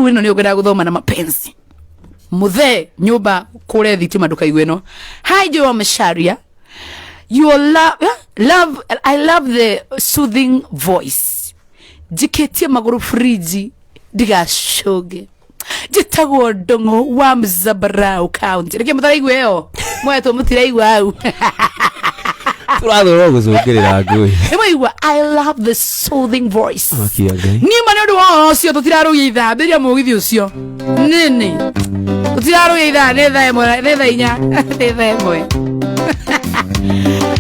Ĩno nĩ ũngĩenda gũthoma na mapenzi muthe nyumba kure thitima ndukaigue no. Hi Joe Macharia, your love, love, I love the soothing voice. Njikitie maguru friji ndigacũnge. Njĩtagwo Ndũng'ũ wa Mzabarau County. Reke mũtaraigua ĩyo mwetwo mũtiraigua hau. Tũrathũra gũcũngĩrĩra ngũĩ. Nĩmwaigua I love the soothing voice. Makia Ngai. Niĩ ma nĩ ũndũ wa ũhoro ũcio tũtirarũgia ithaa mbĩria mũgithi ũcio nĩnĩ tũtirarũgia ithaa nĩ thaa ĩmwe, nĩ thaa inya, nĩ thaa ĩmwe,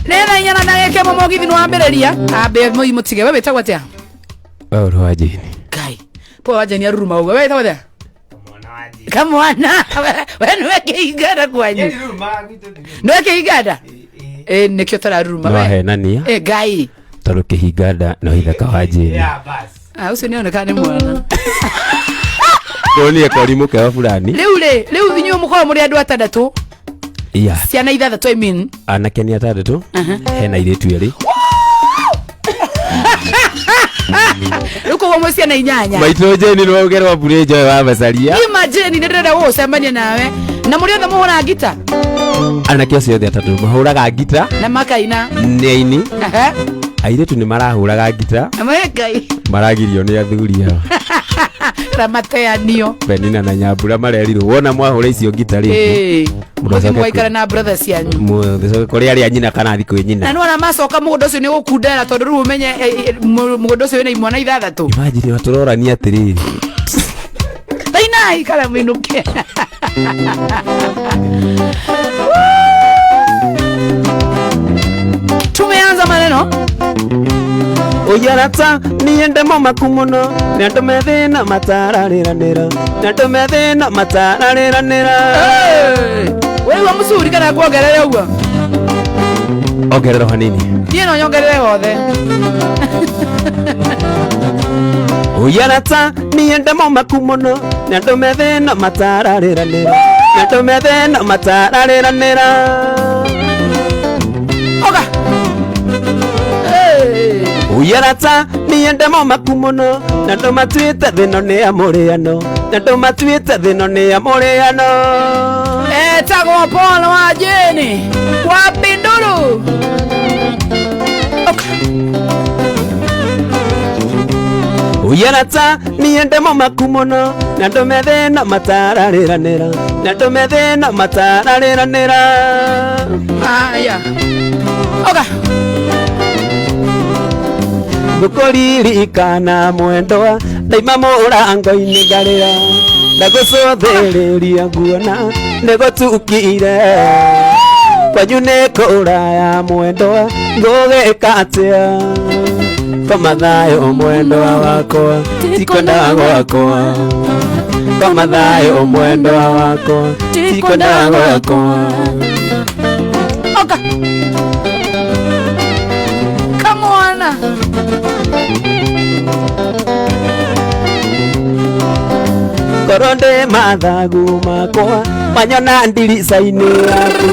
nĩ thaa 4 na ndagĩka 1 mũgithi nĩ wambĩrĩria ambe mũtige. We wĩtagwo atĩa? Paul wa Jane. Ngai, Paul wa Jane aruruma ũguo. We wĩtagwo atĩa? Kamwana. We nĩwe kĩhinganda kwanyu, nĩwe kĩhinganda ĩ nĩkĩo tararuruma No we. ahenania. Ĩ Ngai. Tondũ kĩhinganda no ithaka wa Jane. Ah, ũcio nĩoneka nĩ mwana. Ndonire korimũ keo fulani. Rĩu rĩ, rĩu inyuĩ mũkorwo mũrĩ andũ atandatũ? Yeah. Ciana ithathatũ, I mean. Anake nĩ atandatũ, hena airĩtu erĩ. Rĩu koguo mwĩ ciana inyanya. Maitũ Jane nĩ wagerwa mbure njoe wa macaria. Imagine nĩ ndĩrenda gũgũcemania nawe na mũrĩ othe mũhũra ngita. Anake acio othe atatũ mahũraga ngita. Na makaina. Nĩ aini. Ehe. Airĩtu nĩ marahũraga ngita. We Ngai. Maragirio nĩ athuri ao. Ramateanio. Penina na Nyambura marerirwo wona mwahũra icio ngita rĩngĩ Ĩĩ. Mũndũ mũthiĩ acoke mũgaikara na brother cianyu. Mũcoke kũrĩ arĩa nyina kana thiĩ kwĩ Na nyina. nĩwona macoka mũgũnda ũcio nĩ gũkundera tondũ rĩu ũmenye mũgũnda ũcio wĩna imwana ithathatũ. Imagine tũrorania atĩrĩrĩ. Tainai kana mũinũke. Tumeanza maneno. Ũyarata niĩ mũmaku mũno nĩ andũ me thĩna matararĩranĩra nĩ andũ me thĩna matararĩranĩra. Weigua mũcuri kana kuongerere ũguo? Ongerera hanini. Niĩ no nyongerere wothe. Ũyarata niĩ mũmaku mũno nĩ andũ me thĩna matararĩranĩra nĩ andũ me thĩna matararĩranĩra. Oga. Hey. Ũyarata niĩ mũmaku mũno na andũ matuĩte thĩno nĩ amũrĩano na andũ matuĩte thĩno nĩ amũrĩano. Etagwo Paul wa Jane wa Pinduru. Oka. Ũyarata niĩ mũmaku mũno na andũ me thĩna matararĩranĩra na andũ me thĩna matararĩranĩra. Aya. Oga. Ngũkũririkana mwendwa ndaima mũrango-inĩ ngarĩra ndagũcũthĩrĩria nguona nĩgũtukire kwanyu nĩ kũraya mwendwa ngũgĩka atĩa koma thayũ mwendwa wakwa tikwenda gwakwa koma thayũ mwendwa wakwa tikwenda gwakwa. Oka. Come on. Korwo ndĩ mathagu makwa manyona ndirica-inĩ yaku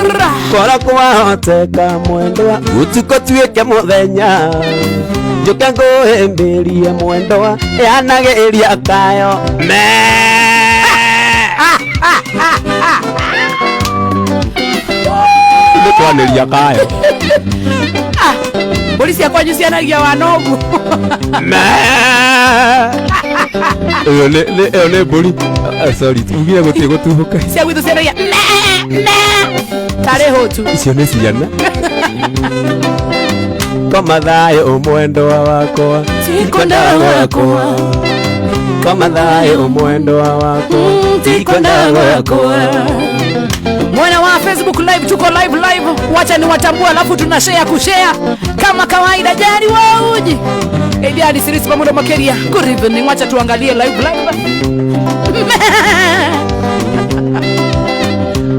korwo kwahoteka mwendwa ũtukũ tuĩke mũthenya njũke ngũhĩmbĩrie mwendwa yanagĩria kayo me. Nĩ kwanĩria kayo. Ah, mbũri ciakwa nyu cianagia wa nogu. Me. Ĩyo ĩyo nĩ mbũri. Ah, sorry, ugire gũtirĩ gũtuhũka. Cia gwitũ cianagia me me tarĩ hũtu. Icio nĩ ciana. Koma thayũ mwendwa wakwa Tikwenda gwakwa. Koma thayũ mwendwa wakwa tikwenda gwakwa. Mwena wa Facebook live tuko live live, wacha ni watambua, alafu tuna share kushare kama kawaida. Jari wa uji Ediani Sirisi pamoja Makeria, good evening. Wacha tuangalie live live.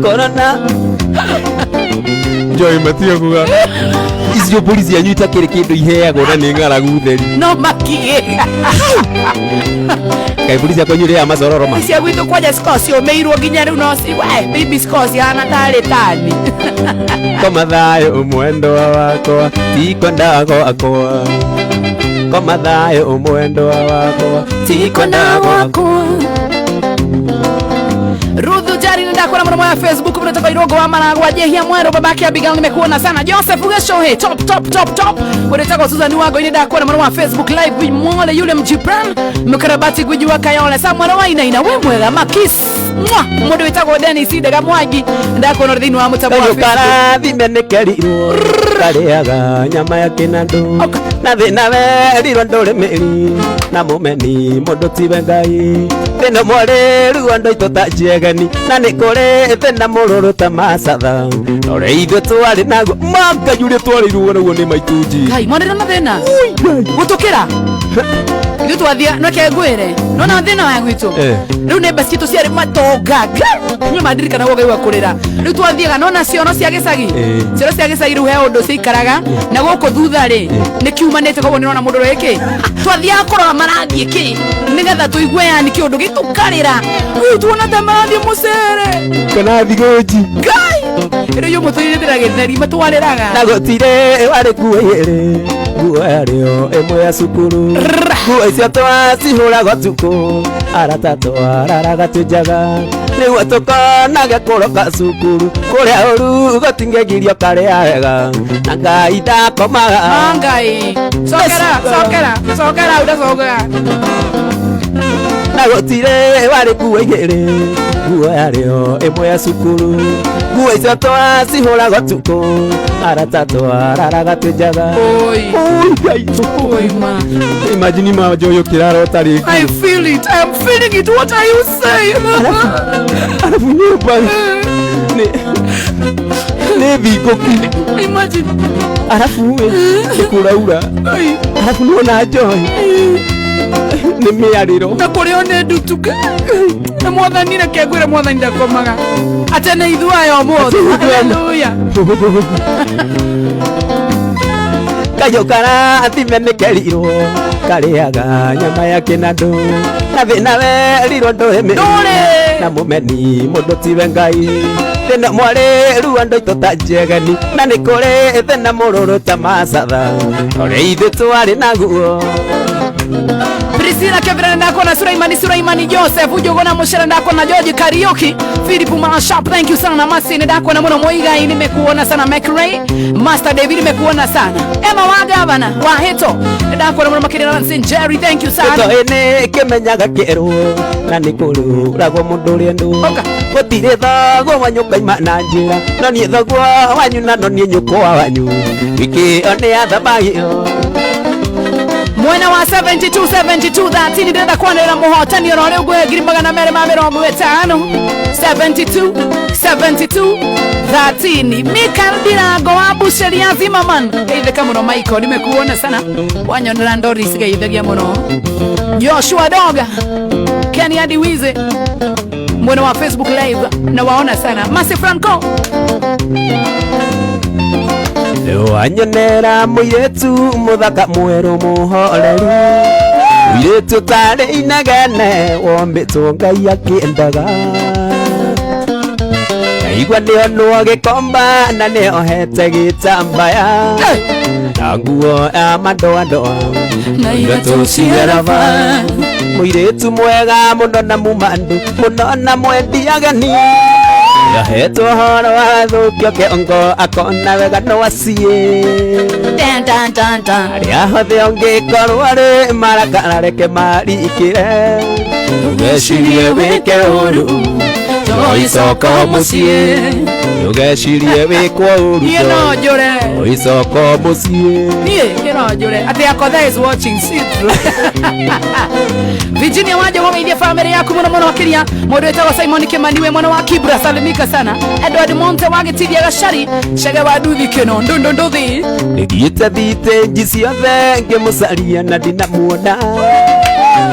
Corona Joy matio kuga icio mbũri cianyu itakĩrĩ kĩndũ iheagwo na nĩ ng'aragu theri. No makie. Kaĩ mbũri ciakwa inyuĩ macororo ma. Cia gwitũ kwanja cikoragwo ciũmĩirwo nginya rĩu no ci we bibi cikoragwo cihana tarĩ tani. Koma thayũ mwendwa wakwa tikwenda gwakwa koma thayũ mwendwa wakwa tikwenda gwakwa. mĩtamo ya Facebook mnatoka Irongo wa Maragwa, Jehia Mwero, babake Abigail, nimekuona sana. Joseph Ugeshohe, top top top top. Unataka Susan Wango ile ndakuona mwana wa Facebook live mwole yule mjibran mkarabati gwiji wa Kayole. Samuel wa ina we mwega makis. Mwa mundu witagwo Dennis Ndega Mwangi ndakuona thĩinĩ wa mũtambo wa Kayũ Facebook. karathime nĩ kerirwo karĩaga nyama ya kĩnandũ Oka. na thĩna werirwo ndũrĩ mĩri na mũmeni mũndũ tiwe Ngai thĩna mwarĩruo andũ aitũ ta njegeni na nĩ kũrĩ thĩna mũrũrũ ta macatha na ũrĩa ithuĩ twarĩ naguo ma Ngai ũrĩa twarĩirwo naguo nĩ maitũ nji Ngai mwarĩra na thĩna gũtũkĩra ithuĩ twathia no ke ngwĩre nona thĩna wa gwitũ Eh. rĩu nĩ citũ ciarĩ matonga nyuma mandirikana gaigua kũrĩra rĩu twathiaga nona ciono cia gĩcagi Eh. ciono cia gĩcagi rĩu he ũndũ ciikaraga na gũkũ thutha rĩ nĩ kiumanĩte koguo nĩrona mũndũ ũrĩa ĩkĩ twathiaga kũrora marathiĩ kĩ nĩgetha tũigue yani kĩũndũ gĩtũkarĩra rĩu tuona ta marathiĩ mũcere kana thigũnji Ngai rĩu yũ mũtũirĩte na gĩtheri matwarĩraga na gũtirĩ warĩ nguo igĩrĩ nguo yarĩo ĩmwe ya cukuru nguo icio twacihũraga ũtukũ arata twararaga twĩ njaga nĩguo tũkonage kũroka cukuru kũrĩa ũru gũtingĩgirio karĩa wega na Ngai ndakomaga Ah, Ngai cokera cokera cokera ũndacokera na gũtirĩ warĩ nguo igĩrĩ nguo yarĩo ĩmwe ya cukuru nguo icio twacihũraga ũtukũ arata twararaga twĩ njaga Oi. Oi, Ngai. Oi, ma. Imagine ma Joy ũkĩrarota rĩngĩ I feel it. I am feeling it. What are you saying? Arabu nyũmba nĩ thingũku Imagine. arabu nĩ kũraura Ai. arabu nĩwona Joy nĩ mĩarĩro Na kũrĩo nĩ ndutu. Na mwathani reke ngwĩre mwathani ndakomaga. Ate nĩ ithuĩ aya ũmũthĩ. Hallelujah. Kayũ karathime nĩ kerirwo karĩaga nyama ya kĩnandũ na thĩna werirwo ndũrĩ mĩri Ndũrĩ. na mũmeni mũndũ tiwe Ngai thĩna mwarĩru andũ aitũ ta njegeni na nĩ kũrĩ thĩna mũrũrũ ta macatha ũrĩa ithuĩ twarĩ naguo Priscilla Kevin ndako na Sulaimani Sulaimani Joseph Ujogona Mushera ndako na George Kariuki Philip Mashap, thank you sana. Masini ndako na Muno Muigai, nimekuona sana. McRae Master David, nimekuona sana. Emma wa Gavana wa Hito ndako na Muno Makirina Nancy Jerry, thank you sana. Gĩtoĩ nĩ kĩmenyaga kĩerwo na nĩ kũrũragwo mũndũ ũrĩa ndũ Oka. gũtirĩ thoguo wanyu ũkaima na njĩra no niĩ thoguo wanyu na no niĩ nyũkwa wanyu wiki ĩyo nĩ yathambagio Mwena wa 72 72 13 ndĩrenda kwanĩrĩra mũhotani oro rĩu ngũhe 250 72 72 13 Michael Ndirango wa Busheri ya Zimmerman geithĩka mũno Michael, nimekuona sana wanyonera Doris geithagia mũno Joshua Doga Kenny Adiwize mwena wa Facebook live na waona sana Masi Franco wanyonera mũirĩtu mũthaka mwerũ mũhoreru mũirĩtu ũtarĩ inegene wombĩtwo Ngai akĩendaga ndaigua nĩonwo gĩkomba na nĩohete gĩtambaya na nguo ya madoadoa Na iratũ cia mũirĩtu mwega mũno na mumandu mũno na mwendi ageni yahetwo horo wathũkio kĩongo akona wega no aciĩ Dan, dan, dan, dan. arĩa hothe ũngĩkorwo arĩ marakara reke marikĩre ndũgecirie wĩke ũru Toicoka mũciĩ ndũgecirie wĩkwo ũru Niĩ no njũre toicoka mũciĩ niĩ no njũre atĩ Akothe is watching see through. Virginia Wanja wageithia family yaku mũno mũno makĩria mũndũ wĩtagwo Simon Kimani we mwana wa Kibra salimika sana Edward Monte wa Gĩtithia Gacari Chege wa Nduthi Kĩno ndundu nduthi Nĩthiĩte thitĩnji ciothe ngĩmũcaria na ndinamuona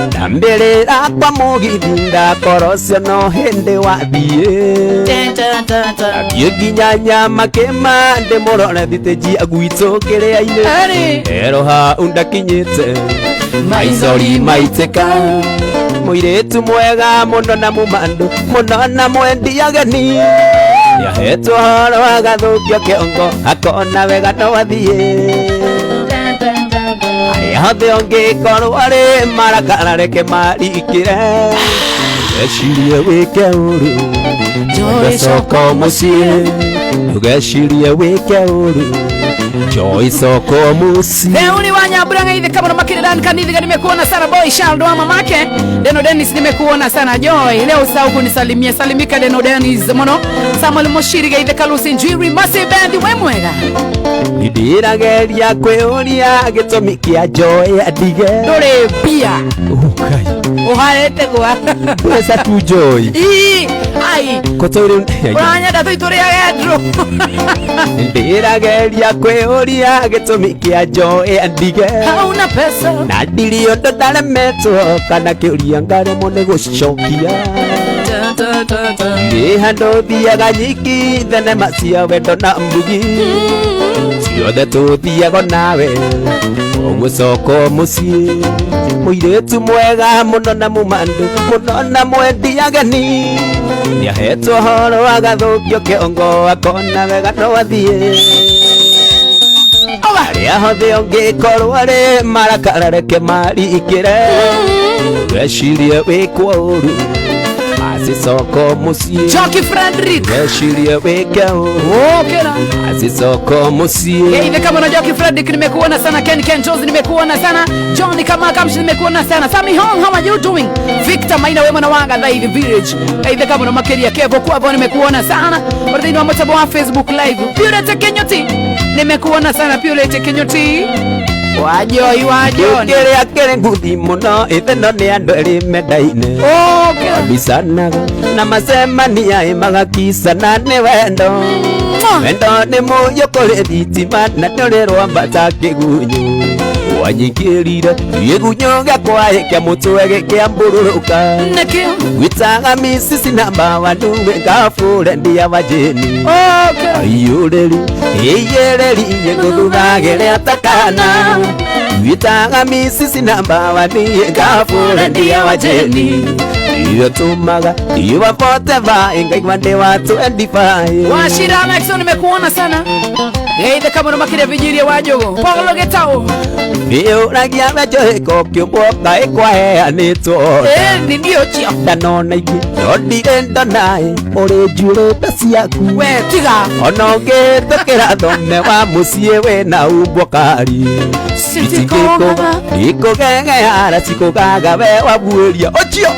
ndambĩrĩra kwa mũgithi ndakora ũcio no hĩndĩ wathiĩ Dun, dun, dun, dun. Athiĩ nginya nyama kĩma ndĩmũrore thitĩnji ya gwitũ kĩrĩa-inĩ Eri. ero hau ndakinyĩte maithori maitĩka mũirĩtu mwega mũno na mũmandũ mũno na mwendi ageni yahetwo horo agathũkio kĩongo akona wega no athiĩ Dun, dun, dun, dun. arĩa hothe ũngĩkorwo arĩ marakara reke marikĩre Ndũgecirie wĩke ũru. Joy Coka mũciĩ. Ndũgecirie wĩke ũru. Joy coka mũciĩ. Theuni wa Nyambura ng'aithe kama makiri Dan Kanithiga, nimekuona sana boy Shaldo wa mamake Deno Dennis, nimekuona sana Joy, leo usahau kunisalimia, salimika Deno Dennis muno. Samuel Mushiri gaithe Kalusi Njiri Masi Bendi, we mwega. Ndĩrageria kwĩũria gĩtũmi kĩa Joy atige. Ndũrĩ mbia. Ũkai. Ũharĩte gwa Pesa tu Joy. Ii, ai. Kotoire. Ũranyenda tũi tũrĩage ndũ. Ndĩrageria kwĩũria gĩtũmi kĩa Joy andige. Hauna pesa. Na ndirĩ ũndũ ndaremetwo kana kĩũria ngaremwo nĩ gũcokia. Ta, ta, ta, ta. Nĩ handũ thiaga nyiki thenema cia wendo na mbugi. Ciothe tũthiago nawe ũguo coka mũciĩ. Mũirĩtu mwega mũno na mũmandũ mũno na mwendi ageni. Nĩahetwo horo agathũkio kĩongo akona wega no athiĩ. Oba. Arĩa hothe ũngĩkorwo arĩ marakara reke marikĩre. Wecirie wĩkwo ũru acicoko mũciĩ. Joki Frederick. Wecirie wĩke ũru Okera. acicoko mũciĩ. Geithe kama na Joki Fredrick, nimekuona sana. Ken Ken Jones, nimekuona sana. Johnny kama Kamshi, nimekuona sana. Sami Hong, how are you doing? Victor Maina, we mwana wanga Dhaithi Village. Geithe kama na Makeria Kevo kwavo, nimekuona sana. Uri wa mutabo wa Facebook Live. Purity Kenyoti, nimekuona sana Purity Kenyoti. Wajoi wajoni. Kĩrĩa kĩrĩ nguthi mũno itheno nĩ andũ erĩ mendaine. Okera. Mabicanaga na macemania ĩ magakicana nĩ wendo. Wendo nĩ mũiyũ kũrĩ thitima na ndũrĩ rwambata kĩgunyũ. Wanyingĩrire gĩgunyũ gĩakwa kĩa mũtwe gĩkĩambũrũrũka. Nakio. Gwĩtaga misisi namba wanduwe ngabũre ndia wajeni. Okera. Aiyũrĩri ĩiyĩrĩri ngũthuthagĩre atakana. Gwĩtaga misisi namba waniĩ ngabũre ndia wajeni. Iyo tumaga iwa 45 ngaigua ndĩ wa 25. Washira Maxon, nimekuona sana. Geithe kama na Makeria Vijiria Wajogo. Paulo Getao. Nĩũragia wenjohĩko kĩũmbwo kaĩ kwaheanĩtwo. Eh, ndio chio. Ndanona ingĩ no ndirĩ ndona ĩ ũrĩ njuĩrĩte ciaku. We tiga. Ona ũngĩhĩtũkĩra thome wa mũciĩ wĩna umbwo kari. Sitikũgaga. Ikũgegeara cikũgaga we wabuĩria ũcio.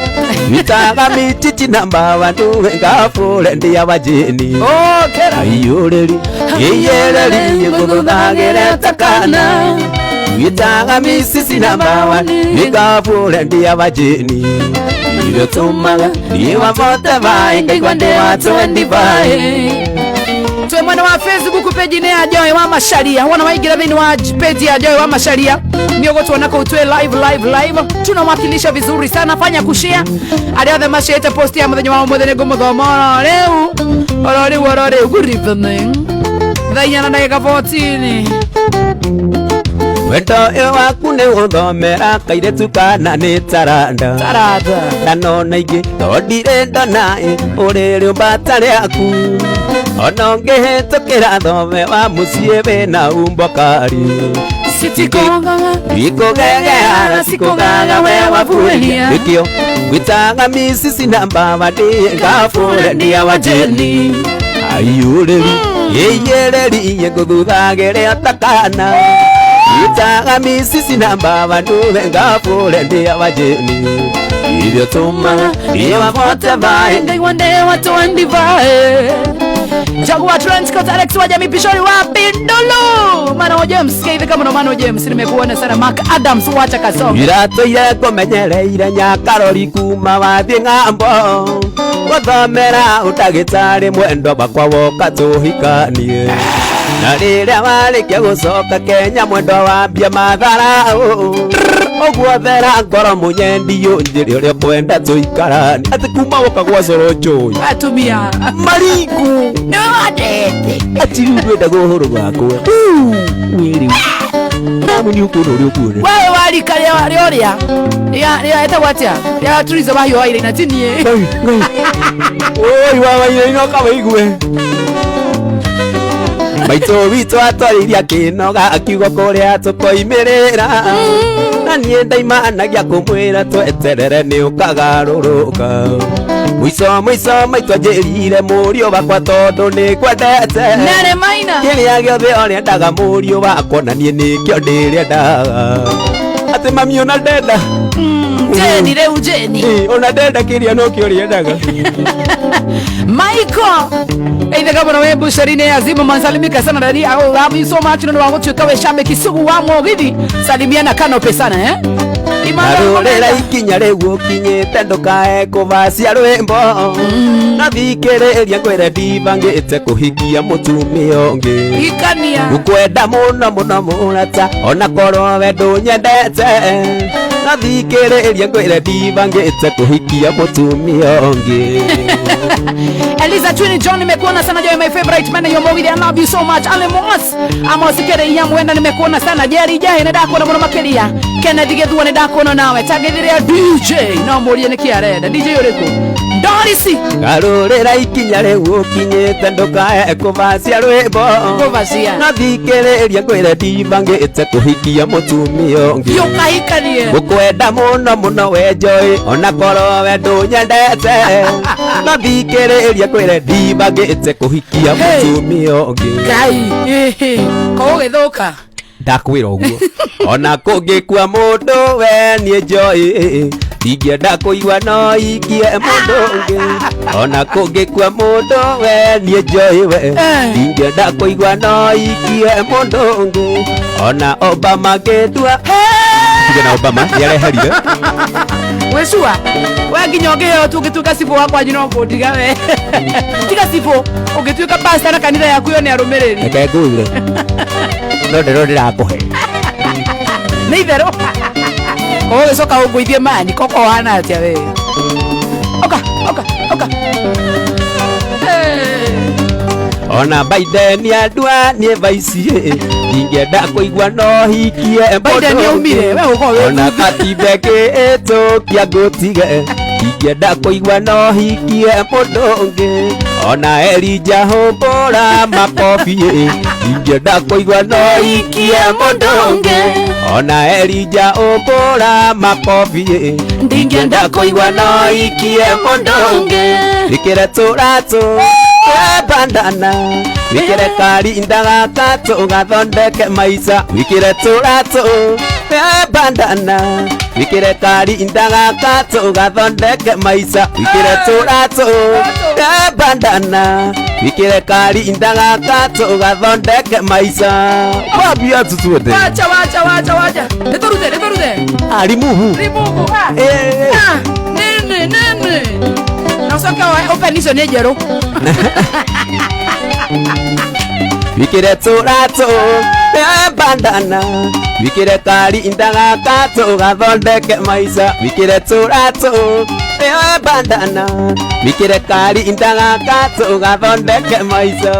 Wĩtaga mĩchichi namba wanduwe ngabũre ndia wajeni. Okera. Aiyũrĩri ĩiyĩrĩri ngũthũthagĩre takana. Wĩtaga misisi namba wani ngabũre ndia wajeni. Irio tũmaga niwa 45 ngaigua ndĩ wa 25. Twe mwena wa Facebook page ne ya Joy wa Macharia. Wana waingira thĩinĩ wa page ya Joy wa Macharia. Nĩũgũtuona kũu twĩ live live live. Tunawakilisha vizuri sana, fanya kushare. Arĩa othe maciĩte post ya mũthenya wa ũmũthĩ nĩngũmũthoma oro rĩu. Oro rĩu oro rĩu. Good evening. Thaa inya na ndagĩka 14. Wendo ũyũ waku nĩ gũthomera kairĩtu kana nĩ taranda. Taranda. Ndanona ingĩ no ndirĩ ndona ĩ ũrĩ rĩũmba ta rĩaku. Ona ũngĩhĩtũkĩra thome wa mũciĩ wĩna umbo kari. Sitikũgaga. Ikũgegeara cikũgaga we wabuĩria. Nĩkĩo gwĩtaga misisi namba wandĩĩ ngabũre ndia wajeni. Aiyũrĩri ĩiyĩrĩri ngũthuthagĩre atakana. Gwĩtaga misisi namba wanduwe ngabũre ndia wajeni. Irio tũmaga niwa 45. Ngaigua ndĩ wa 25. Jaguar Trenchcoat Alex wa Jamii Pishori wa Bindulu. Mano James, keithe kama no Mano James, nimekuona sana. Mark Adams wacha kasonga. Iratũire ngũmenyereire nyakarori kuma wathiĩ ng'ambo. Gũthomera ũndagĩtarĩ mwendwa wakwa woka tũhikanie. Na rĩrĩa warĩkia gũcoka Kenya mwendwa wambia matharaũ. Ũguo thera ngoro mũnyendi ũnjĩre ũrĩa ũkwenda tũikaranie. Atĩ kuma woka gwa coro Joy. Atumia. Marigu. Nĩwe wandete. Ati rĩu ndwenda ũhoro wakwa. Wĩrĩ. Namu nĩ ũkuona ũrĩa ũkuona. Wewe warika rĩa rĩa ũrĩa. Rĩa rĩa etagwo atĩa? Rĩa Turizo wahiũ wa Irina ti niĩ. Ngai, Ngai. Oi, wa waire ino kawaigue. Maitũ witũ atwarĩirie akĩnoga akiuga kũrĩa tũkoimĩrĩra na niĩ ndaimanagia kũmwĩra tweterere nĩ ũkagarũrũka mũico mũico maitũ anjĩrire mũriũ wakwa tondũ nĩ kwendete Nere maina. Kĩrĩa gĩothe ũrĩendaga mũriũ wakwa na niĩ nĩkĩo ndĩrĩendaga atĩ mami ona ndenda. Jeni rĩu Jeni. Ĩ, ona ndenda kĩrĩa nokĩo ũrĩendaga. Michael Eithe kama we bushari ya Zimmerman, salimika sana dadi. I love you so much. Ndio wangu tuka we shabiki sugu wa Mugithi, salimiana kanope sana eh. Imanda Rũrĩra ikinya rĩu ũkinyĩte ndũkae kũbacia rwĩmbo na thikĩrĩria ngwĩre ndibangĩte kũhikia mũtumia ũngĩ. Hikania. Ngũkwenda mũno mũno mũrata ona korwo we ndũnyendete na thikĩrĩria ngwĩre ndibangĩte kũhikia mũtumia ũngĩ. Eliza Twini John, nimekuona sana Joy, my favorite man yo Mugithi, I love you so much. Ale Moss Amos Kere ya mwenda, nimekuona sana. Jerry Jahe, ndakuona muno makiria. Kenneth Gethua, ndakuona nawe. Tagithiria DJ no murie niki arenda DJ uriku Dorisi. Garũrĩra ikinya rĩu ũkinyĩte ndũkae kũbacia rwĩmbo Kubacia. na thikĩrĩria ngwĩre ndibangĩte kũhikia mũtumia ũngĩ. Yukahikanie. Ngũkwenda mũno mũno we Joy ona korwo we ndũnyendete na thikĩrĩria ngwĩre ndibangĩte kũhikia Hey. mũtumia ũngĩ. Ngai ko gũgĩthũka. Ndakwĩra ũguo ona kũngĩkua mũndũ we niĩ Joy ndingĩenda kũigua no ikie mũndũ ũngĩ ona kũngĩkua mũndũ we niĩ Joy we Eh. ndingĩenda kũigua no ikie mũndũ ũngĩ ona Obama ngĩtua tige na Obama nĩareherire. Wĩcua we nginya ũngĩheo tu ũngĩtuĩka cibũ wakwa nyina ũkũndiga we tiga cibũ ũngĩtuĩka pastor na kanitha yaku yo nĩ arũmĩrĩri. Reke ngũire no ndĩro ndĩrakũhe. Nĩ itherũ ũgĩcoka ũngũithie mani koko ũhana atĩa we oka oka oka. Hey. Ona Biden andua niĩ vaici ndingĩenda kũigua no hikie Biden mũndũ nĩaumire, ũngĩ. we ũkorwo wĩ Ona katiba ĩtũkia ngũtige ndingĩenda kũigua no hikie mũndũ ũngĩ ona Elijah hũmbũra makobi ndingĩenda kũigua no hikie mũndũ ũngĩ ona Elijah hũmbũra makobi Ndingĩenda kũigua no hikie mũndũ ũngĩ wĩkĩre tũratũ twa bandana wĩkĩre karinda gaka tũgathondeke maica wĩkĩre tũratũ twa bandana wĩkĩre karinda gaka tũgathondeke maica wĩkĩre tũratũ twa bandana wĩkĩre karinda gaka tũgathondeke maica wambia tutuothe. Wacha wacha wacha wacha nĩtũrute nĩtũrute. Arimuhu. Rimugu ah. Eh. Ah, nini nini na ũcoke woe open icio nĩ njerũ. Wĩkĩre tũratũ twa bandana wĩkĩre karinda gaka tũgathondeke maica wĩkĩre tũratũ twa bandana wĩkĩre karinda gaka tũgathondeke maica.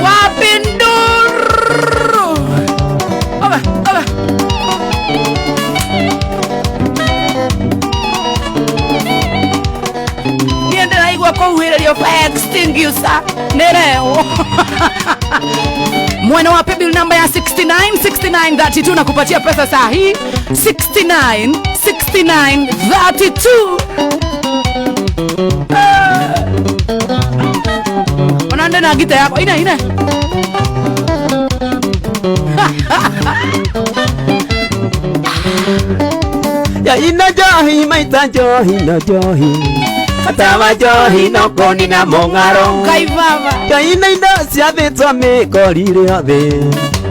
Wapinduru oba oba. Niĩ ndĩraigua kũhuhĩrĩrio fire extinguisher nĩrehwo mwena wa paybill namba ya 69 69 32 na kupatia pesa saa hii 69 69 32. Ona ndena ngita yakwa ine ine. Ya ina njohi maita njohi no njohi atawa njohi no koni na mong'aro. Ngai baba. Ngai na indo ciathĩtwo mĩkorire othe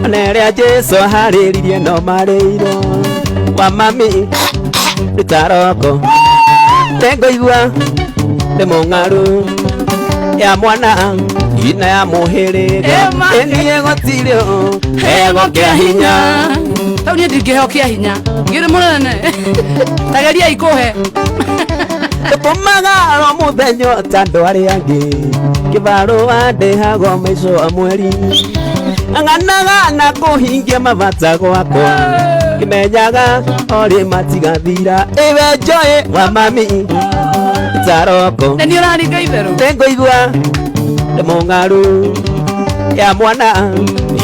ona ĩrĩa Jesũ aharĩririe no marĩirwo wa mami rĩtaroko nĩngũigua ndĩ mũng'aru ya mwana ina ya mũhĩrĩga. Ema. Ĩniĩ gũtirĩ hego kĩa hinya. Tau niĩ ndingĩheo kĩa hinya ngĩrĩ mũnene tageria ikũhe. Tũkũmaga oro mũthenya ta andũ arĩa angĩ kĩbarũa ndĩhagwo maico wa mweri ang'anaga na kũhingia mabata gwakwa kĩmenyaga orĩ matigathira ĩwe njoĩ wa mami taroko Na nĩ ũraringa itherũ. Nĩngũigua ndĩ mũng'aru Ya mwana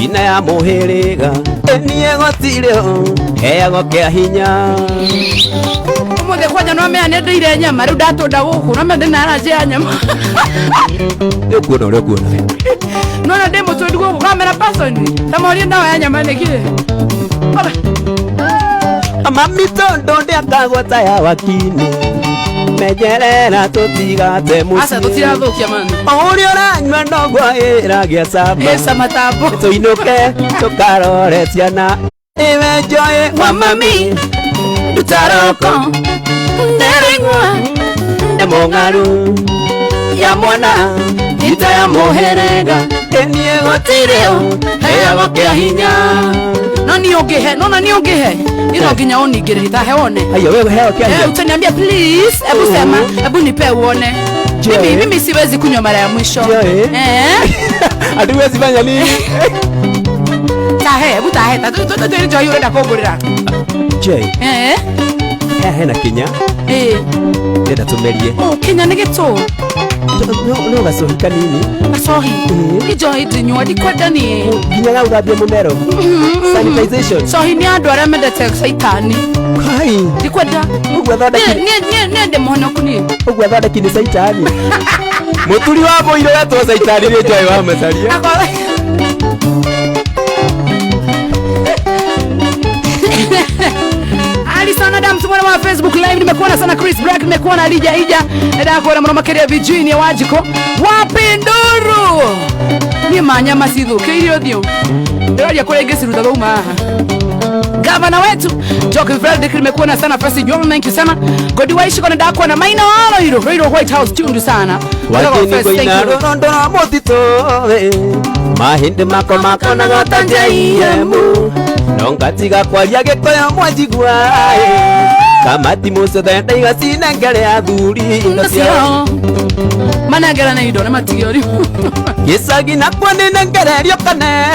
ina ya muhiriga enie gotire heago kia hinya. Umuthi kwanja no mea nĩ ndĩire nyama rĩu ndatũnda gũkũ no mea ndĩna allergy ya nyama. Nĩ ũkuona ũrĩa ũkuona. Nona ndĩ mũtũndu gũkũ kamera person ta morie ndawa ya nyama nĩ kĩ. Mami tondo ndĩakagwata ya wakini menyerera tũtigate mũciĩ. Aca tũtirathũkia mani. O ũrĩa ũranyua noguo ĩragĩa cama. Ĩ cama tambo. Tũinũke tũkarore ciana. Iwe Joy wa mami ndutaroko nderengwa nĩ mũng'aru ya mwana ita ya mũhĩrĩga ĩniĩ gũtirĩ heago kĩa hinya. No niĩ ũngĩhe, nona niĩ ũngĩhe ino nginya ũningĩrĩrie ta he wone. Haya wewe heo kĩa hinya. Utaniambia please, hebu sema, hebu nipe uone. Mimi siwezi kunywa mara ya mwisho. Ati huwezi fanya nini? Tahe, hebu tahe. Tu Joy urenda kũngũrĩra. Joy. He na kinya. Ndĩrenda tũmerie. Oh, kinya nĩ gĩtũ. No gacohi kanini. Gacohi. Ni Joy ndinyua ndikwenda niĩ. Nginya ga gũthambia mũmero. Sanitization. Cohi nĩ andũ arĩa mendete caitani. Kai. Ndikwenda. Ũguo thondeki. Niĩ ndĩ mũhonoku niĩ. Ũguo thondeki nĩ caitani. Mũturi wa mũirũ wetwo caitani nĩ Joy wa Macharia. Alison Adams mwana wa Facebook Live nimekuona sana. Chris Black nimekuona. Lija Ija ndakuona mwana makeria Virginia Wajiko wapinduru ni manyama sithukiire uthio ndiraria kuria ingiciruta thauma haha. Gavana wetu Jock Frederick nimekuona sana. First John thank you sana. Godi waishi kona ndakuona maina walo iro White House tundu sana. Wakini koina rondoro mutito mahindi mako mako na gotanja iemu nongatiga kwaria gĩkũyũ mwanjigua kamati mũcethe ndaiga cinengere athuri indo ciao manengera na indo nĩ matige ũrimũ gĩcagi nakuo nĩnengererio kane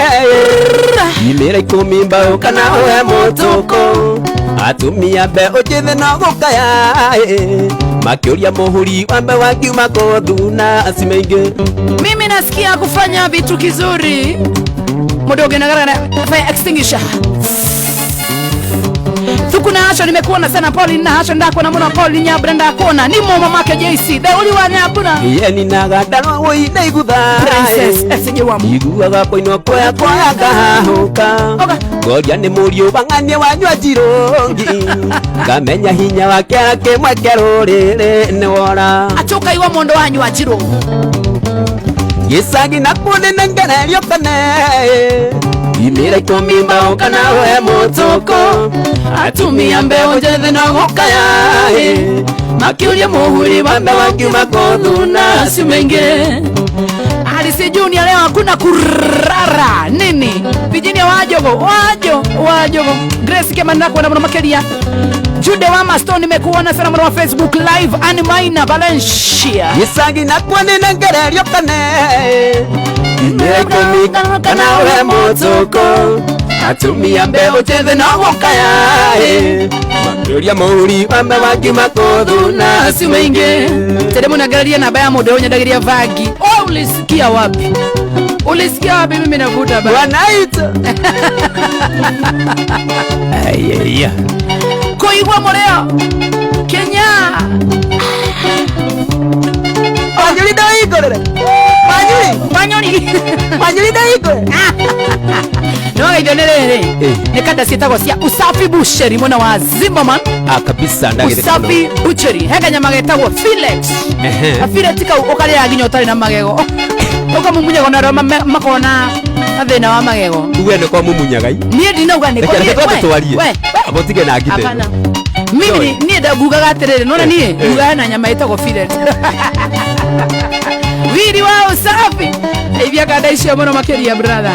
imĩra ikũmi mbaũ kana ũhe mũtũkũ atumia mbeũ njĩthĩ no gũkaya makĩũria mũhuri wambe wakiuma kũthuna acimaingĩ. Mimi nasikia kufanya vitu kizuri mũndũ ũngĩnagara na fire extinguisher. Thuku na Asha nimekuona sana. Pauline na Asha ndakuona muno. Pauline Nyabura ndakuona. Ni mama make JC. Theuri wa Nyabura. Yeni nagandaro woi igutha. Princess SJ wa mu. Iguaga koinwo koya koya ngahuka. Ngoria ni mũriũ wang'anie wanyua njirũngi. Ngamenya hinya wake akĩmweke rũrĩrĩ nĩ wora. Achoka iwa mũndũ wanyua njirũ. Gĩcagi nakuo nĩnengererio kane imĩra ikũmi mbaũ kana ũhe mũtũkũ atumia mbeũ njĩthĩ no gũkaya makĩũria mũhuri wambe wakiuma kũthuna acio maingĩ. Alice Junior leo hakuna kurara nini. Virginia Wajogo Wajogo Grace Kemanda kuona muno makeria. Jude wa Maston nimekuona sana muno wa Facebook Live. Anne Maina Valencia. Gĩcagi nakuo nĩnengererio kane imĩra ikũmi kana ũhe mũtũkũ atumia mbeũ njĩthĩ no gũkaya makĩũria mũhuri wambe wakiuma kũthuna acio maingĩ. Tere munangararia namba ya mũndũ ũnyendagĩria vangi. Oh, ulisikia wapi? Ulisikia wapi mimi navuta bana? Wanaita. Ayaya. Kuigwa mũrĩo Kenya. Wanyuri ndaigũrĩre. Wanyuri. Wanyuri ndaigũrĩre. No gaithio nĩ rĩrĩ. Nĩ kanda ciĩtagwo cia Usafi Butchery mwena wa Zimmerman. Ah kabisa ndagĩrĩte. Usafi Butchery. He kanyama getagwo fillet. A fillet kau ũkarĩa nginya ũtarĩ na magego. Ũkamumunya na arĩa makoragwo na thĩna wa magego. Uge nĩ kwa mumunyaga. Niĩ ndinauga nĩ kwa. Twarie. Abo tige na ngithe. Hapana. Mimi niĩ ndagugaga atĩrĩrĩ nona niĩ ngugaga na nyama ĩtagwo fillet. Wiri wa Usafi. Ivia kanda icio mũno makĩria brother.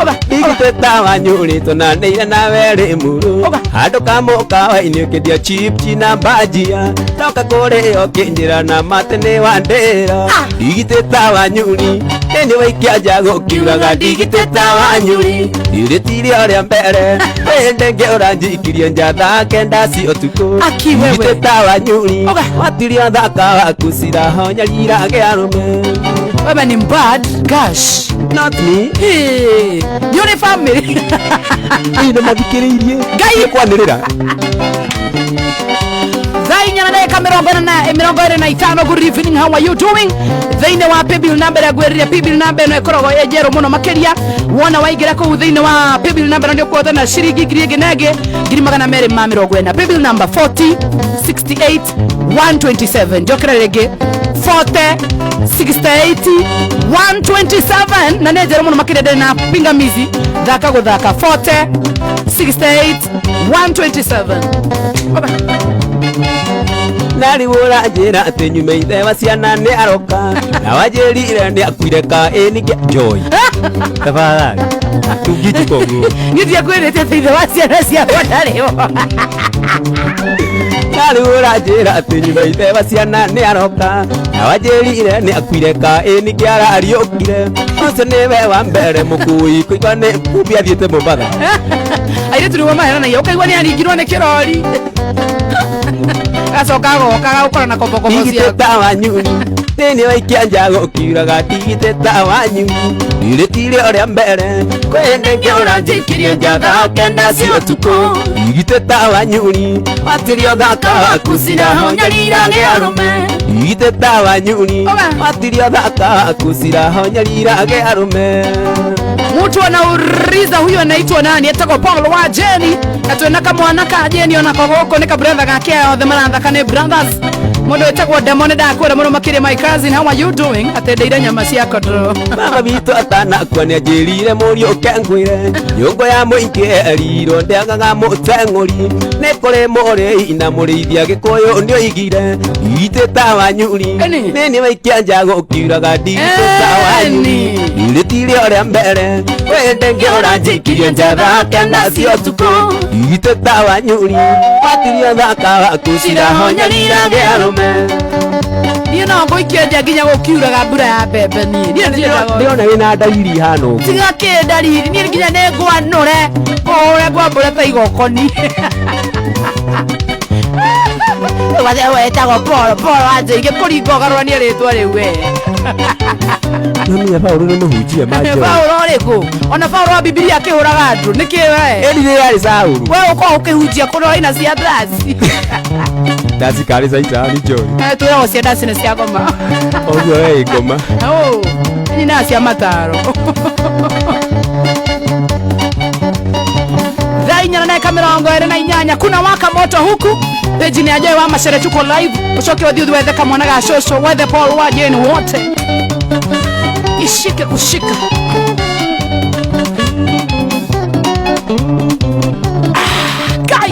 Oba. Ndigiteta wanyũrĩtwo na nĩire nawe rĩ muru. Handũ kamũkawa-inĩ ũkĩendia chips na bhajia. Ndoka kũrĩ ũkĩnjĩra na mate nĩ wandĩra. Ndigiteta wanyũri nĩ waikia nja gũkiugaga ndigiteta wanyũri. Ndirĩtirie ũrĩa mbere hĩndĩ ĩngĩ ũranjikirie nja thaa kenda cia ũtukũ. Ndigiteta wanyũri watiria thaka waku cirahonyarira arũme. Wewe ni bad gosh. Not me. Nĩ ũrĩ family. Ĩĩ nĩ mathikĩrĩirie. Ngai. Kwanĩrĩra. Thaa 4 na ndagĩka 45. Good evening, how are you doing? Thĩinĩ wa paybill number ĩrĩa ngwĩrire, paybill number ĩno ĩkoragwo ĩ njerũ mũno makĩria. Wona waingĩra kũu thĩinĩ wa paybill number ĩno, nĩ ũkuhotana ciringi ngiri ĩngĩ na ĩngĩ, 240,000. Paybill number 40 68 127. Njokera rĩngĩ, 40 68 127, na nĩ njerũ mũno makĩria, ndĩrĩ na pingamizi. Thaka gũthaka 40 68 127. Oba. Na rĩu ũranjĩra atĩ nyume ithe wa ciana nĩ aroka na wanjĩrire nĩ akuire ka ĩ ningĩ Joy, tafadhali tungĩnjĩka ũguo. Niĩ ndiakwĩrĩte atĩ ithe wa ciana ciakwa ndarĩ ho. Na rĩu ũranjĩra atĩ nyume ithe wa ciana nĩ aroka na wanjĩrire nĩ akuire ka ĩ ningĩ arariũkire, ũcio nĩwe wa mbere mũkui kũigua nĩ kumbi athiĩte Mombatha. Airĩtu nĩguo maheranagia, ũkaigua nĩ aringirwo nĩ kĩrori, gacoka agoka gagũkora na kombokombo Ndigite ciaku. Ta wanyu thĩinĩ wa ikia njago ũkiuraga ndigite ta wanyu ndirĩtire ũrĩa mbere kwĩndĩ ngĩũranjikirie njatha kenda cia ũtukũ ndigite ta wanyuni watirio thaka waku cirahonyarira arũme ndigite ta wanyuni Oga. watirio thaka waku cirahonyarira arũme. Mtu anauliza huyu anaitwa nani? Etagwo Paul wa Jeni, na twina kamwana ka Jeni onako gũkũ, nĩ ka brother gake, othe marathaka nĩ brothers. Mũndũ wĩtagwo Demo, nĩ ndakwĩra mũno makĩria. My cousin, how are you doing? Atendeire nyama cia kondoro. Baba witũ atanakua nĩanjĩrire mũriũ ũke ngwĩre nyũngũ ya mũingĩ erirwo ndĩagaga mũteng'ũri nĩ kũrĩ mũrĩi na mũrĩithia gĩkũyũ nĩoigire ndigite ta wanyuri Eni. nĩniĩ waikia njago ũkiuraga ndigite ta wanyuri Eni. ndirĩtire ũrĩa mbere wĩndĩ ngĩũranjikirie njatha kenda cia ũtukũ ndigite ta wanyuri watirio thaka waku cirahonyarira arũme. Niĩ no ngũikie nja nginya gũkiuraga mbura ya mbembe, niĩ ndiendaga. Ndĩrona wĩna ndariri ihana ũguo. Tiga kä ndariri, niĩ nginya nĩ ngwanũre kũhũre ngwambũre ta igokoni. Wetagwo Paul, Paul wanjĩige kũringa ũgarũranie rĩtwa rĩu we. Namenya Paũlũ nĩ mũhunjia ma Joy. Paũlũ ũrĩkũ? Ona Paũlũ wa Bibilia akĩhũraga andũ nĩkĩ we? Ĩni nĩ yarĩ Saũlũ. We ũkorwo ũkĩhunjia kũrora ina cia ndaci. Ndaci karĩ caitani Joy. Twĩragwo cia ndaci nĩ cia ngoma. Ũguo we ĩ ngoma. Oh, nyina cia mataro. Thaa 4 na dakika 28, kuna waka moto huku peji ni ajaye wa Machere, tuko live. Ucoke ũthiĩ wethe kamwana ga cũcũ, wethe Paul wa Jane wote, ishike kushika. Ah, Kai.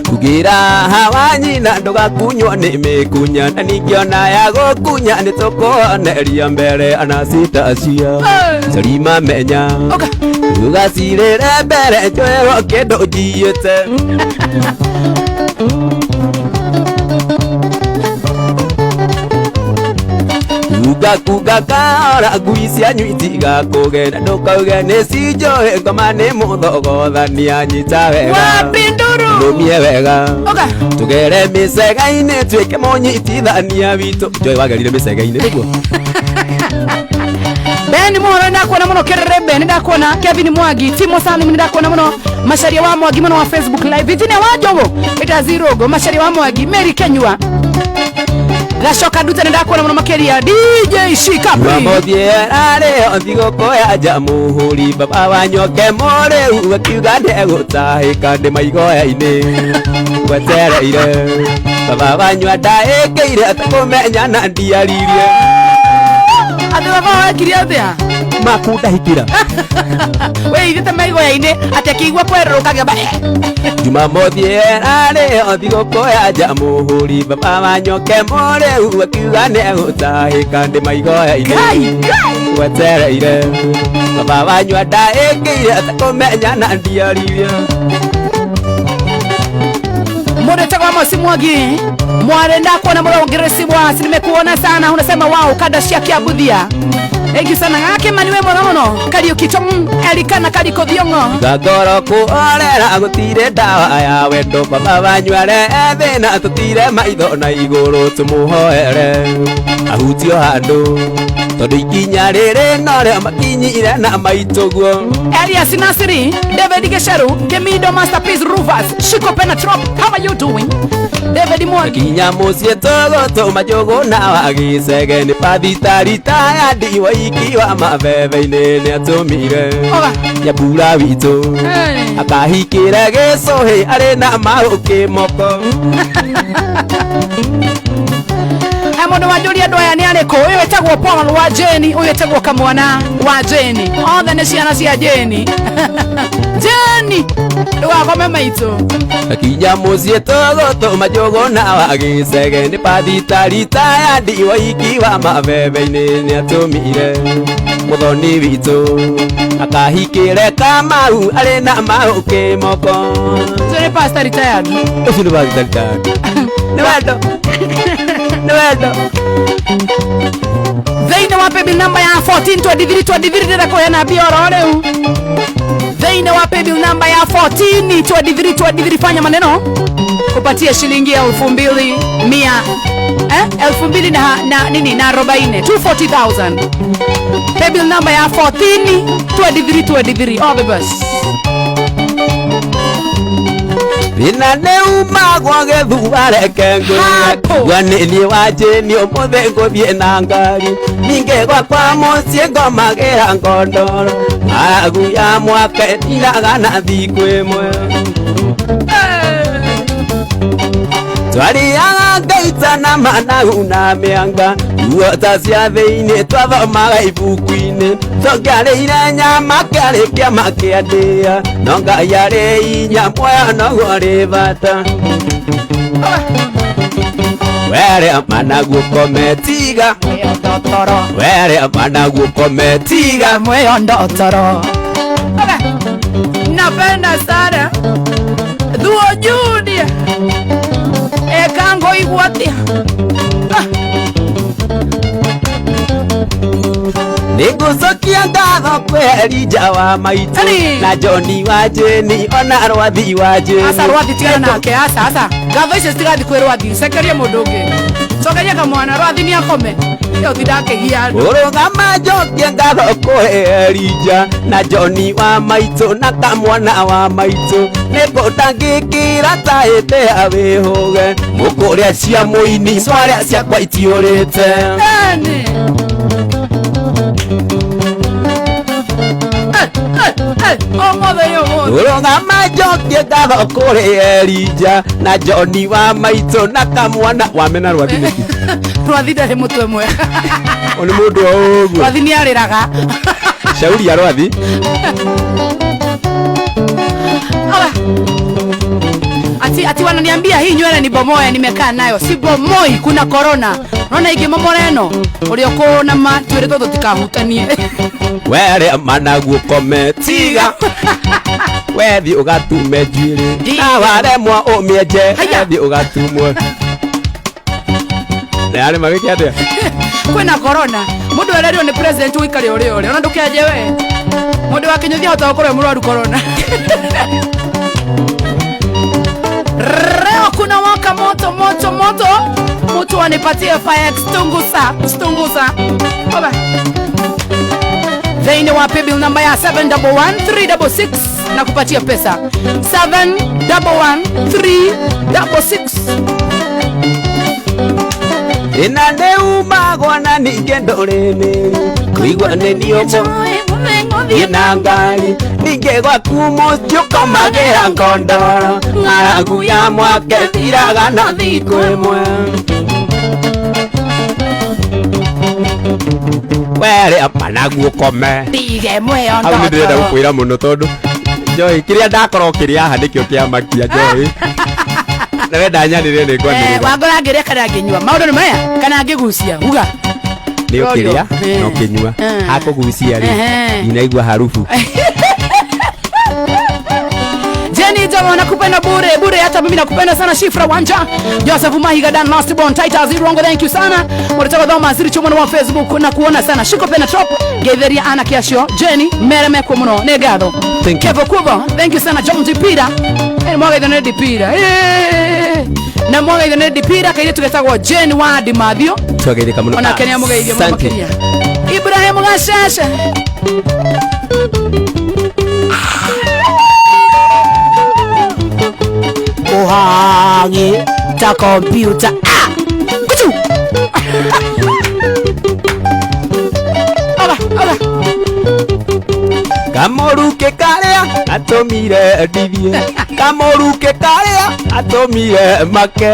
Kugira hawa nyina ndũgakunywo nĩ mĩkunya na ningĩ ona ya gũkunya nĩ tũkũoneria mbere anacita cia Hey. Salima menya Oka. ndũgacirĩre mbere njoerwo kĩndũ njiyĩte. Kuga kuga kahora ngui cianyu itigakũgenda ndũkauge nĩ cinjũĩ ngoma nĩ mũthogothania nyita wega Wapinduru. rũmie wega Oka. tũgere mĩcega-inĩ tuĩke mũnyitithania witũ. Joy wagerire mĩcega-inĩ nĩguo. Ben Muhoro ndakuona muno, Kerere Ben ndakuona, Kevin Mwangi, Timo Salim ndakuona muno, Macharia wa Mwangi muno wa Facebook Live, Virginia Wajobo itazirogo, Macharia wa Mwangi, Mary Kenyua, Gacoka Ndute ndakuona muno makiria, DJ Shikapri. Jumamothi ĩrarĩo thigũkũ ya Jamhuri baba wa nyoke mũrĩu akiuga ndegũtahĩka ndĩ maigoya-inĩ gwetereire baba wanyua ndaĩkĩire atakũmenya na ndiaririe. Atĩ baba wekire atĩa? Makundahikĩra. We ithiĩte maigoya-inĩ atĩ akĩigua kwerũrũka gĩamba. Jumamothi ĩrarĩo thigũkũ ya Jamhuri baba wa nyoke mũrĩu akiuga nĩegũtahĩka ndĩ maigoya-inĩ Ngai, Ngai. gwetereire baba wanyua ndaĩkĩire atakũmenya na ndiaririe. Mundu etagwo Amos Mwangi mware ndakuona mũrongeresi wasi, nimekuona sana, unasema wao kada cia Kiambuthia. Thank you sana gake maniwe muno muno Kariuki Tom Erikana Kariko Thiongo. Ngoro kuorera gutire ndawa ya wendo baba wanyu are thina tutire maitho na iguru tumuhoere ahutio handu tondu ikinya riri norio makinyire na maituguo. Elias Nasiri, David Gesharu, Kemido Masterpiece Rufus, Shiko Penetrop, how are you doing? David Mwangi. Kinya muciĩ tũgũtũma njũgũ na wa gĩcege nĩ pathitari ya ndiwa ikiwa mabebe-inĩ nĩatũmire nyambura witũ akahikĩre gĩcũhĩ arĩ na mahũkĩ moko. Mundu wa Julia andũ aya nĩ arĩkũ? Ũyũ wĩtagwo Paul wa Jane, ũyũ wĩtagwo Kamwana wa Jane. Othe nĩ ciana cia Jane. Jane ndũgakome maitũ. Kinya muciĩ tũgũtũma njũgũ na wa gĩcege nĩ pathitari ya ndiwa ikiwa mabebe-inĩ nĩatũmire mũthoni witũ akahikĩre Kamau arĩ na mahũkĩ moko. Ũcio nĩ pastor retired. Ũcio nĩ pastor retired. Nĩ wendo. Nĩ wendo. Thĩinĩ wa paybill number ya 142323 ndĩrenda kũheana mbia oro rĩu. Thĩinĩ wa paybill number ya 142323 fanya maneno kupatia shilingi 2100 2000 na nini na 40 240,000. Paybill number ya 142323. All the best. Thĩna nĩ umagwo gĩthua reke ngwĩre ngwanĩrie wa Jane ũmũthĩ ngũthiĩ na ngari ningĩ gwakwa mũciĩ ngomagĩra ngondoro ng'aragu ya mwaka ĩthiraga na thikũ ĩmwe. Twariaga ngaita na managu na mĩanga nguo ta cia thĩinĩ twathomaga ibuku-inĩ tũngĩarĩire nyama kĩarĩ kĩama kĩa ndĩa no Ngai arĩ inya muoyo noguo ũrĩ bata. Were managu ũkome tiga, were managu ũkome tiga mweyo ndotoro. Napenda sana Thuo Julia ekango igwatia. Nĩngũcokia ngatho kwĩ Elija wa maitũ na John wa Jane ona Rwathi wa Jane. Aca Rwathi tigana nake, aca aca ngatho icio citigathiĩ kwĩ Rwathi, cokeria mũndũ ũngĩ, cokeria kamwana. Rwathi nĩ akome ĩyo tindakĩgia andũ. Ũrũgama njokie ngatho kwĩ Elija na John wa maitũ na kamwana wa maitũ nĩngũtangĩkĩra ta ĩte ya wĩhũge mũkũrĩa cia mũini mwarĩa ciakwa itiũrĩte. Ũrũgama njokie ngatho kũrĩ Elija na John wa maitũ na kamwana wamena Rwathi nĩkĩ? Rwathi ndarĩ mũtwe mwega. Nĩ mũndũ o ũguo. Rwathi nĩ arĩraga. Shauri ya Rwathi. Ati wananiambia hii nywele ni bomoe, nimekaa nayo. Si bomoi, kuna corona. Unaona ikimomora ĩno ũrĩa ũkũna ma twĩrĩtwo tũtikahutanie. Were managu ũkome tiga wethi ũgatume njuĩrĩ na waremwo ũmĩenje wethi ũgatumwo. Na arĩ magĩke atĩa? Kwĩna corona. Mũndũ ererirwo nĩ president ũikare ũrĩa ũrĩa. Ona ndũkĩanjie we. Mũndũ wa Kĩnyũthi ahota gũkorwo e mũrwaru corona. Leo kuna waka moto moto moto. Mtu anipatie fire extinguisher, extinguisher. Oba. Thĩinĩ wa paybill number ya 711366 na kupatia pesa 711366. Ina nĩ umagwo na ningĩ ndũrĩ mĩri kũigua nĩ niĩ ũmũthĩ na ngari ningĩ gwaku mũciĩ ũkomagĩra ngondoro ng'aragu ya mwaka ĩthiraga na thikũ ĩmwe. Were managu ũkome ndige mweyo hau nĩ ndĩrenda gũkwĩra mũno tondũ Joy kĩrĩa ndakorwo kĩrĩa haha nĩkĩo kĩamakia Joy. Na wenda nyanĩrĩre nĩ ngwanĩrĩra. Wangora ngĩrĩa kana ngĩnyua maũndũ nĩ maya kana ngĩgucia uga nĩ ũkĩrĩa na ũkĩnyua hakũgucia rĩ ndinaigua harufu. Jenny Joy Anasema nakupenda bure bure, hata mimi nakupenda sana. Shifra Wanja, Joseph Mahiga, Dan Lastborn, Titus Irongo, thank you sana. Muritago Thomas Richo mwana wa Facebook na kuona sana. Shiko Pena Trop, Getheria Ana Kiasio, Jenny Mereme kwa muno, nĩ ngatho. Thank you. Kevo Kubo, thank you sana. John Dipira. Mwaga ithe nĩ Dipira. Na mwaga ithe nĩ Dipira kairĩtu getagwo Jane wa Dimathio. Twageithĩka mũno. Onake nĩ amũgeithia mũno Asante. makĩria. Ibrahim Gashasha. Uhangi ta kompyuta. Ah! Kuchu! Aba, aba. Kamoruke karia atũmire ndithie, kamoruke karia atũmire make,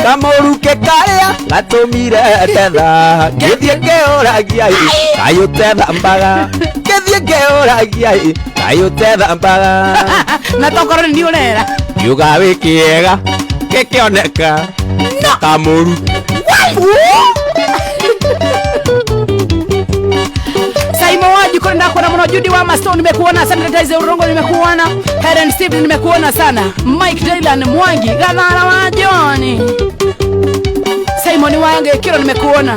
kamoruke karia atũmire tetha, ngĩthiĩ ngĩũragia ĩ kaĩ ũtethambaga, ngĩthiĩ ngĩũragia ĩ kaĩ ũtethambaga. Na tokorwo nĩ niĩ ũrera. Kiuga wĩ kĩega gĩkĩoneka kamoruke. Saimo Waji kule ndakuona muno, Judy wa Mastone nimekuona sana, Tatizo Urongo nimekuona, Helen Steve nimekuona sana, Mike Dylan Mwangi, Gathara wa John, Simon Wange Kiro nimekuona.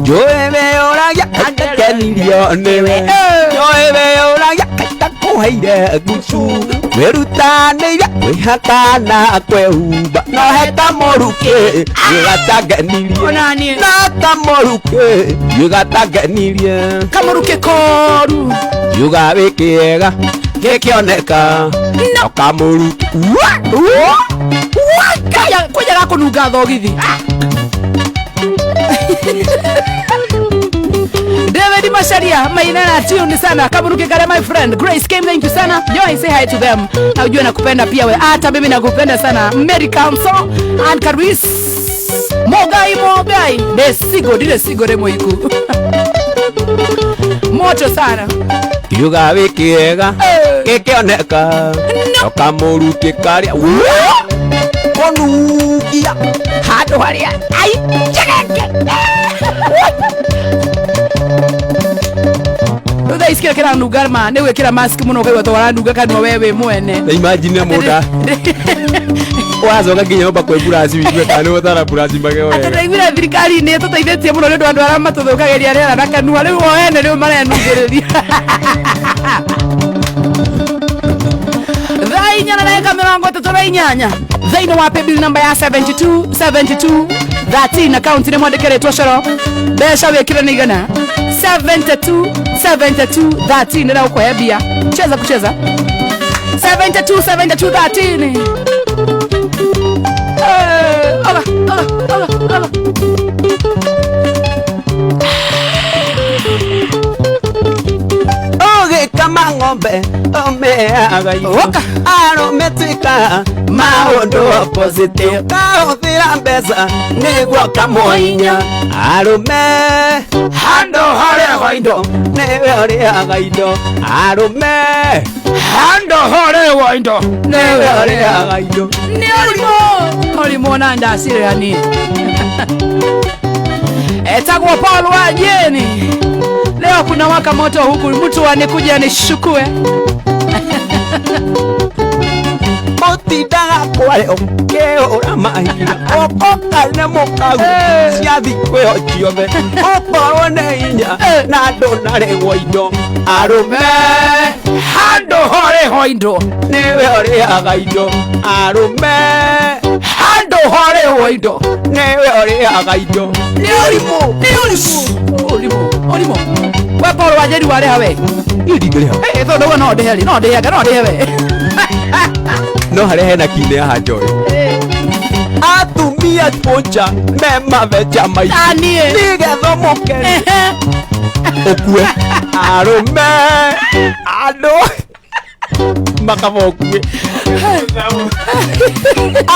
Njũĩ wĩyũragia katakenirio nĩwe, njũĩ wĩyũragia katakũheire ngucu, wĩrutanĩirie kwĩhakana kwĩhumba, no he kamũrukĩ gĩgatangenirie, Ona niĩ. na kamũrukĩ gĩgatangenirie, Kamuruke koru. kiuga wĩ kĩega gĩkĩoneka no kamũrukĩ. Kaya kuja gakununga thogithi. David Masharia, Mainana tune sana. Kamuruke kare my friend. Grace came, thank you sana. Joy, say hi to them. Na ujue nakupenda pia we. Hata mimi nakupenda sana. Mary Council and Caris. Mogai Mogai. Desigo, dile sigo re moiku. Moto sana. Kiuga wĩ kĩega gĩkĩoneka no kamũrukĩ karĩa kũnungia Handũ harĩa ai njegeke. Rĩu thaa ici kĩrĩa kĩranunga ma nĩ gwĩkĩra mask mũno ũkaigua ta ũranunga kanua we wĩ mwene. Na imagine mũndũ ũracoka nginya nyũmba kwĩ buraci wigue kana nĩ ũtara buraci magego Atĩ wega. ndaiguire thirikari nĩ ĩtũteithĩtie mũno nĩ ũndũ andũ arĩa matũthũkagĩria rĩera na kanua rĩu o ene rĩu marenungĩrĩria. Thaa 4:38 thĩinĩ wa paybill namba ya 72 72 13 akaunti nĩ mwandĩkĩrĩtwo coro mbeca wĩkĩre nĩ igana 72 72 13 nĩra ũkũhe mbia cheza kucheza 72 72 13. Oga, oga, oga, oga. Ũgĩkama ng'ombe ũmĩaga indo. Ũka. Arũme tuĩka maũndũ opposite, ũkahũthĩra mbeca nĩguo kamũhinya. Arũme Handũ harehwo indo. nĩwe ũrĩaga indo, arũme Handũ harehwo indo. nĩwe ũrĩaga indo. Nĩ ũrimũ. Ũrimũ na ndacirĩra niĩ. Etagwo Paul wa Jeni. Leo kuna waka moto huku, mtu anikuja anishukue. Mũtindaga kwarĩ ũkĩhũra mahiga, ũkoka nĩ mũkagu cia thikũ ĩyo ciothe, ũkorwo nĩ hinya na ndũnarĩgwo indo. Arũme Handũ harehwo indo. nĩwe ũrĩaga indo, arũme Handũ harehwo indo. nĩwe ũrĩaga indo. Nĩ ũrimũ. Nĩ ũrimũ. Ũrimũ. Ũrimũ. We Paul wa Jeni warĩha we. Niĩ ndingĩrĩha. Tondũ ũguo no ndĩhe rĩ, no ndĩhe, no ndĩhe we. No harĩa hena kine haha njoĩ. Atumia ponja me mabeca maingĩ. Ta niĩ. Nĩgetha mũkenie. Ũkue. Arũme andũ makaba ũkue.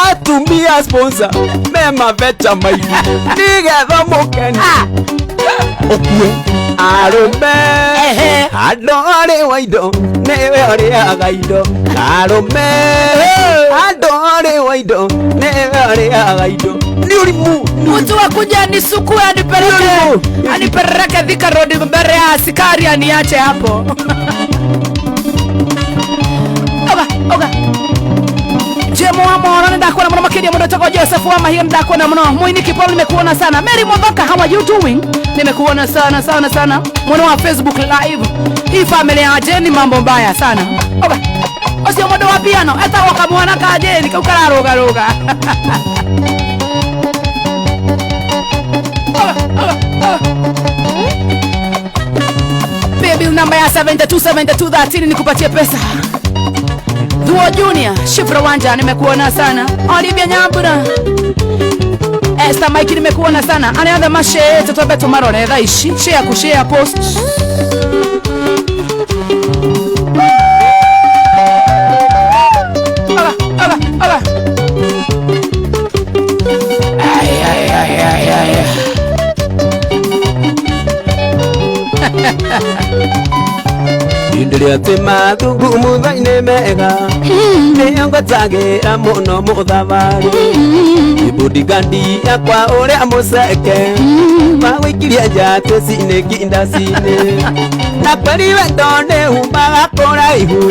Atumia sponsor me mabeca maingĩ nĩgetha mũkenie. Ũkue. Arũme andũ arĩ wa indo nĩwe ũrĩaga indo. Arũme andũ arĩ wa indo nĩwe ũrĩaga indo. Nĩ ũrimũ. Mtu akuja anisukue anipeleke anipeleke Thika Road mbele ya askari aniache hapo. Aba, Oga Jemo wa Moro nĩ ndakuona mũno makĩria mũndũ wĩtagwo Joseph wa Mahiga nĩ ndakuona mũno. Mwini Kipolo nimekuona sana. Mary Mothoka, how are you doing? Nimekuona sana sana sana. Mwana wa Facebook live. Hii familia ya Jeni mambo mbaya sana. Oga ũcio mũndũ wa piano etagwo kamwana ka Jeni kau kararũgarũga. Oga, oga, oga. Paybill namba ya 727213 nikupatie pesa. Thuo Junior, Shifra Wanja nimekuona sana. Olivia Nyambura, Esther Mike nimekuona sana. Arĩa othe macĩte twambe tũmarore thaa ici. Share ku share post. Oga, oga, oga. Ai, ai, ai, ai, ai. Hĩndĩ ĩrĩa twĩ mathungumutho-inĩ mega nĩyo ngwatagĩra mũno mũthabarĩ ibũndigandi yakwa ũrĩa mũceke magũikirie njatĩ cinĩ ngindacinĩ na kweri wendo nĩ umaga kũraihu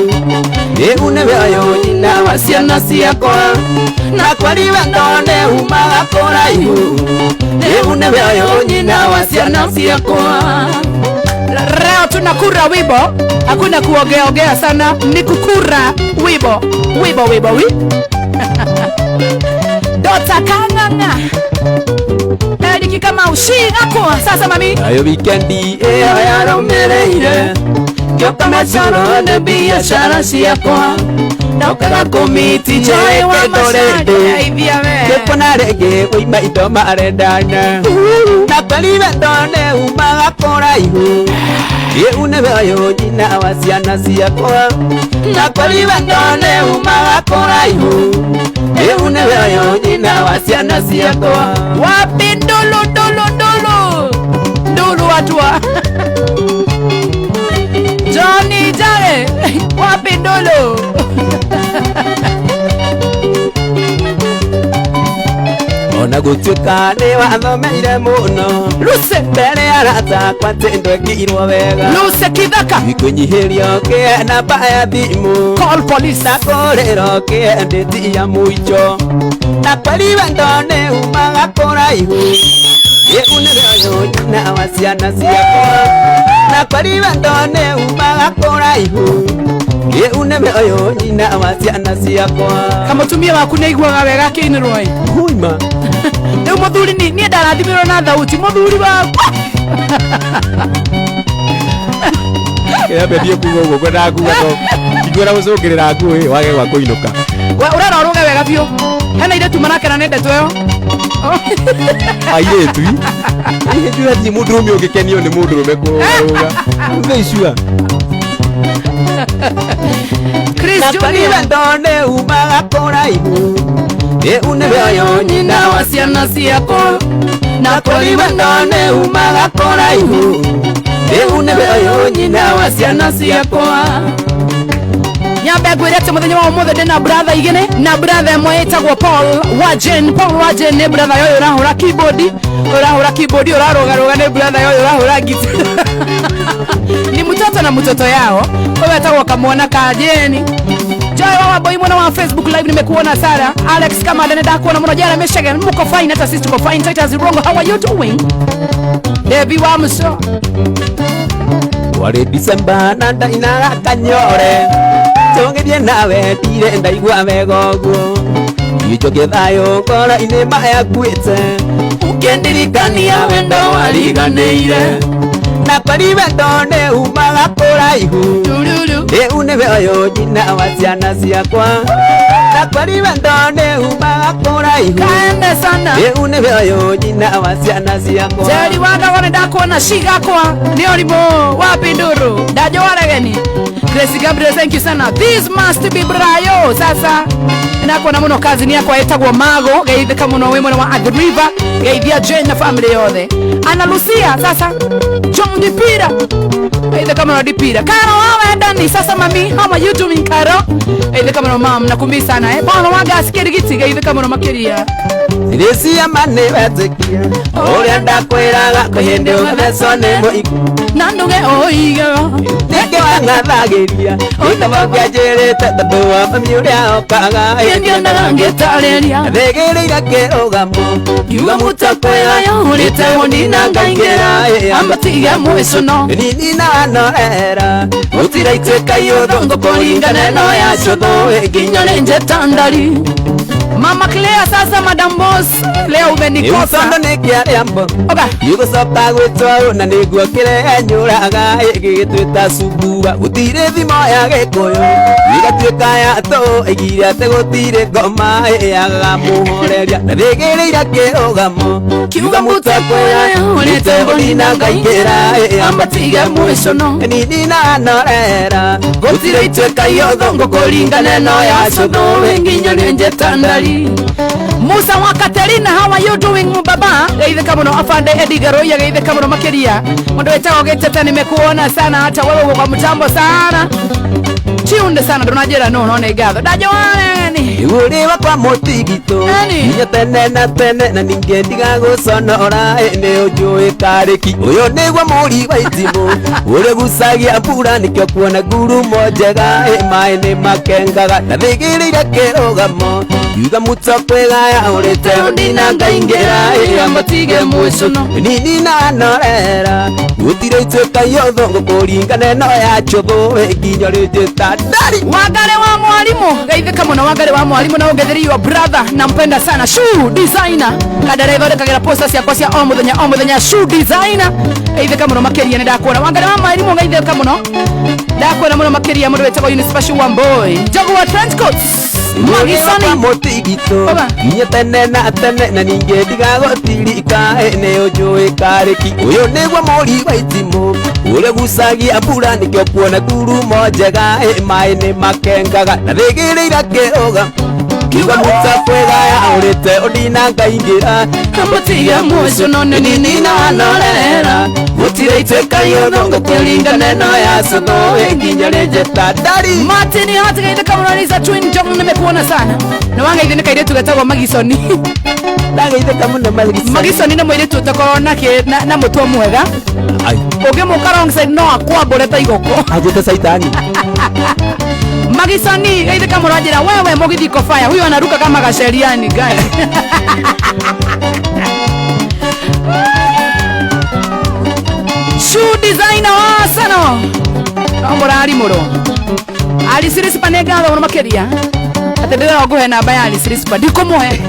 rĩu nĩwe ũyũ nyina wa ciana ciakwa na kweri wendo nĩ umaga kũraihu rĩu nĩwe ũyũ nyina wa ciana ciakwa. Leo tunakura wibo, hakuna kuongea ongea sana, ni kukura wibo, wibo wibo wi. Dota kang'ang'a Eriki kama ushigakwa sasa mami. Nayo wikendi ĩyo yarũmĩrĩire ngĩũka mecoro nĩ biacara ciakwa ndokaga kũmiti Joy wa njĩkĩtwo rĩngĩ Ivia we. ngĩkuona rĩngĩ ũima indo marendana na kweri wendo nĩ umaga kũraihu rĩu nĩwe ũyũ nyina wa ciana ciakwa na kweri wendo nĩ umaga kũraihu rĩu nĩwe ũyũ nyina wa ciana ciakwa. Wapi ndulu ndulu ndulu ndulu watu wa Johnny Jare, wapi ndulu? Ona gũtuĩka nĩ wathomeire mũno Luse mbere ya arata akwa atĩ ndwekirwo wega Luse Kithaka, ikwĩnyihĩrio kĩe namba ya thimũ call police. Na kũrĩrwo kĩe ndĩti ya mũico na kweri wendo nĩ umaga kũraihu rĩu nĩwe ũyũ nyina wa ciana ciakwa na kweri wendo nĩ umaga kũraihu rĩu nĩwe ũyũ nyina wa ciana ciakwa. Kamũtumia waku nĩ aiguaga wega akĩinĩrwo ĩ. Huima Rĩu mũthuri niĩ ndarathimirwo na thauti mũthuri wakwa. Kĩrĩa ndiĩ kuga ũguo ngwendaga kuga to ndingĩenda gũcũngĩrĩra ngũĩ wage gwa kũinũka. We ũrera ũrũge wega biũ. Hena airĩtu marakena nĩ ndeto ĩyo. Airĩtu airĩtu hatirĩ mũndũrũme ũngĩkenio nĩ mũndũrũme kũrũga thaicua. Chris Na kweri Junior wendo nĩ umaga kũraihu rĩu nĩwe ũyũ nyina wa ciana ciakwa na kweri wendo nĩ umaga kũraihu rĩu nĩwe ũyũ nyina wa ciana ciakwa. Nyambe ngwĩre atĩ mũthenya wa ũmũthĩ ndĩna brother igĩrĩ na brother ĩmwe ĩtagwo Paul wa Jane. Paul wa Jane nĩ brother yoyo ũrahũra keyboard, ũrahũra keyboard ũrarũgarũga nĩ brother yoyo ũrahũra guitar. Ni mtoto na mtoto yao. Wewe etagwo kamwana ka Jane. Joy wa Wambui mwana wa Facebook live nimekuona sana. Alex kama nĩ ndakuona mũno. Jana Michigan mko fine, hata sisi tuko fine. Titus Rongo, how are you doing? Debbie wa Muso. Warĩ December na ndainaga kanyore tũngĩthiĩ nawe ndirĩ ndaigua wega ũguo gĩcho thayũ ngoro-inĩ maya nguĩte ũkĩndirikania wendo wariganĩire na kweri wendo nĩ umaga kũraihu Tururu. rĩu nĩwe ũyũ nyina wa ciana ciakwa na kweri wendo nĩ umaga kũraihu Kaende sana. rĩu nĩwe ũyũ nyina wa ciana ciakwa. Jerry wanda wane ndakuona shigakwa nĩ ũrimũ wapi nduru ndajo waregeni. Grace Gabriel, thank you sana. This must be Brayo. Sasa ndakuona mũno kazi ni yakwa etagwo Mago geithĩka mũno wĩ mwena wa Athi River geithia Jane na family yothe. Ana Lucia sasa John Dipira geithĩka mũno Dipira. Karo wa wendani sasa mami, how are you doing Karo? Geithĩka mũno mam, nakumbi sana eh. Bwana wa gas kirigiti geithĩka mũno makĩria. Rĩciama nĩ wetĩkia ũrĩa ndakwĩraga kwĩ hĩndĩ ũgathecwo nĩ mũiku na nduge oige nĩkĩ wang'athagĩria ikaba ũkĩanjĩrĩte tondũ wa mami ũrĩa okaga ngĩonaga ngĩtarĩria thĩgĩrĩire kĩrũgamo kiuga mũtakwĩgaya ũrĩte mũnina ngaingĩra amatige mwĩcũno nini na norera gũtirĩ ituĩka iũthũ ngũkũringana ĩno ya cũthũ nginya nĩ njeta ndari. Mama Claire, sasa Madam Boss, leo umenikosa. Ĩũcondo nĩ kĩarĩambo Oga. Igũcoka gwĩtwo na nĩguo kĩrenyũraga ĩgĩgĩtuĩta cubua gũtirĩ thimo ya gĩkũyũ ĩgatuĩka ya tũ ĩgire atĩ gũtirĩ ngoma ĩyagaga mũhoreria na thĩgĩrĩire kĩrũgamo Kiuga mũtakwĩgaya ũrĩte mũnina ngaingĩra amatige mwĩcũno nini na norera gũtirĩ ituĩka iũthũ ngũkũringana ĩno ya cũthũ nginya nĩ njeta ndari. Musa wa Katerina, how are you doing baba? Geithĩka mũno afande Eddie Garoya, geithĩka mũno makĩria. Mũndũ wĩtagwo Gĩteta, nimekuona sana, hata wewe uko kwa mtambo sana. Tunde sana ndũnanjĩra no no nĩ ngatho. Ndajoane. Igũrĩ wakwa mũtigitũ Eni. nginya tene na tene na ningĩ ndigagũconora nĩ ũnjũĩ karĩki ũyũ nĩguo mũri wa itimũ ũrĩa gucagia mbura nĩkĩo kuona ngurumo njega maĩ nĩ makengaga na thĩgĩrĩire kĩrũgamo kiuga mũtokwĩgaya ũrĩte ũnina ngaingĩra Amatige mwĩcũno. nini na norera gũtirĩ ituĩka iũthũ ngũkũringana ĩno ya chũthũ nginya rĩnjĩta ndari. Wangare wa mwalimu, geithĩka mũno Wangare wa mwalimu na ũngethĩri your brother, nampenda sana. Shoe designer kandara ithondekagĩra posta ciakwa cia o mũthenya o mũthenya. Shoe designer, geithĩka mũno makĩria, nĩ ndakuona. Wangare wa mwalimu, geithĩka mũno, ndakuona mũno makĩria. Mũndũ wĩtagwo Eunice Wamboi, Njogu wa trench coats, Magisoni. Mũtigitũ Oba. nginya tene na tene na ningĩ ndigagũtirika nĩ ũnjũĩ karĩki ũyũ nĩguo mũri wa itimũ ũrĩa gucagia mbura nĩkĩo kuona ngurumo njega maĩ nĩ makengaga na thĩgĩrĩire kĩrũga kiuga mũtakwĩgaya ũrĩte ũndina ngaingĩra Amatige mwĩcũno nĩ nini na norera gũtirĩ ituĩka iũthũ ngũkũringana ĩno ya cũthũ nginya rĩnjĩta ndari. Martin Hart, geithĩka mũno. Lisa Twin Jong, nimekuona sana na wangeithi nĩ kairĩtu getagwo Magisoni. Ndageithĩka mũno Magisoni. Magisoni nĩ mũirĩtu ũtakorwo na na mũtwe mwega. Ai. Ũngĩmũka wrong side no akwambũre ta igoko. Anjĩte caitani. Magisoni, geithĩka mũno, anjĩra wewe mũgithi iko fire, huyo anaruka kama gasheriani guy. Shoe designer wa Sano no mũrarimũrwo Alice Rispa, nĩ ngatho mũno makĩria atĩ ndĩrera ngũhe namba ya Alice Rispa, ndikũmũhe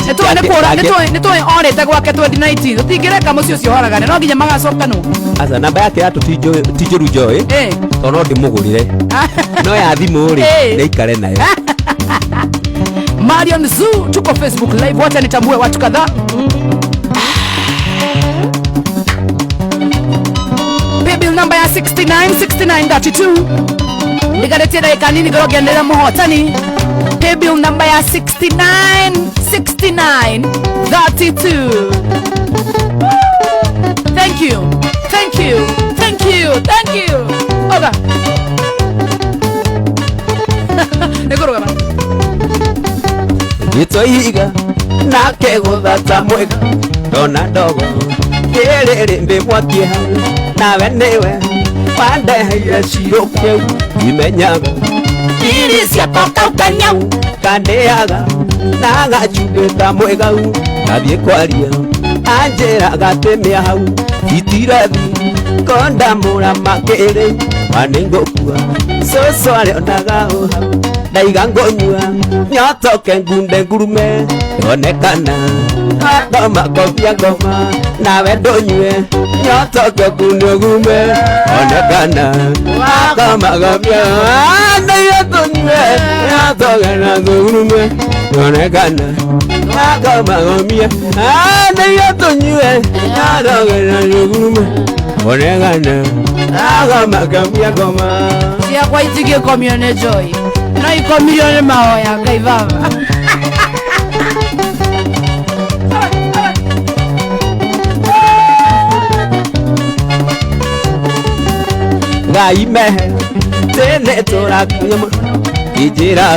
nĩtũĩ nĩ kũra nĩtũĩ orĩte gwake 2019 tũtingĩreka mũciĩ ũcio ũharagane, no nginya magacokanwo. Aca namba yake yatũ ti njũru njoĩ tondũ no ndĩmũgũrĩre no ya thimũ rĩ nĩikare nayo. Marion Zoo, tuko Facebook Live, wacha nitambue watu kadhaa. Paybill number ya 696932 ndigaretie ndagĩka nini ngorwo ngĩanĩrĩra mũhotani. Paybill number ya 696932. Thank you, thank you, thank you, thank you. Oga nĩngũrũgama. Gĩtoiga nake gũthata mwega ndona ndogo kĩrĩrĩ mbĩ mwaki hau nawe nĩwe wandeheire cirũ kĩu imenyaga Iri ciakwa kaukanyau kandĩaga na gacumbĩ ta mwĩgau ndathiĩ kwaria anjĩraga atĩ mĩa hau itirathi kondamũra makĩrĩ wanĩngũkua cũcũ arĩonaga o hau ndaiga ngũnyua nyotoke ngunde ngurume ndonekana ngoma kobia ngoma nawe ndũnyue nyotoke ngunde ngurume onekana ngoma kobia ndaiga tũnyue nyotoke na ngurume ndonekana ngoma kobia ndaiga tũnyue nyotoke na ngurume onekana ngoma kobia ngoma. Ciakwa itingĩkomio nĩ joy no ikomirio nĩ mahoya Ngai baba. Ngai mehe tene tũrakunya mũno injĩra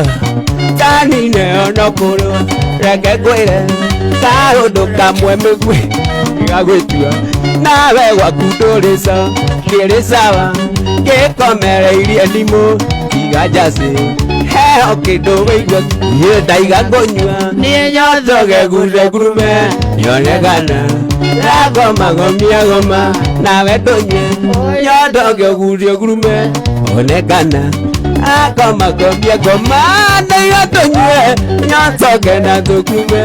tanine ona kũrũa Reke ngwĩre kaũndũ kamwe mĩguĩ gagwĩtua nawe gwaku ndũrĩ sawa kĩrĩ sawa gĩkomereirie ndimũ tiga njacĩ heo kĩndũ wĩigua niĩ ndaiga kũnyua Niĩ nyotoge gure ngurume nyonekana ragoma gomia goma nawe ndũnyue nyotoge gurie ngurume onekana akoma gomia goma ndaiga tũnyue nyotoge na tũkume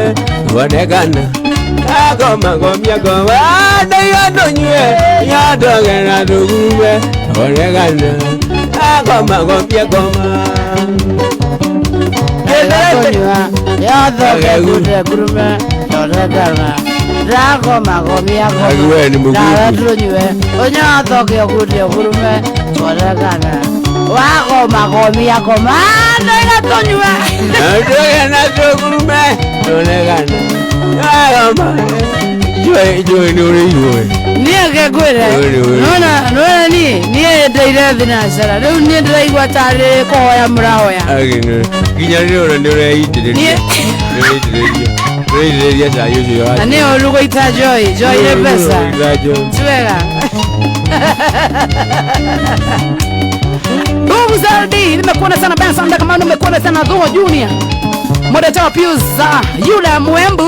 onekana akoma gomia goma ndaiga tũnyue nyotoge na tũkume onekana akoma gomia goma. Yothoge gure ngurume nyonekana ndagoma gomia goma Ague ni mũgugu. Nawe tũnyue ũnyothoge gure ngurume nyonekana wagoma gomia goma ndaiga tũnyue. Ndoge na tũkume onekana agoma joy joy nĩ ũrĩirwo. Niĩ ngĩkwĩre Ũĩ, ũĩ. nona nona niĩ niĩ ndeire thinacara rĩu niĩ ndĩraigua tarĩ kũhoya mũrahoya. Agĩ nginya rĩrĩ ona nĩ ũreitĩrĩria. Niĩ- Nĩ ũreitĩrĩria. Ũreitĩrĩria cai ũcio wa. Na nĩ ũru gũita joy joy nĩ mbeca. Ũreitĩrĩria joy. Twega. Nguvu zaidi nimekuona sana Benson Ndakamano, nimekuona sana Dhuo Junior. Moderator wa Pius yule Mwembu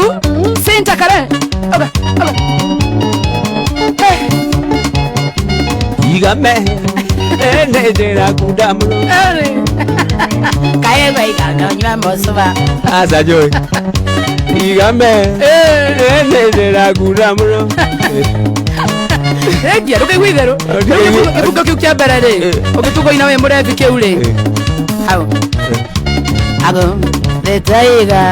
Sinta Kare. Okay, okay. Hey, Igame ene njĩra kunda mũno. eri. Kaegwa ikakanywa mosuba. Aca joy. Igame ene njĩra kunda mũno. Regia ndũkaigua itherũ. Gĩbungo kĩu kĩa mbere rĩ, ũgĩtugo ina wĩ mũrebi kĩu rĩ. Hau. Ago ndĩtaiga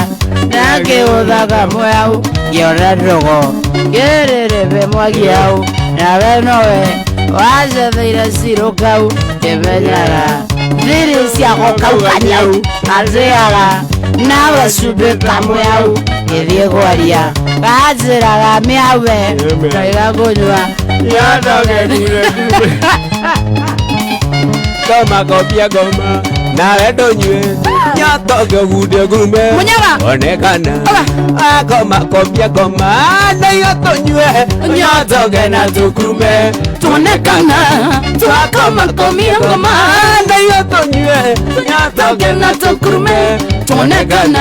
na ngĩũthaga mwau ngĩona ndogo ngĩrĩrĩbe mwaki hau nawe nowe wacetheire cirũ kau ngĩmenyaga thiri ciako kau kanyau atĩaga nawe cumbĩ kamwe hau ngĩthiĩ kwaria kanjĩraga mĩawe ndaiga kũnyua. Nyotoge gure ngurume. Goma gomia goma nawe ndũnyue nyotoge gure ngurume. Mũnyaga. Onekana Oga. agoma gomia goma ndaiga tũnyue nyotoge na tũkurume. Tuonekana twakoma komia ngoma ndaiga tũnyue nyotoge na tũkurume. Tuonekana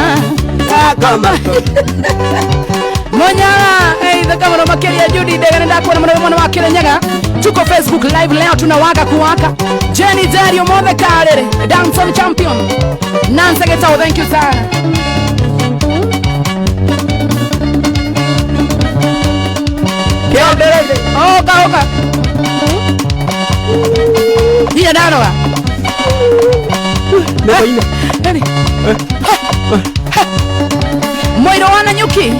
agoma. Munyaga eitha kama makeria Judy Ndega ndakuona muno mwana wa Kirinyaga. Tuko Facebook live leo tunawaka kuwaka. Jenny Dario Mothe Karere dancehall champion Nancy Getao, thank you sana. Kĩondereire. Oka oka Nina ndanoga. Nĩ Nani? Moiro wana nyuki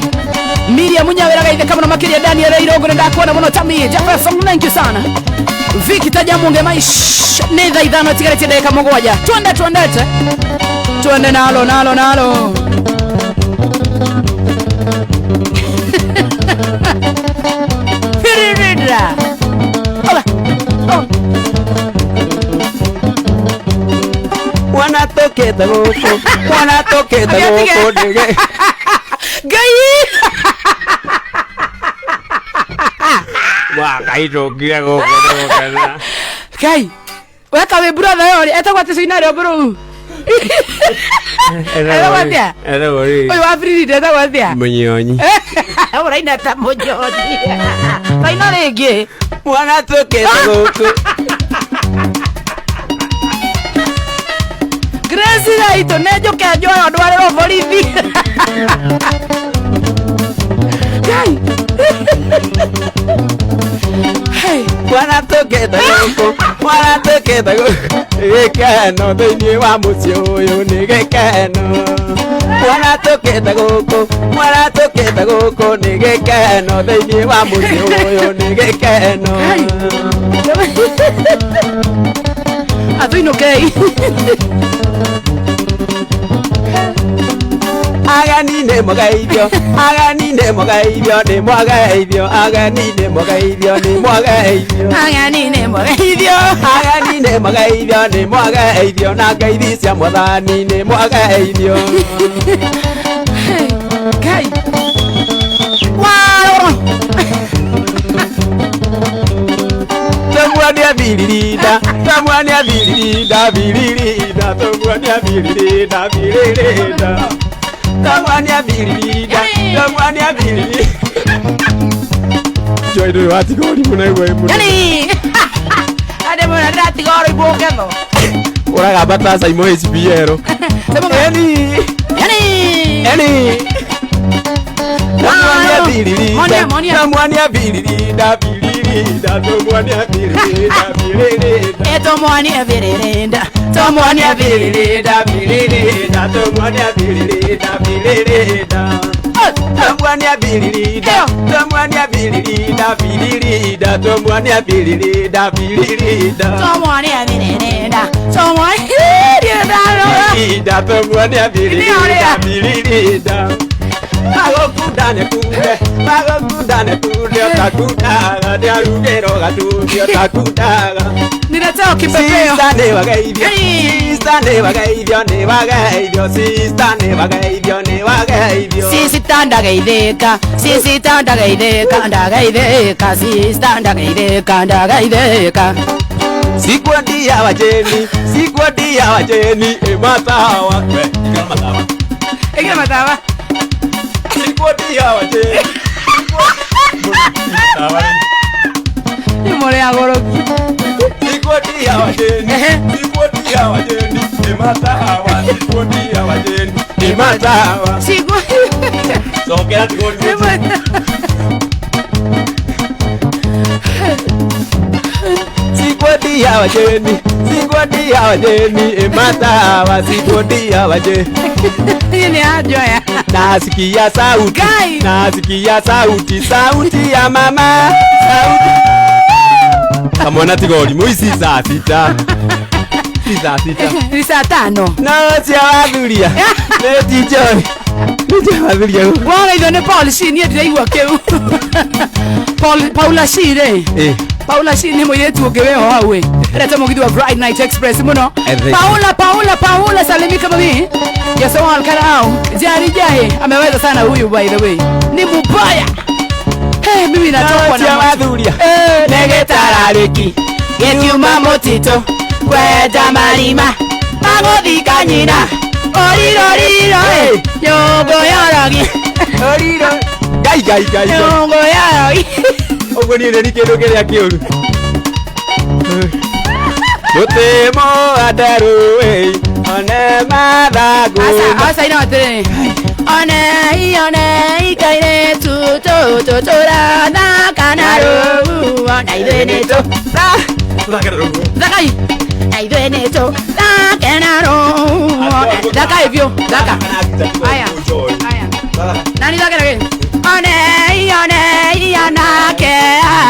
Miriam Munyawera gaithe kama makiria Daniel Irongo ndakuona muno Tami Jefferson, thank you sana. Viki Tajamunge maish ni thaa ithano tigarĩtie ndagĩka mũgwanja. Twende twendete twende nalo nalo nalo. Firirira. Ola. Oh. Mwana tũkĩte gũkũ mwana tũkĩte gũkũ ndĩgĩ. Ngai. Wakaitũkire gũkũ nĩgũkena. Ngai. Weka wĩ brother yo rĩ etagwo atĩ Scenario bro. Etagwo atĩa? Etagwo rĩ. Ũyũ wa Frida etagwo atĩa? Mũnyonyi. Ũraina ta mũnyonyi. Taina rĩngĩ. Mwana tũkĩte gũkũ. Grace Raito nĩ njũke njoyo ndwarĩrwo borithi. Ngai. Hey. Mwana tũkĩte gũkũ mwana tũkĩte gũkũ gĩkeno thĩinĩ wa mũciĩ ũyũ nĩ gĩkeno. Mwana tũkĩte gũkũ mwana tũkĩte gũkũ nĩ gĩkeno thĩinĩ wa mũciĩ ũyũ nĩ gĩkeno. Atũinũkei. Ageni nĩ mũgeithio ageni nĩ mũgeithio nĩ mwageithio ageni nĩ mũgeithio nĩ mwageithio. Ageni nĩ mũgeithio. Ageni nĩ mũgeithio nĩ mwageithio na ngeithi cia mwathani nĩ mwageithio. Hey. Ngai. Wow. Tomwania biririnda, tomwania biririnda, biririnda, tomwania biririnda, biririnda. Tomwania biririnda, tomwania biririnda. Joy ndũrĩ watiga ũrimũ na igwe mũno. Yani. Ade mwana ndatiga oro iboketho. Ũragamba ta Saimo HBL. Eni. Yani. Eni. Tomwania biririnda, Monia, monia. tomwania biririnda, biririnda, tomwania biririnda, biririnda. Etomwania biririnda. Tomwania biririnda. Biririnda, biririnda, tomwania biririnda, biririnda. Tomwania biririnda, tomwania biririnda, biririnda, tomwania biririnda, biririnda. Tomwania biririnda. Tomwania biririnda. Biririnda, tomwania biririnda, biririnda. Magokunda ne kunde, magokunda ne kunde, otakundaga, nĩarugĩrwo gatuthi otakundaga. Niletea kipepeo. Sista nĩwageithio, sista nĩwageithio, nĩwageithio, sista nĩwageithio, nĩwageithio. Sisita ndageithĩka, sisita ndageithĩka, ndageithĩka, sisita ndageithĩka, ndageithĩka. Sikwendia wajeni, sikwendia wajeni, ematawa. We, ikira matawa. Ĩkĩra matawa. Sikwendia wajeni. Matawa. Nĩ mũrĩ agũrũki. Sikwendia wajeni, sikwendia wajeni, ematawa. Sikwendia wajeni, ematawa. Siku. Sokera tikoni. Sikwendia wajeni, sikwendia wajeni, ematawa. Sikwendia wajeni. Hii ni ajoya. Nasikia sauti, Guy. nasikia sauti, sauti ya mama, sauti. Kamwana tiga ũrimũ ici saa sita. Ici saa sita. Ni saa tano. No cia wathuria. Nĩ ti Joy. Nĩ cia wathuria. Wageithio nĩ Paul Shi, niĩ ndiraigua kĩu. Paul Paula Shi rĩ. Eh. Paula Shi nĩ mũirĩtu ũngĩ wĩho hau ĩ. Endete mũgithi wa Bright Night Express mũno. Everything. Paula Paula Paula salimika mami. Yasowal Karao. Jari jahe ameweza sana huyu by the way. Ni mubaya. Hey, mimi natokwa No na cia macho. wathuria. Eh, Nĩ gĩtararĩki. Gĩkiuma mũtitũ kwenja marima magũthika nyina oriroriro Hey. nyũngũ yorogi Oriro. Ngai ngai ngai. ngai. nyũngũ yorogi. Ũguo niĩ nĩ kĩndũ kĩrĩa kĩũru. Mũtĩ mũhanderu ĩ, one mathangũ Asa asa ina atĩrĩrĩ onei onei kairĩtu tũtũ tũrathaka na rũu ona ithuĩ nĩ tũ Tũthake na rũu. thakai na ithuĩ nĩ tũthake na rũu thakai biũ thaka. Aya. Aya. Nani thake na kĩ? Onei onei anake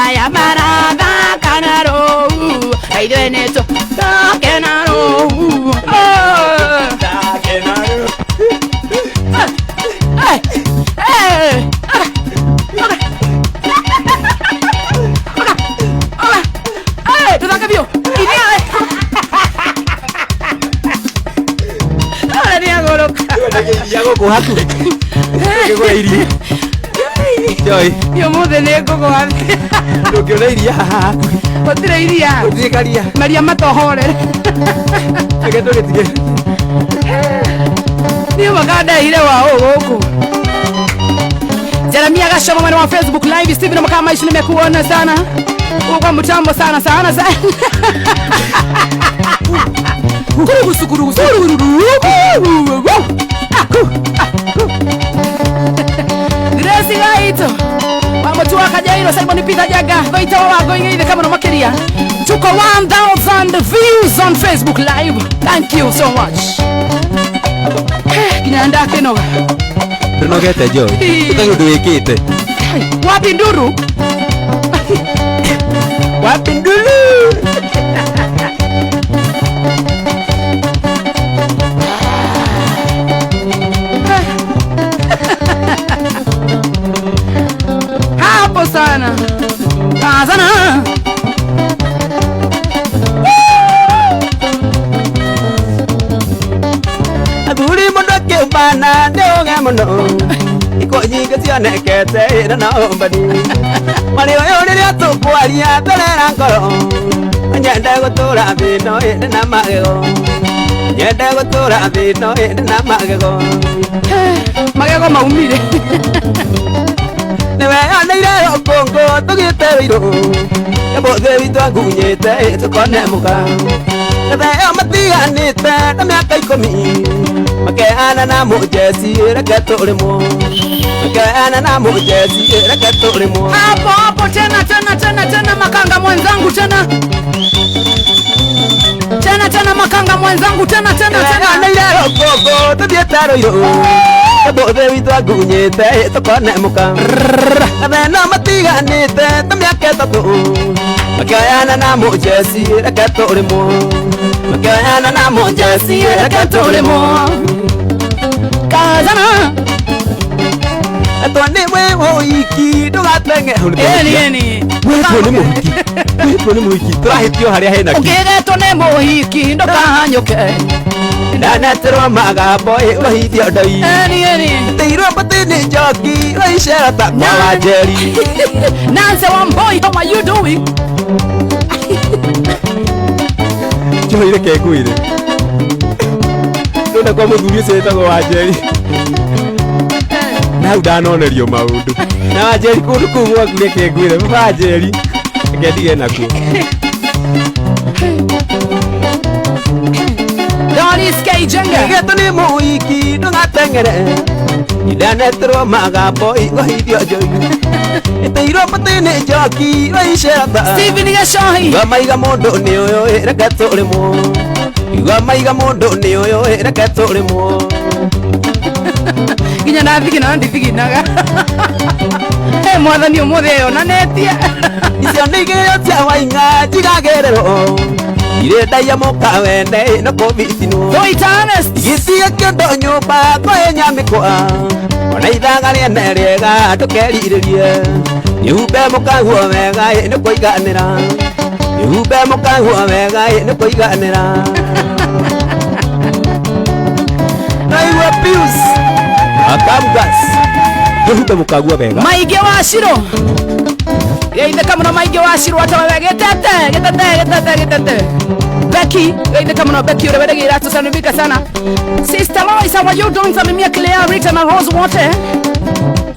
aya marathaka na rũu na ithuĩ nĩ tũthake na rũu. Oh. Tũthake na rũu. Hey! Hey! Hey, tũthake biũ. Iria. Ora nĩ agũrũka. Ndĩrenda iria gũkũ hakuhĩ. Ndũngĩgũra iria. Joy, Niĩ ũmũthĩ nĩ ngũgwa thĩ. ndũngĩona iria haha hakuhĩ. Gũtirĩ iria. Gũtirĩ karia. Maria matohorere. Reke tũgĩtige. Niĩ makandeire wa ũ gũkũ. Jeremia Gashoma mwena wa Facebook Live, Steven Makama ici nimekuona sana. Uko mtambo sana sana sana. Kurugusu kurugusu kurugusu. Grace Gaito. Wa Kajairo Simon Peter Jaga. Goito wa goingeithe kama no makiria. Tuko 1000 views on Facebook Live. Thank you so much. Kinya ndakenoga. Ndũnogete Joy. Ũtarĩ ũndũ wĩkĩte. Wapi nduru? Wapi nduru? Hapo sana. Sana. Athuri mũndũ akĩũmbana nĩ ũge mũno. Iko Nĩngenekete ĩna na ũmbani Marĩ ũyũ rĩrĩa tũkwaria tũrera ngoro Nyende gũtũra thĩ no ĩndĩ na magego Nyende gũtũra thĩ no ĩndĩ na magego Magego maumire. Nĩweyoneire rũkũngũ tũgĩte wĩirũ Ũmũthĩ witũ angunyĩte tũkone mũka Gatheo matiganĩte na mĩaka 10 Makeana na mũjeci reke tũrĩmwo Makeana na mũjeci reke tũrĩmwo Hapo hapo tena tena tena tena makanga mwenzangu tena. Tena tena makanga mwenzangu tena tena tena. Nĩweyoneire rũkũngũ tũthiĩte rũirũ Ũmũthĩ witũ angunyĩte tũkone mũka Gatheno matiganĩte ta mĩaka 3 Makeana na mũjeci reke tũrĩmwo Makeana na mũjeci reke tũrĩmwo Kazana. Atwa nĩ wĩ ũiki ndũgatenge Eni eni. Wĩtwo nĩ mũhiki Wĩtwo nĩ mũhiki tũrahĩtio harĩa hena ki Ũkĩgetwo nĩ mũhiki ndũkahanyũke. Ndaneterwo magambo ũhithio ndoi Eni eni. Teirwo mbati nĩ njoki waicera ta kwa Wanjeri Nancy Wamboi, how are you doing? Njohi reke ngwĩre Ndona kwa mũthuri ũcio wĩtagwo Wanjeri Na hau ndanonerio maũndũ Na Wanjeri kũndũ kũu gwaku reke ngwĩre baba Wanjeri reke ndige nakuo Doris K. Jenga. Nĩgetwo nĩ mũhiki ndũgateng'ere Ndaneterwo magambo ũhithio njoi Ĩteirwo mbati nĩ njoki waicera ta Stephen Gashahi. Igua maiga mũndũ nĩ ũyũ reke tũrĩmwo Igua maiga mũndũ nĩ ũyũ reke tũrĩmwo Nginya ndathigina ndithiginaga. Hey, mwathani ũmũthĩ eyonanĩtie. Icio nĩ igĩrĩo cia waing'a njigagererwo Irĩ ndaiya mũka wene no kũbitinwo Thoita Ernest. Gĩtige kĩndũ nyũmba kwĩ nyamĩkwa Ona ithaga rĩene rĩega ndũkerirĩrie Nĩhumbe mũkaguo wega nĩ kũiganĩra Nĩhumbe mũkaguo wega nĩ kũiganĩra Naigua Pius Akamgas Nĩhumbe mũkaguo wega Maingĩ wa Shiro. Geithĩka mũno maingĩ wa Shiro atawe gĩtete gĩtete gĩtete gĩtete. Becky, geithĩka mũno Becky ũrĩa wendagia iratũ salimika sana. Sister Lois, how are you doing? Salimia Claire, Rita na Rose wote.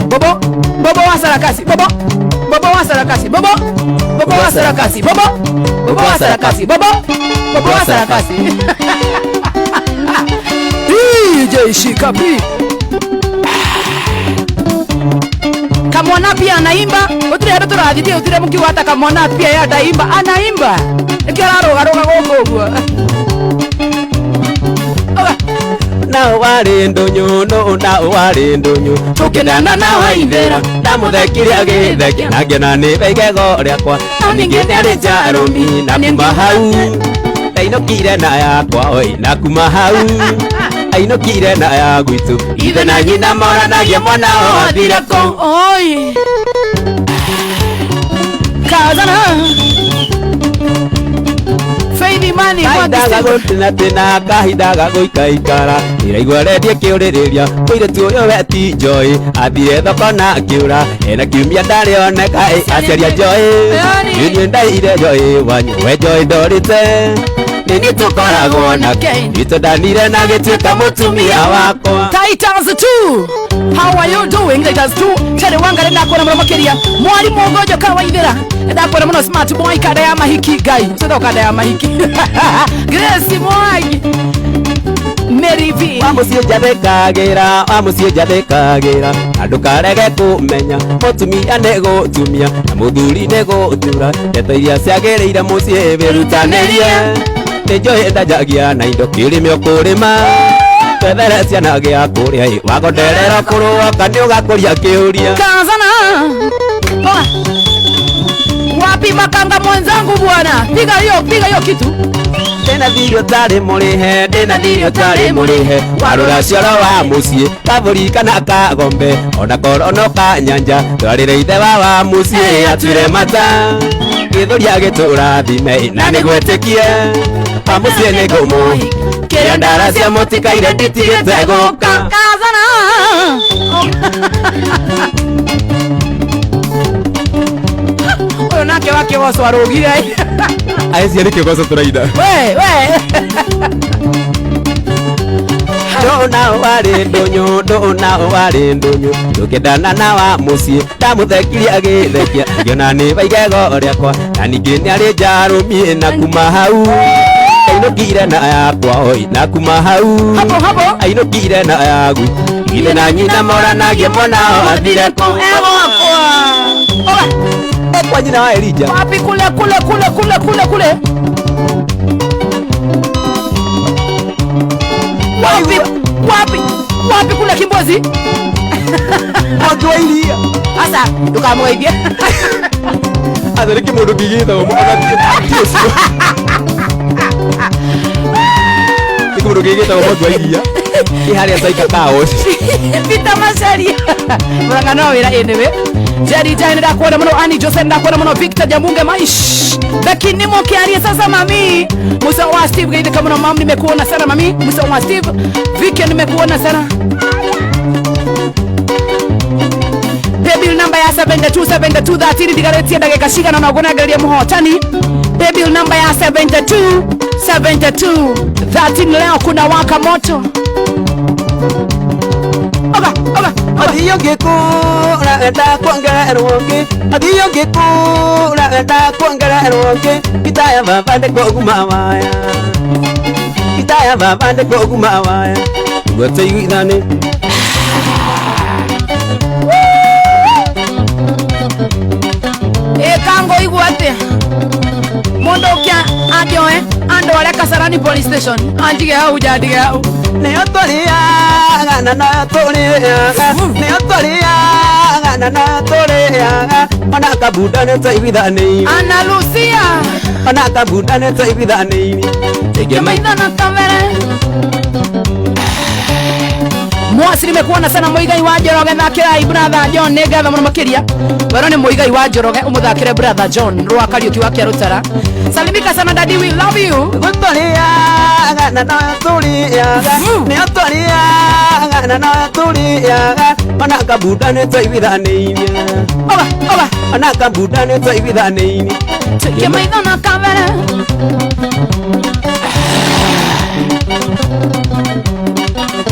Bobo, Bobo wa sarakasi, Bobo. Bobo wa sarakasi, Bobo. Bobo wa sarakasi, Bobo. Bobo wa sarakasi, Bobo. Bobo wa sarakasi. DJ Shikapi. Kamwana pia anaimba. Utire handu turathitie utire mukiuga ata kamwana pia ya ndaimba anaimba. Nikio ararugaruga gũkũ ũguo. Nao warĩ ndũnyũ nũ nao warĩ ndũnyũ tũkĩnana na waithĩra ndamũthekire agĩthekia na ngĩona nĩ igego rĩakwa na ningĩ nĩarĩ njarũmi na kuma hau ndainũkire na yakwa oi na kuma hau ainũkire na ya gwitũ ithe na nyina moranagia mwana wao athire kũ Oi. Kazana. Faith Imani Kahinda gũtinatina kahinda ga gũikaikara iraigua rendie kĩũrĩrĩria mũirĩtu ũyũ we ti Joy athire thoko na akĩũra ena kiumia ndarĩoneka aciaria Joy niĩ ndaire Joy wanyu we Joy ndorĩte nĩ niĩ tũkoragwo nake nĩtwendanire na gĩtuĩka mũtumia wakwa Titans 2. How are you doing? Titans 2. Chere wanga ndakuona mũno makĩria. Mwalimu Ngojo kawaithĩra. Ndakuona mũno smart boy kada ya mahiki ngai. Sio kada ya mahiki. Grace Mwangi. Mary V. Wa mũciĩ njathĩkagĩra wa mũciĩ njathĩkagĩra na ndũkarege kũmenya mũtumia nĩ gũtumia na mũthuri nĩ gũtura ndeto iria ciagĩrĩire mũciĩ wĩrutanĩrie nĩ njohi ndanjagia na indo kĩrĩme ũkũrĩma twethere ciana gĩa kũrĩa wagonderera kũrũoka nĩ ũgakũria kĩũria Kazana. Oa. Wapi makanga mwenzangu bwana? Piga hiyo kitu. Ndĩna thirĩ ũtarĩ mũrĩhe ndĩna thirĩ ũtarĩ mũrĩhe warũra cioro wa mũciĩ kabũri kana kagombe ona korwo no kanyanja twarĩre ithe wa mũciĩ atuire mata gĩthũria gĩtũrathime na nĩgwĩtĩkie wa mũciĩ nĩ ngũmũ Kĩrĩa ndaracia mũtikaire nditigĩte gũka. Kazana. Ũyũ nake wa kĩgoco arũgire. Aicia nĩ kĩgoco tũraina. We we. Ndũna warĩ ndũnyũ, ndũna warĩ ndũnyũ, tũkĩendana na wa mũciĩ, ndamũthekirie agĩthekia, ngĩona nĩ waigego rĩakwa, na ningĩ nĩarĩ njarũmie, na kuma hau ainũkire na yakwa oi, na kuma hau Hapo hapo. ainũkire na yagu, ithe na nyina moranagie mwana athire kũ. Egwakwa. Oga. Kwa nyina wa Elija. Wapi kule kule kule kule kule kule. Wapi wapi wapi kule Kimbozi. Mwangi wa iria. Asa ndukamũgeithie. Atha nĩ kĩmũndũ kĩgĩtagwo ona ti ũcio. Nĩ kĩmũndũ kĩgĩtagwo mwangi wa iria. Kĩ harĩa Saika Car Wash. Peter Macharia. Murang'a no wĩra anyway. Jerry Jane ndakuona muno, Annie Jose ndakuona muno, Victor Jamunge Maish. Lakini nimukiarie sasa mami. Musa wa Steve geithika muno mam, nimekuona sana mami. Musa wa Steve, Vicky nimekuona sana. Paybill number ya 72 72 13 ndigaretie ndagika cigana na ũguo ngererie mũhotani. Paybill number ya 72 72 13 leo kuna waka moto. Oga oga. Athiĩ ngĩkũra enda kuongererwo ngĩ, athiĩ ngĩkũra enda kuongererwo ngĩ, gita ya baba ndĩkũguma waya, gita ya baba ndĩkũguma waya, nĩguo tũiguithane. Ĩkango igua atĩa mũndũ ũkĩa angĩoe andware Kasarani police station anjige hau njandige hau. Nĩyo tũrĩaga na noyo tũrĩaga, nĩyo tũrĩaga na noyo tũrĩaga, ona kabunda nĩtũiguithanĩire. Ana Lucia. Ona kabunda nĩtũiguithanĩire. Kĩmaitho na kamere. Mwasi nimekuona sana Muigai wa Njoroge, thakĩrai brother John, nĩ ngatho mũno makĩria. Wero nĩ Muigai wa Njoroge, ũmũthakĩre brother John rwa Kariũki wa Kĩarũtara. Salimika sana daddy, we love you. Gũtũrĩaga na noyo tũrĩaga, nĩyo tũrĩaga na noyo tũrĩaga, ona kabunda nĩtũiguithanĩire. Oga oga. Ona kabunda nĩtũiguithanĩire. Kĩmaitho na kamere.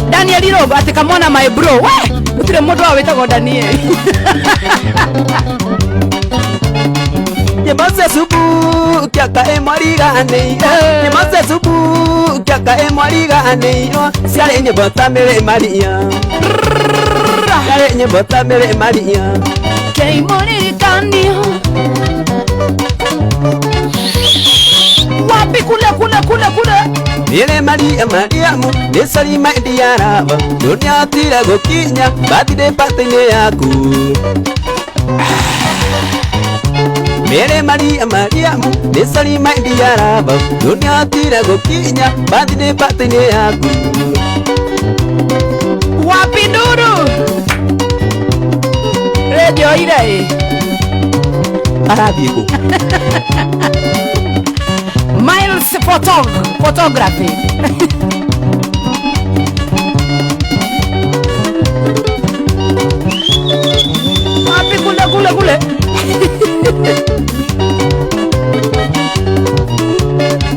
Daniel Irogo ati kamwana my bro. We, gũtirĩ mũndũ wa wĩtagwo Daniel. Nyĩmbo cia subu kĩaka ĩmwariganĩire, nyĩmbo cia subu kĩaka ĩmwariganĩirwo, ciarĩ nyĩmbo ta Mĩrĩ Maria, ciarĩ nyĩmbo ta Mĩrĩ Maria. Keimũririkanio. Wapi kule kule kule kule. Mĩrĩ Maria Mariamu nĩ Salima Ndiaraba, ndũnĩahotire gũkinya birthday party-inĩ yaku. Mĩrĩ Maria Mariamu nĩ Salima Ndiaraba, ndũnĩahotire gũkinya birthday party-inĩ yaku. Wapi nduru. Radio ile. Arathiĩ kũ? Miles photography. Wapi kule kule kule.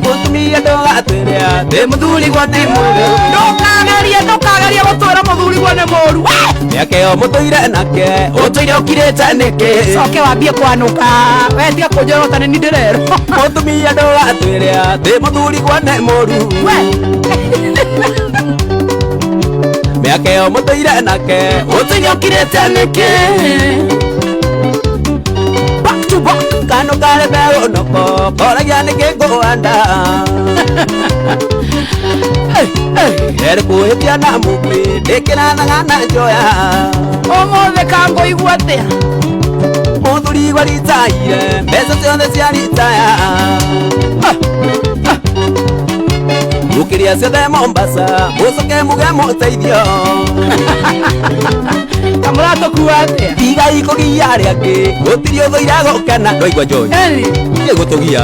Mũtumia ndũgatwĩre atĩ mũthuri gwa ti mũũru. Ndũkagerie ndũkagerie gũtwĩra mũthuri gwa nĩ mũũru. Mĩaka ĩyo mũtũire nake ũtũire ũkirĩte nĩkĩ? Coke wambie kwanũka. We tiga kũnjorota nĩ niĩ ndĩrerwo. Mũtumia ndũgatwĩre atĩ mũthuri gwa nĩ mũũru. We. Mĩaka ĩyo mũtũire nake ũtũire ũkirĩte nĩkĩ? Back to back. Kano kare beũ noko koragia nĩkĩ ngũhanda. Erĩ kũhĩtia na mũkuĩ ndĩkĩrathaga na njoya. Ũmũthĩ kangũigua atĩa? Mũthuri gwa ritaire mbeca ciothe cia ritaya. Mũkĩrĩa ciothe Mombasa mũcoke muge mũteithio. Kamũratũkua atĩa? Tigai kũgia arĩa angĩ gũtirĩ ũthũire gũkena. Ndwaigua Joy? Eni. Nĩ gũtũgia.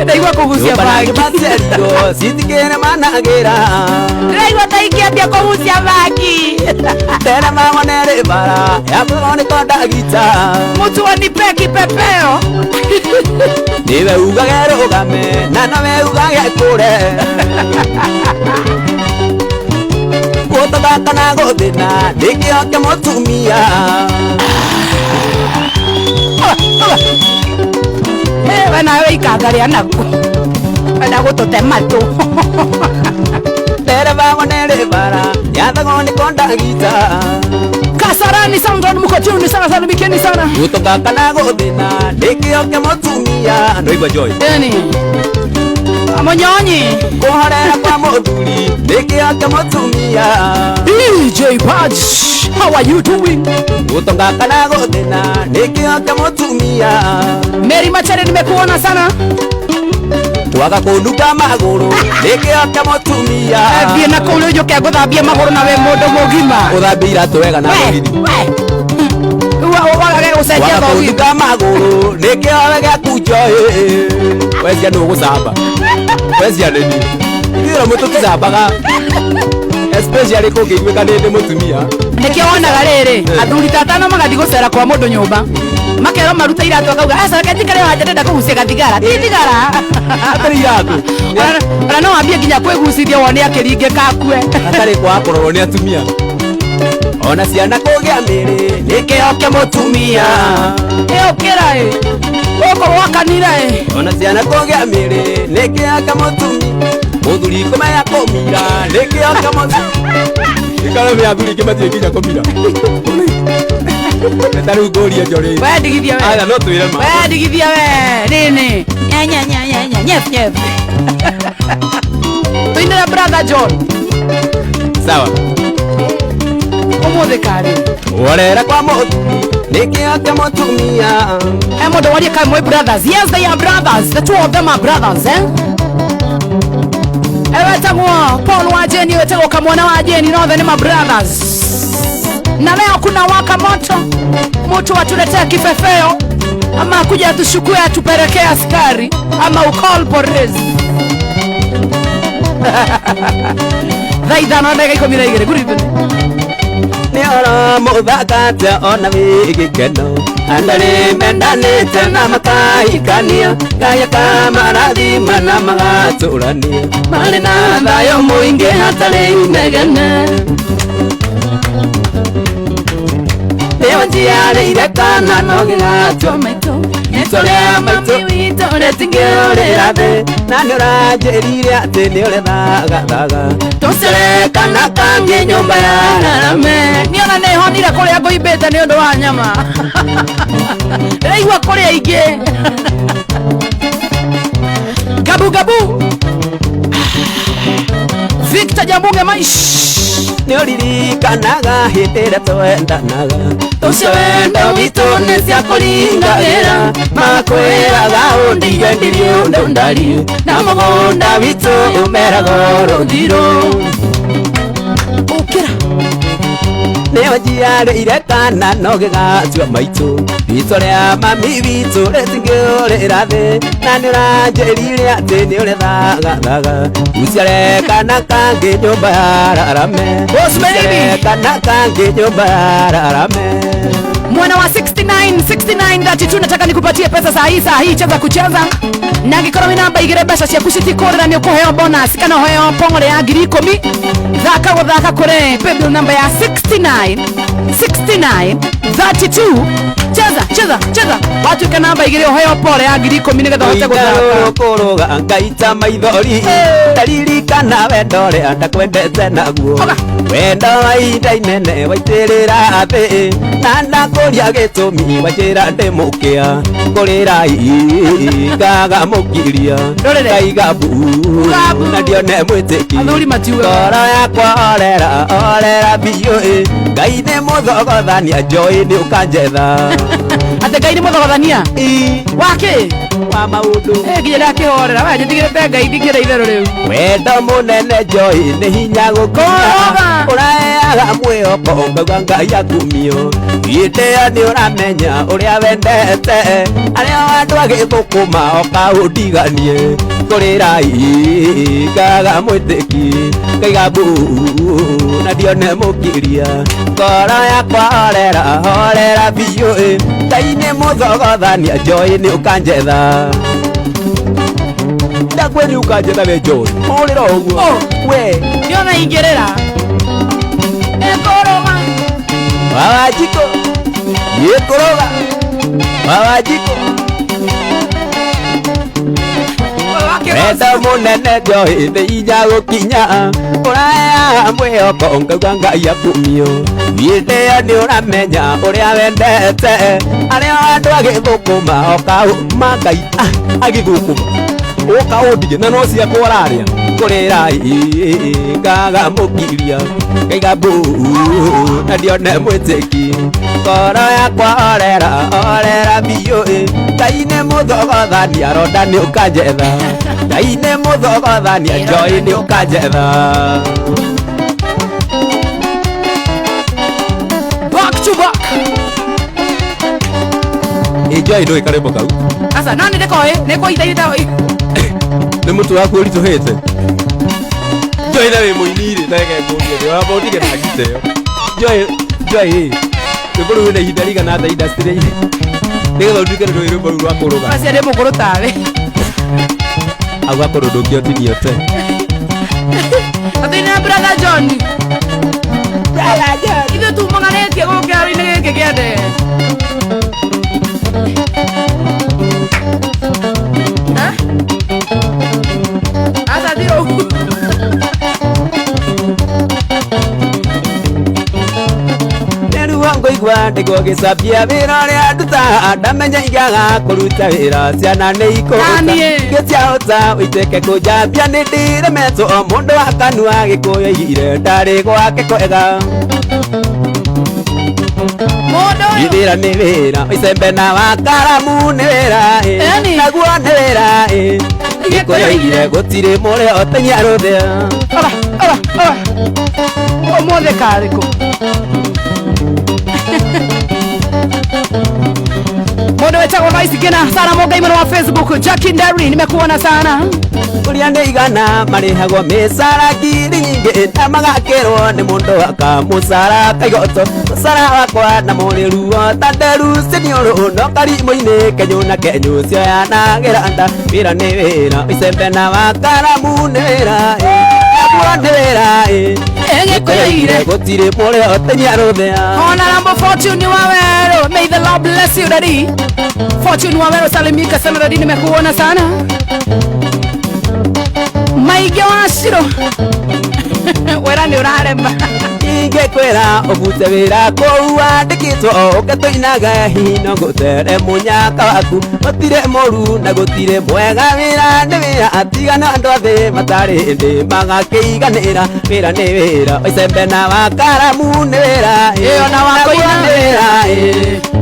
Ndaigua kũgucia bangi. Maciarirwo citikĩrĩ managĩra. Ndĩraigua ta ingĩambia kũgucia bangi. Ndereba wone bara yakorwo nĩ kondagita. Mũtu anipe kipepeo. Niwe ugage rũgame na nowe ugage kũre. Gũtoka kana gũthĩna nĩkĩo kĩa mũtumia. We nawe ikanga rĩa nakuo. Wenda gũtũte matũ. Ndereba wone bara yathagwo nĩ kondagita. Kasarani Sound mko tune sana sana, mikeni sana. Gũtoka kana gũthĩna nĩkĩo kĩa mũtumia. Ndwaigua Joy? Eni. Monyonyi. Kũhorera kwa mũthuri nĩkĩo kĩa mũtumia. DJ Paj, how are you doing? Gũtonga kana gũthĩna nĩkĩo kĩa mũtumia. Mary Machere nimekuona sana. Kwaga kũnunga magũrũ nĩkĩo kĩa mũtumia. Thiĩ na kũu rĩu njũke ngũthambie magũrũ na we mũndũ mũgima. Ũthambie iratũ wega na thogithi. Wagage gũcenjia Kwaga thogithi. kũnunga magũrũ nĩkĩo gĩaku Joy. We cia nũ ũgũcamba? We cia nĩ niĩ. Ithuĩ mũtũ tũcambaga. Especially kũngĩiguĩka nĩ ndĩ mũtumia. Nĩkĩo wonaga rĩrĩ athuri ta atano magathiĩ gũcera kwa mũndũ nyũmba makerwo marute iratũ akauga aca reke njikare haha ndĩrenda kũgucia gathigara ti thigara. Hatarĩ iratũ. Ona no wambie nginya kwĩgucithia wone akĩringĩka akue. Hatarĩ kwaga kũrorwo nĩ atumia. Ona ciana kũgĩa mĩrĩ nĩkĩo kĩa mũtumia. Ĩ ũkĩra ĩ gũkũ gwakanire ĩ. Ona ciana kũgĩa mĩrĩ nĩkĩo kĩa mũtumia. Mũthuri kũmenya kũmira nĩkĩo kĩa mũtumia. Ikara mĩ athuri ingĩ matirĩ nginya kũmira. Ta rĩu ngũrie Njorĩ. We ndigithia we. Aya no twĩre ma. We ndigithia we nini. Nya nya nya nya nya nyef nyef. Tuinĩre brother John. Sawa. Ũmũthĩ karĩ. Worera kwa mũthuri nĩkĩo kĩa mũtumia. He mũndũ warie kaĩ mwĩ brothers. Yes, they are brothers. The two of them are brothers, eh? Ewetagwo Paul wa Jeni, wetagwo Kamwana wa Jeni, nothe nĩ ma brothers. Na leo kuna waka moto, mtu atuletea kifefeo ama akuja atushukue atupelekee askari ama ucall police. Thaa 5:12. Good evening. Nĩ oro mũthaka atĩa ona wĩ gĩkeno. Andũ nĩ mendanĩte na makahikania. Ngai akamarathima na magatũrania. Marĩ na thayũ mũingĩ hatarĩ inegene. Nĩo njiarĩire kana no gĩgatua maitũ. Itũ rĩa maitũ witũ rĩtingĩũrĩra thĩ. Na nĩũranjĩrire atĩ nĩũrethagathaga. Tũcere kana kangĩ nyũmba ya arame. Niona nĩ honire kũrĩa ngũimbĩte nĩ ũndũ wa nyama. Ndĩraigua kũrĩa ingĩ. Gabu gabu. Victor Jambunge Maish. Nĩũririkanaga hĩndĩ ĩrĩa twendanaga. Ũcio wendo witũ nĩ cia kũringagĩra. Makwĩraga ũndige ndirĩ ũndũ ndariĩ. Na mũgũnda witũ ũmeraga rũthirũ. Ũkĩra. Nĩo njiarĩire kana no gĩgatua maitũ. Ritwa rĩa mami witũ rĩtingĩũrĩra thĩ. Na nĩũranjĩrire atĩ nĩũrethagathaga. Ũciare kana kangĩ nyũmba ya arame. Boss baby. Ũciare kana kangĩ nyũmba ya arame. Mwana wa 69 69 32 nataka nikupatie pesa saa hii saa hii, cheza kucheza. Na angĩkorwo wĩna namba igĩrĩ mbeca ciaku citikũrĩra nĩ ũkũheo bonus kana ũheo pong'ore ya 10,000. Thaka gũthaka kũrĩ paybill namba ya 69 69 32. Cheza cheza cheza. Watuĩka namba igĩrĩ ũheo pore ya 10,000 nĩgetha ũhote gũthaka. Kũrũga ngaita maithori. Ndaririkana wendo ũrĩa ndakwendete naguo. Oga. Wendo wa ihinda inene waitĩrĩra thĩ. Na ndakũria gĩtũmi wanjĩra ndĩ mũkĩa. Kũrĩra ngaga mũkiria. Ndũrĩrĩ. Ngaiga mbu. Uga mbu. Na ndione mwĩtĩki. Athuri matiugaga. Ngoro yakwa orera orera biũ ĩ. Ngai nĩ mũthogothania Joy nĩ ũkanjetha. Atĩ Ngai nĩ mũthogothania? Ĩ. Wakĩ? Wa maũndũ. Eh, nginya ndakĩhorera we njĩtigĩrĩte Ngai ndingĩra itherũ rĩu. Wendo mũnene Joy nĩ hinya gũkinya. Kũrũga. Ũraheaga mwĩhoko ngauga Ngai akumio. Gĩtĩo nĩ ũramenya ũrĩa wendete. Arĩa andũ agĩthũkũma oka ũndiganie. Kũrĩra ngaga mwĩtĩki ngaiga mbu na ndione mũkiria. Ngoro yakwa horera horera biũ ĩ. Ngai nĩ mũthogothania Joy nĩ ũkanjetha. Ndakwĩri ũkanjetha we Joy. Hũrĩra ũguo. Oh. We. Ndiona ingĩrĩra. Ĩkũrũga. Wawajiko yekoroga Wawajiko wendo mũnene Joy nĩ inya gũkinya. Ũraheaga mwĩhoko ngauga Ngai akumio. Gĩtĩo nĩ ũramenya ũrĩa wendete. Arĩa andũ agĩthũkũma oka ma Ngai agĩthũkũma. Ũka ũndige na no ciakwa ũrarĩa. Kũrĩra ngaga mũkiria ngaiga mbu na ndione mwĩtĩki. Ngoro yakwa horera horera biũ ĩ. Ngai nĩ mũthogothania ronda nĩ ũkanjetha. Ngai nĩ mũthogothania Joy nĩ ũkanjetha. Back to back. Ĩ Joy ndũĩ karwĩmbo kau. Aca no nĩ ndĩkoĩ nĩ kũitaita. Nĩ mũtwe waku ũritũhĩte. Joy na wĩ mũini rĩ, ta reke ngũrie rĩ, wamba ũtige na ngita ĩyo. Joy, Joy ĩ, rwĩmbo rũu rwĩna ihinda rĩigana atĩa industry-inĩ? Nĩgetha ũtuĩke nĩ rwĩmbo rũu rwa kũrũga. Acia ndĩ mũkũrũ tawe. Auga kũrũ ndũngĩotinio te. Atĩ na brother John. Ithuĩ tumaganĩtie gũkũ kĩharo-inĩ gĩkĩ kĩa ndege. Eh? Aca ti ũguo. Nĩruo ngũigua ndĩgwo gĩcambia wĩra ũrĩa ndutaga ndamenya igaga kũruta wĩra ciana nĩ ikũhũta. Naniĩ. Gĩciahũta ũitĩke kũnjambia nĩ ndĩremetwo o mũndũ wa kanua Gĩkũyũ aigire ndarĩ gwake kwega. Mũndũ ũyũ. Wĩra nĩ wĩra icembe na wa karamu nĩ wĩra ĩ. Ĩni. Naguo nĩ wĩra ĩ. Gĩkũyũ aigire gũtirĩ mũrĩo ũteng'ia rũthĩa. Ora, ora, ora. Ũmũthĩ karĩ kũ? Mũndũ wĩtagwo Vice Gina sana mũngai mũno wa Facebook. Jackie Nderi nimekuona sana. Ũrĩa nĩ igana marĩhagwo mĩcara ngiri nyingĩ na magakĩrwo nĩ mũndũ akamũcara kaigoto. Mũcara wakwa na mũrĩ ruo ta nderu ciniũrũ no karimũ-inĩ kenyũ na kenyũ cioyanagĩra nda. Wĩra nĩ wĩra icembe na wa karamu nĩ wĩra ĩ. Naguo nĩ wĩra ĩ. Gĩkũyũ aigire. Gũtirĩ mũrĩo ũteng'ia rũthĩa. Honorable Fortune Waweru, may the Lord bless you daddy. Fortune Waweru, salimika sana daddy, nimekuona sana. Maige wa Shiro. Wera nĩ ũrarema. Ingĩkwĩra ũbute wĩra kũu wandĩkĩtwo ũke tũinaga hihi no ngũtere mũnyaka waku. Gũtirĩ mũru na gũtirĩ mwega wĩra nĩ wĩra atigana andũ a thĩ matarĩ hĩndĩ magakĩiganĩra. Wĩra nĩ wĩra icembe na wa karamu nĩ wĩra ĩ. Ĩyo na wa Naguo kũina. nĩ wĩra ĩ.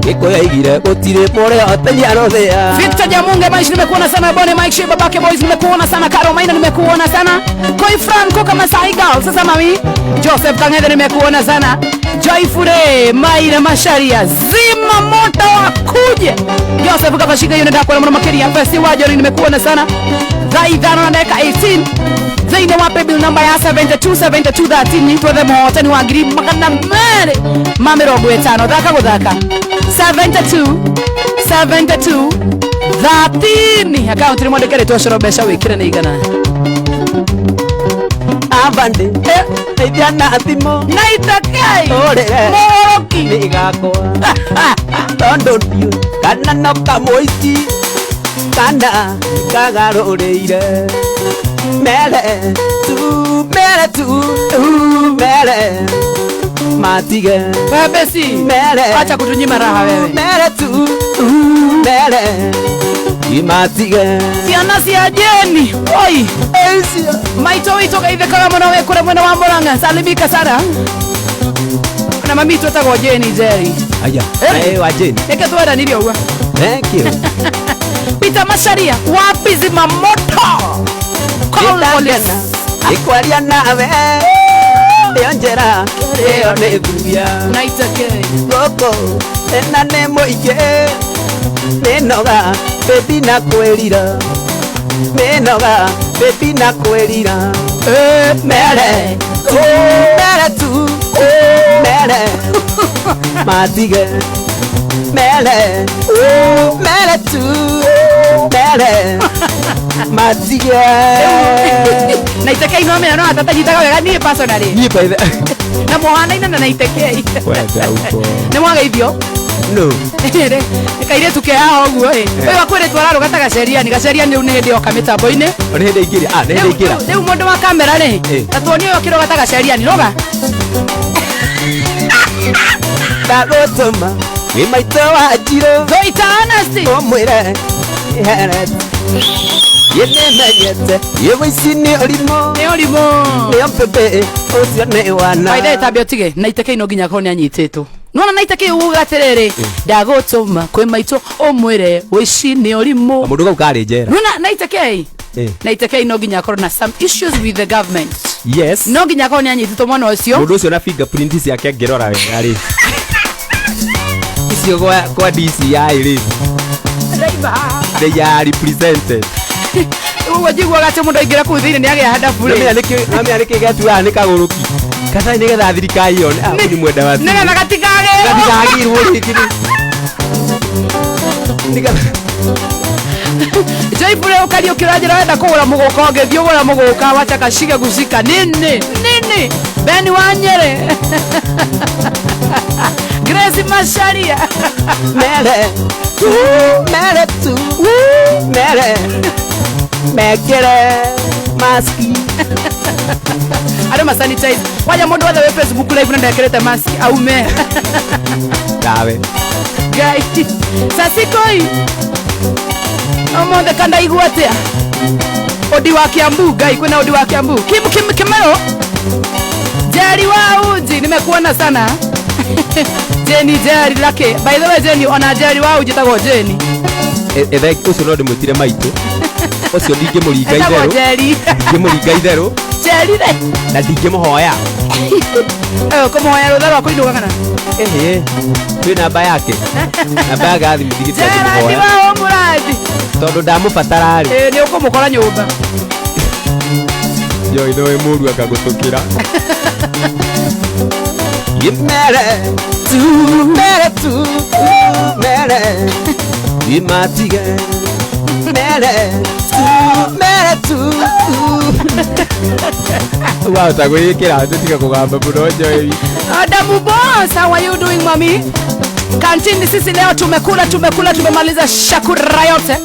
Gĩkũyũ aigire gũtirĩ mũrĩo ũteng'ia rũthĩa. Victor Jamunge Maishi nimekuona sana. Bonnie Mike Sheba Babake Boys nimekuona sana. Karo Maina nimekuona sana. Koi Franco kama Masai Girl sasa mami. Joseph Kang'ethe nimekuona sana. Joy Fure Maina Masharia zima moto wakuje. Joseph Kavashika hiyo nenda kwa mwana makeria. Fesi Wajori nimekuona sana. Thaa ithano na dakika 18 thĩinĩ wa paybill namba ya 727213 nyitwo mũhotani wa 250 thaka gũthaka 72 72 13 akaunti nĩ mwandĩke rĩtwa coro mbeca wĩkĩre nĩ igana. Avandi teithia na thimũ na itakai Ũrĩre. mũhoroki nĩ gakwa tondũ ndiũĩ kana no kamũici kana kagarũrĩire mere tu mere tu mere matige Webesi mere acha kutunyima raha wewe. Mere tu mere imatige ciana cia Jeni oi Asia maitå witå geithĩkaga mũno wĩ kũrĩa mwena wa Murang'a salimika sana na mami witũ etagwo Jeni Njeri. Aya. Eh. Eh wa Jeni. Reke twendanire ũguo. Thank you. Peter Peter Macharia wapi zimamoto call police. Ikwaria nawe ĩyo njĩra ĩyo nĩ thuya. Naitake. Gũkũ ĩna nĩ mũingĩ nĩnoga baby na kwĩrira nĩnoga baby na kwĩrira mere mere tu mere matige mere mere tu mere matige. Naitake no mena no atatanyitaga wega niĩ personally. Niĩ by the na mũhanaine na Naitake. Wenda uko. Nĩ mwageithio? No. Kairĩtu ke haha ũguo ĩ ũyũ akwĩrĩtwo ararũga ta Gaceriani. Gaceriani rĩu nĩ hĩndĩ yoka mĩtambo-inĩ. Nĩ hĩndĩ ingĩra. Ah, nĩ hĩndĩ ingĩra. Rĩu mũndũ wa kamera rĩ ta tuonie ũyũ ũkĩrũga ta Gaceriani rũga. Ndagũtũma wĩ maitũ wa Njirũ. Thoita honesty. Ũmwĩre here ye nĩmenyete ye wĩici nĩ ũrimũ. Nĩ ũrimũ. Nĩo mbebe ũcio nĩ wana. By the way tambia ũtige Naitake no nginya akorwo nĩ anyitĩtwo. Nona Naitake uga atĩrĩrĩ ndagũtũma kwĩ maitũ ũmwĩre wĩici nĩ ũrimũ. Mũndũ kau karĩ njera. Nona Naitake Naitake no nginya akorwo na some issues with the government. Yes. No nginya akorwo nĩ anyitĩtwo mwana ũcio. Mũndũ ũcio na fingerprint ciake ngĩrora wega rĩ. Icio kwa DCI rĩ. They are represented. Ũguo njiguaga atĩ mũndũ aingĩra kũu thĩinĩ nĩ agĩa handabu rĩ. Nĩamenya nĩkĩ gĩatuaga nĩ kagũrũki. Katai nĩgetha thirikari yone nĩ mwenda wa nĩgetha gatikagĩrwo. Gatikagĩrwo rĩngĩ. Nĩgetha Joyful ũkaria ũkĩranjĩra wenda kũgũra mũgũka ũngĩthiĩ ũgũra mũgũka wacha kashige gucika nini nini Beni Wanyere Grace Macharia mere tu mere tu mere mekere maski Arĩa ma sanitize waja mũndũ wothe wĩ Facebook live na ndekĩrĩte maski aume. Ndawe Ngai sasikoi ũmũthĩ kandaigua atĩa Odi wa Kiambu Ngai kwĩna Odi wa Kiambu Kim Kim Kimero Jerry wa Uji nimekuona sana. Jenny Jerry Lucky by the way Jenny ona Jerry wa Uji tagwo Jenny. Ethe ũcio no ndĩmwĩtire maitũ ũcio ndingĩmũringa Etagwo itherũ. Jerry. Ndingĩmũringa itherũ. Jerry rĩ. Na ndingĩmũhoya. Kũmũhoya rũtha rwa kũinũka kana? Ĩhĩ twĩ namba yake. Namba yake ya thimũ Gerald ndingĩmũhoya. wa Mũrathi. Tondũ ndamũbatara rĩ. Nĩ ũkũmũkora nyũmba. Joy no wĩ mũru akagũtũkĩra. Mere tu mere tu mere imatige mere tu mere tu. Wahota gwĩkĩra tũtige kũgamba mũno Joy. Adamu boss, how are you doing mami? Kantini sisi leo tumekula tumekula tumemaliza shakura yote.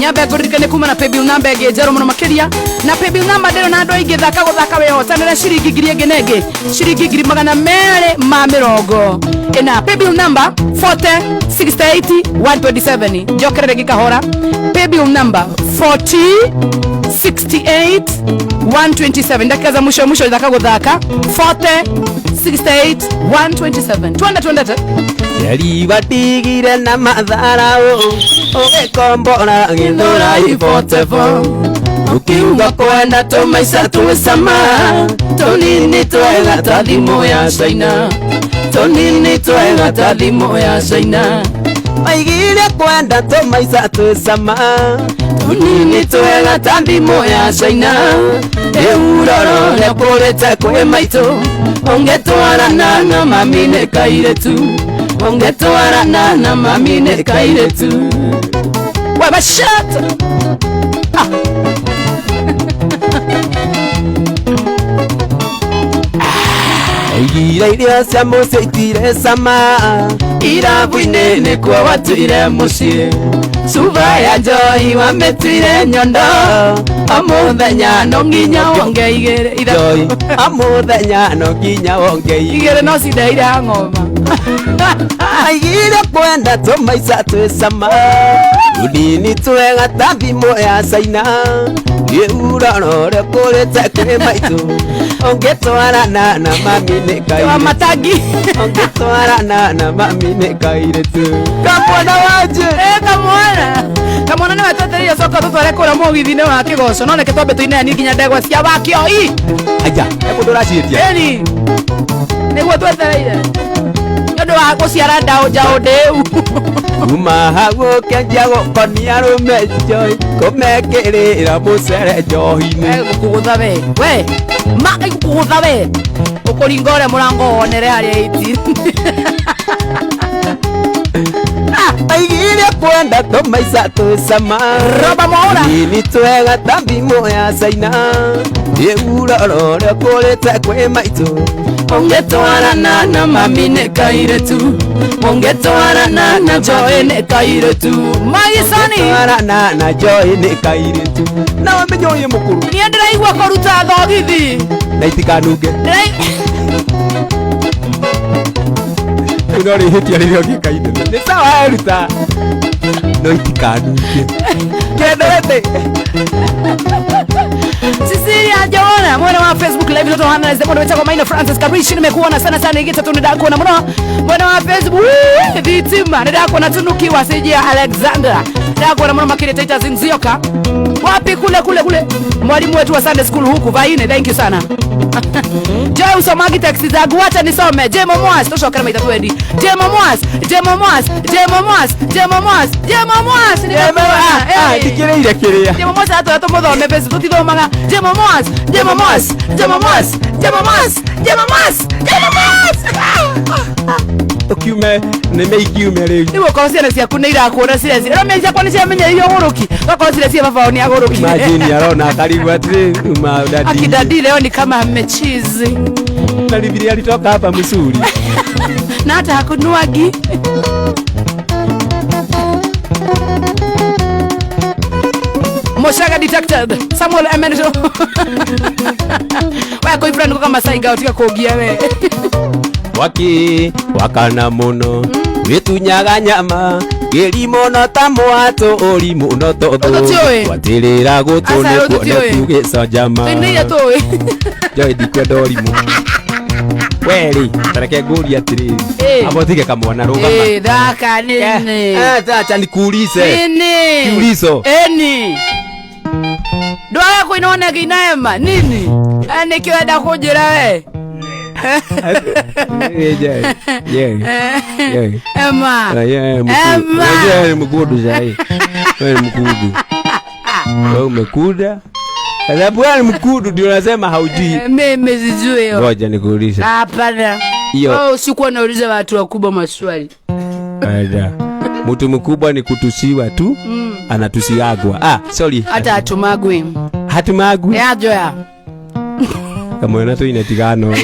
Nyambe ngũririkane kuma na paybill number ĩngĩ njerũ mũno makĩria na paybill number ndĩrĩ na andũ aingĩ thaka gũthaka wĩhotanĩre ciringi ngiri ĩngĩ na ĩngĩ ciringi 240 paybill number 40 68 127 njokerere ngĩkahora paybill number 40 68 127 dakika za mwisho mwisho thaka gũthaka 40 68 127 twende twendete. Yari watigire na matharau ũgĩkombora gĩthũra ibotevo ukiuga kwenda tũmaica twĩcama tũnini twega ta thimũ ya China tũnini twega ta thimũ ya China maigire kwenda tũmaica twĩcama tũnini twega ta thimũ ya China rĩu roro nĩkũrĩte kwĩ maitũ ũngĩtwarana na mami nĩ kairĩtu ũngĩtwarana na mami nĩ kairĩtu. Wabashata. Aigire irio cia mũciĩ itirĩ cama irabu-inĩ nĩkuo watuire mũciĩ Cuba ya njohi wamĩtuire nyondo o mũthenya no nginya wonge igĩrĩ Njohi o mũthenya no nginya wonge igĩrĩ no cindeire hang'oma. Aigire kwenda tũmaica twĩcama tũnini twega ta thimũ ya China gĩurorore kũrĩte kwĩ maitũ ũngĩtwarana na mami nĩ Wa kairĩtu matangi. Ũngĩtwarana na mami nĩ kairĩtu. Kamwana wanje. Kamwana. Kamwana. Ona nĩwe twetereire coka tũtware kũrĩa mũgithi-inĩ wa kĩgoco, no reke twambe tũineani nginya ndegwa cia Wakioi. Aja, he mũndũ ũraciĩtia. Ĩni nĩguo twetereire nĩ ũndũ wa gũciara ndaũ njaũ ndĩu. Kuma hau ũkĩanjia gũkonia arũme njohi, kũmekĩrĩra mũcere njohi-inĩ. Gũkũgũtha we, we ma gũkũgũtha we, ũkũringa ũrĩa mũrango wonere harĩa iti. Aigire kwenda tũmaica twĩ cama. Roba Mwaura. Nini twega ta thimũ ya Caina, ĩuroro ũrĩa ũkũrĩte kwĩ maitũ. Ũngĩtwarana na mami nĩ kairĩtu, ũngĩtwarana na Joy nĩ kairĩtu maicani. Twarana na Joy nĩ kairĩtu, na wamenye ũyũ mũkũrũ. Niĩ ndĩraigua kũruta thogithi. Na itikanunge. Rĩu no rĩhĩtia rĩrĩa ũngĩka inene nĩ sawa eruta, no itikanunge kendete. Cecilia Jona mwena wa Facebook live toto hana ze mundu wetagwo Maina Francis Karishi, nimekuona sana sana igita tu ndakuona muno mwena wa Facebook. Wee, thitima ndakuona tunukiwa sijia Alexandra, ndakuona muno makiri Titus Nzioka wapi kule kule kule mwalimu wetu wa Sunday school huku Vaine, thank you sana. Joy usomagi text zangu, wacha nisome. Jemo Mwas tucokera maita twendi. Jemo Mwas, Jemo Mwas, Jemo Mwas, Jemo Mwas, Jemo Mwas, nimekuona. Eh. Ndikĩrĩire kĩrĩa. Jemo Mwas atwĩra tũmũthome Facebook tũtithomaga. Jemo Mwas, Jemo Mwas, Jemo Mwas, Jemo Mwas, Jemo Mwas, Jemo Mwas. Ũkiume nĩ mĩikiume rĩu. Rĩu okorwo ciana ciaku nĩ irakuona cireci ĩro mĩeri ciakwa nĩ ciamenyereire ũgũrũki, okorwo cireci baba wao nĩ agũrũkire. Imagine arona akaribu atĩrĩ uma dadi. Akidadi leo ni kama amechizi. Na Biblia alitoka hapa msuri. Na hata hakunuagi. Moshaga detected Samuel Emenjo. Wewe kwa friend kama saiga utika kugia we. Waki wakana muno witunyaga nyama ngĩri mũno ta mwatũ ũri mũno tondũ Tũtiũĩ. gwatirĩra gũtũ Aca, nĩkuo tũtiũĩ. nĩkugĩconjama. Tũinĩire tũĩ. Joy ndikwenda ũrimũ werĩ tareke ngũrie atĩrĩrĩ. Eh. Amba ũtige kamwana rũgama. Eh, thaka nini? Eh, acha nikuulize. Nini? Kiulizo. Eni. Ndwaga kuinona kinaema nini? Nĩkĩo wenda kũnjĩra we? Eh, Joy. Yeah. Yeah. Ema. Ah, yeah, Ema. mkuu. Wewe ni mkudu sahi. Wewe ni mkudu. Wewe umekuda. Kwa sababu wewe ni mkudu ndio unasema haujui. Eh, mimi sijui hiyo. Ngoja nikuulize. Hapana. Hiyo. Oh, sikuwa nauliza watu wakubwa maswali. Ada. Mtu mkubwa ni kutusiwa tu. Anatusiagwa. Ah, sorry. Hata hatumagwi. Hatumagwi. Ya Joya. Kama na tu inatigano.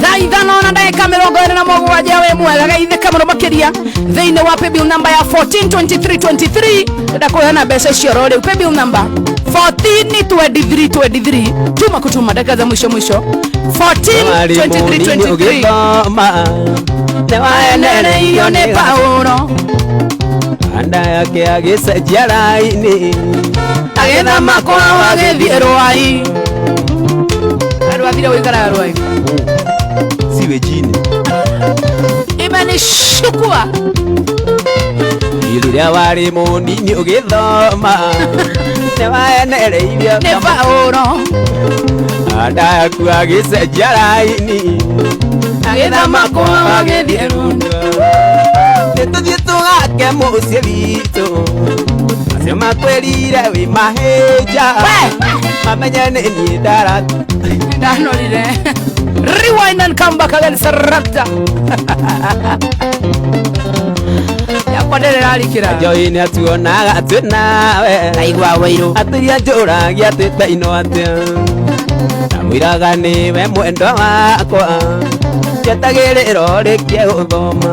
Thaa ithano na ndagĩka 27 wĩ mwega geithĩka mũno makĩria thĩinĩ wa paybill number ya 142323, ndĩrenda kũheana mbeca icio oro rĩu. Paybill number 142323, tuma kutuma dakika za mwisho mwisho 142323. Ũgĩthoma. Nĩwaenereirio nĩ Paulo. Anda yake agĩcenjia raini. Agĩthama kwao agĩthiĩ Rwai, andũ athire gũikaraga Rwai. Siwe jini. Imenishukua. Rĩrĩa warĩ mũnini ũgĩthoma nĩwaenereirio nĩ Paulo. Anda yaku agĩcenjia raini. Agĩthama kwao agĩthiĩ Rwai. Nĩtũthiĩ tũgake mũciĩ witũ, acio makwĩrire wĩ mahĩnja. We! Mamenye nĩ niĩ ndara. Ndanorire. Rewind and come back again, Sarapta. Yakwa ndĩrarikĩra. Joy nĩ atuonaga twĩ nawe. Ndaigua wĩirũ. Atĩria njũragia twĩtainwo atĩa, ndamwĩraga nĩwe mwendwa wakwa, njetagĩrĩra ũrĩkie gũthoma.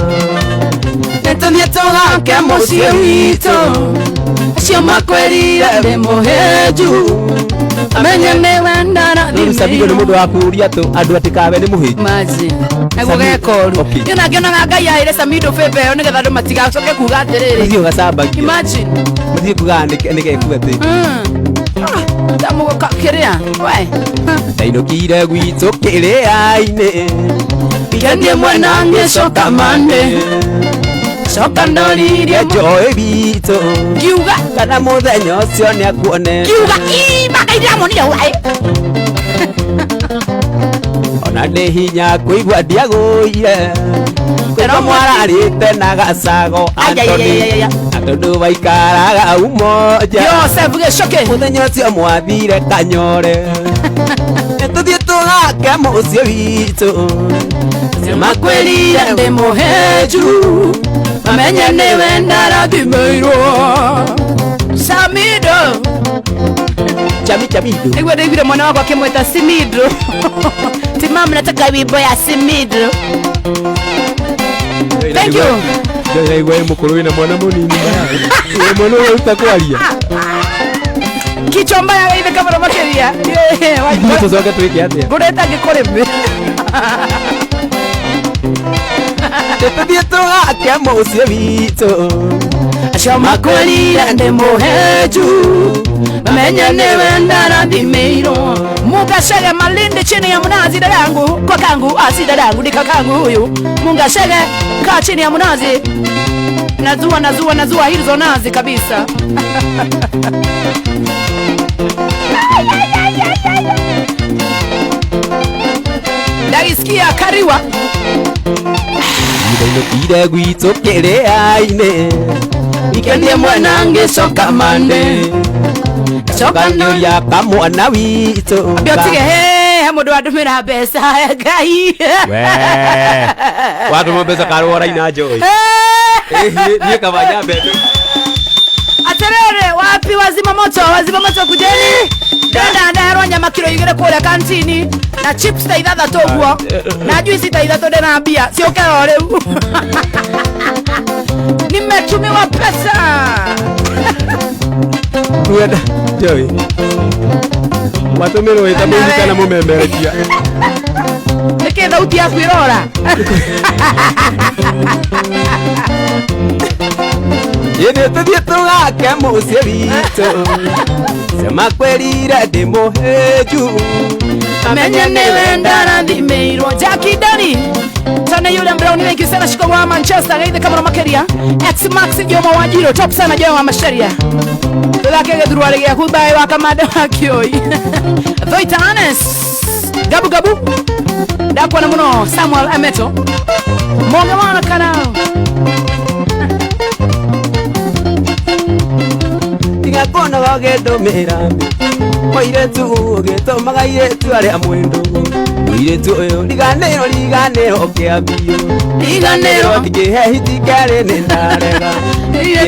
Nĩtũthiĩ tũgake mũciĩ witũ, acio makwĩrire ndĩ mũhĩnju, amenye nĩwe Rĩu Sabigo nĩ mũndũ wa kũũria tũ andũ atĩ kawe nĩ mũhĩnju. Maji nĩguo Samido, geka ũru. okay. Niĩ nangĩonaga Ngai aheire Samido bebe ĩyo nĩgetha andũ matigacoke kuga atĩrĩrĩ. Mũthiĩ ũgacambagia. Imagine. Mũthiĩ kugaga nĩgeku atĩ. Tamũgũka kĩrĩa we. Ndainũkire gwitũ kĩrĩa-inĩ. Wikendi ĩmwe na ngĩcoka Monday. Coka ndoririe Joy witũ ngiuga kana mũthenya ũcio nĩ akuone ngiuga ii maka ndĩramonire ũraĩ. Ona nĩ hinya kũigua ndiagũire kwĩrwo mwararĩte na gacago Ai, ai, ai, ai, ai, ai. na tondũ waikaraga umoja Joseph Gĩcoke. Mũthenya ũcio mwathire kanyore nĩtũthiĩ tũgake mũciĩ witũ. Makwĩrire ndĩ mũhĩnju mamenye nĩwe ndarathimĩirwo Samido. Chami chamido. Nĩguo ndaiguire mwana wakwa akĩmwĩta Simido. Ti mama, nataka wimbo ya Simido. Thank you. Ndaigua ĩ mũkũrũ wĩna mwana mũnini wĩ mwana ũyũ ũruta kwaria. Kichwa mbaya geithe kamũro makĩria. Ithuĩ tũcoke twĩke atĩa? Ngũrĩte ngĩkũrĩmĩ. Nĩtũthiĩ tũgake mũciĩ witũ. Acio makwĩrire ndĩ mũhĩnju mamenye nĩwe ndarathimĩirwo. Mungashege Malindi chini ya mnazi dadangu kwa kangu asi dadangu ni kakangu huyu. Mungashege kaa chini ya mnazi. Nazua nazua nazua hizo nazi kabisa. Ndagisikia kariwa. Ndainũkire gwitũ kĩrĩa-inĩ. Wikendi ĩmwe na ngĩcoka Monday. Coka Ndoria kamwana witũ. Ambia ũtige he mũndũ wandũmĩra mbeca Ngai. Watũma mbeca karwo ũraina Joy. Niĩ kaba nyambe. Aterere wapi wazima moto, wazima moto kujeni. Ndenda nderwo nyama kilo igĩrĩ kũrĩa kantini na chips ta ithathatũ ũguo na juice ta ithatũ ndĩna mbia ciũke o rĩu. Nimetumiwa pesa. Wenda Joy. Watũmĩrwo wĩta mũini kana mũmemerekia. Nĩkĩ thauti yaku ĩrora? Ĩthĩ tũthiĩ tũgake mũciĩ witũ. Sema kwĩrire ndĩ mũhĩnju. Amenye nĩwe ndarathimĩirwo. Jackie Dani Tane yule Brown, thank you sana. Shiko wa Manchester geithe kamũro makĩria. X Max Jomo wa Njiro top sana Jomo wa Macharia. Tũthake gĩthurwa gĩaku bae wa kamande wa Kĩoi. Thoita Anes Gabu Gabu ndakuona mũno. Samuel Ameto Monge wana kana Tiga kuona wagĩndũmĩra mũirĩtu ũgĩtũmaga airĩtu arĩa mwĩ ndũgũ. Mũirĩtu ũyũ riganĩrwo riganĩrwo kĩambio. Riganĩrwo. Ndingĩhe hiti kerĩ nĩ ndarega.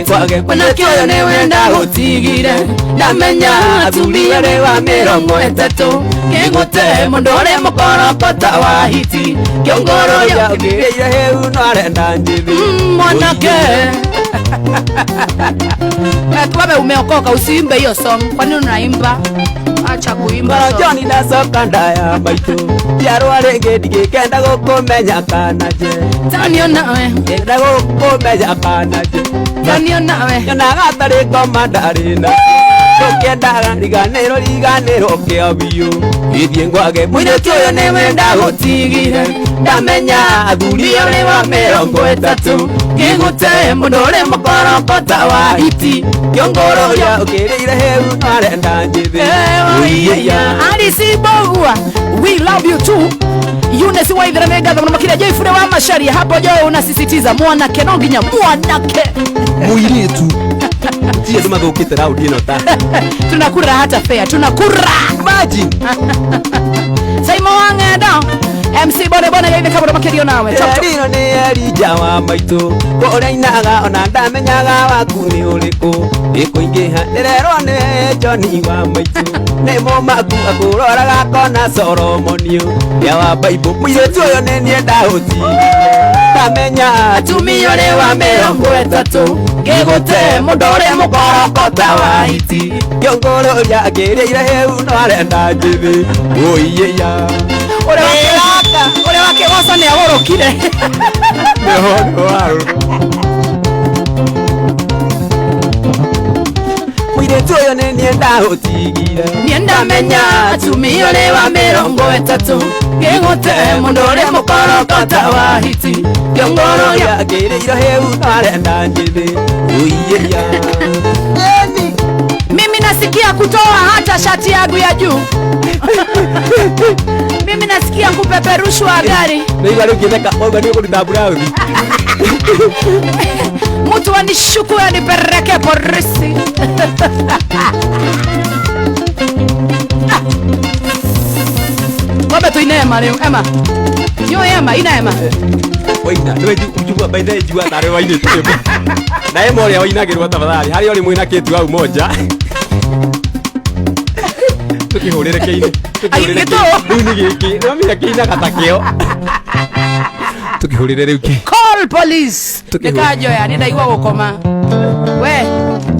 Kwage mwanake ũyũ nĩwe ndagũtigire. Ndamenya atumia rĩ wa mĩrongo ĩtatũ. Kĩngũte mũndũ ũrĩ mũkorokota wa hiti. Kĩongoro ya Ũkĩrĩire hĩu no arenda njĩthĩ. Mwanake. Wewe umeokoka usiimbe hiyo song. Kwa nini unaimba? Acha kuimba Ngoro song. John ndacoka ndaya maitũ. Njiarwa rĩngĩ ndigĩkenda gũkũmenya kana nje. Tanio nawe. Ngĩenda gũkũmenya kana nje. Tanio nawe. Nyonaga tarĩ ngoma ndarĩ na. Tũkĩendaga riganĩrwo riganĩrwo kĩambio. Ithiĩ ngwage mũirĩtu ũyũ nĩwe ndagũtigire. Ndamenya athuri ũrĩ wa mĩrongo ĩtatũ. Ngĩgũte mũndũ ũrĩ mũkorokota wa hiti. Kĩongoro ũrĩa ũkĩrĩire hĩu no arenda njĩthĩ. Alice Bogua, we love you too. Eunice Waithera nĩ ngatho mũno makĩria. Joy Fure wa Macharia hapo Joy unasisitiza mwanake no nginya mwanake. Mũirĩtu. Ti andũ mathũkĩte raundi ĩno ta. Tunakura hata fair, tunakura. Imagine. Saimo Wang'endo MC Bone Bone geithe kamũro makĩria nawe. Top top. Rĩrĩ nĩ Elija wa maitũ kũrĩa inaga ona ndamenyaga waku nĩ ũrĩkũ. Ĩkũingĩha ndĩrerwo nĩ John wa maitũ nĩ mũmaku akũroraga kona Solomonio ya wa Bible. Mũirĩtu ũyũ nĩ niĩ ndahũtigire. Ndamenya atumia ũrĩ wa mĩrongo ĩtatũ. Ngĩgũte mũndũ ũrĩ mũkorokota wa hiti. Kĩongoro ũrĩa akĩrĩire hĩu no arenda njĩthĩ. Ũiĩya. Ũrĩa wakĩgoca nĩ agũrũkire. Nĩho nĩho. Mũirĩtu Mũirĩtu ũyũ nĩ niĩ ndaũtigire. Niĩ ndamenya atumia ũrĩ wa 30 ngĩgũte mũndũ ũrĩ mũkorokota wa hiti kĩongororia Ngĩrĩirwo hĩu arenda njĩthĩ. Ũiĩria. Mimi nasikia kutoa hata shati yangu ya juu. Mimi nasikia kupeperushwa gari. Nĩigua rĩu ngĩtheka wauga nĩ ũkũruta mburauthi. Mtu anishuku anipeleke polisi. Ngombe tuine ema rĩu ema. Yo ema ina ema. Waina nĩwe njugua by the way njugua tarĩ wainĩte rwĩmbo. Na ema ũrĩa wainagĩrwo tafadhali harĩa ũrĩ mwĩna kĩtu hau moja. Tukihũrĩre kĩine. Tukihũrĩre Gĩtũ. Rĩu nĩ gĩkĩ. Nĩwamenya kĩinaga ta kĩo. Tukihũrĩre rĩu kĩ. Call police. Tukihũrĩre. Nĩkanjoya nĩ ndaigua gũkoma. We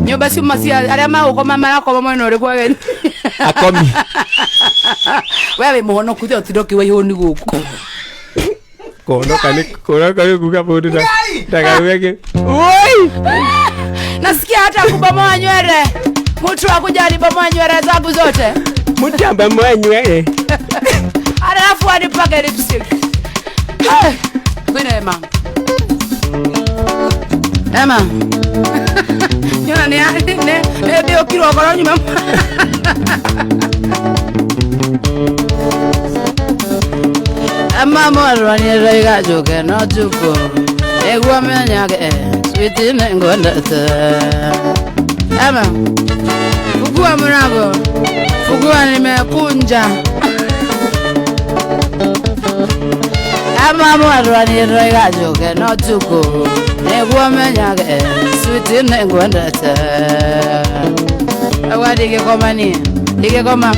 nyũmba ciuma cia arĩa magũkoma marakoma mwena ũrĩkũ ageni. Akomi. We wĩ mũhonoku the ũtinda ũkiuga ihũni gũkũ. Kũhonoka nĩ kũhonoka nĩ kuga mũndũ ndakauge kĩ. Woi! Nasikia hata kubomoa nywele. Mtu akuja alibomoa nywele zangu zote. Mũtiamba moe nywele. Alafu anipake lipstick. Twine ema. Ema. Nyona nĩ nĩ ndĩũkirwo ngoro nyuma. Ema mwarwa nĩ njoke no njuko. Nĩguo menyage sweet nĩ ngwendete. Ema. Fungua mlango. Fungua nimekunja. Ama mwarwa nĩ ndoiga njoke no njuko. Nĩguo menyage sweet nĩ ngwendete. Agwa ndigĩkoma niĩ. Ndigĩkoma.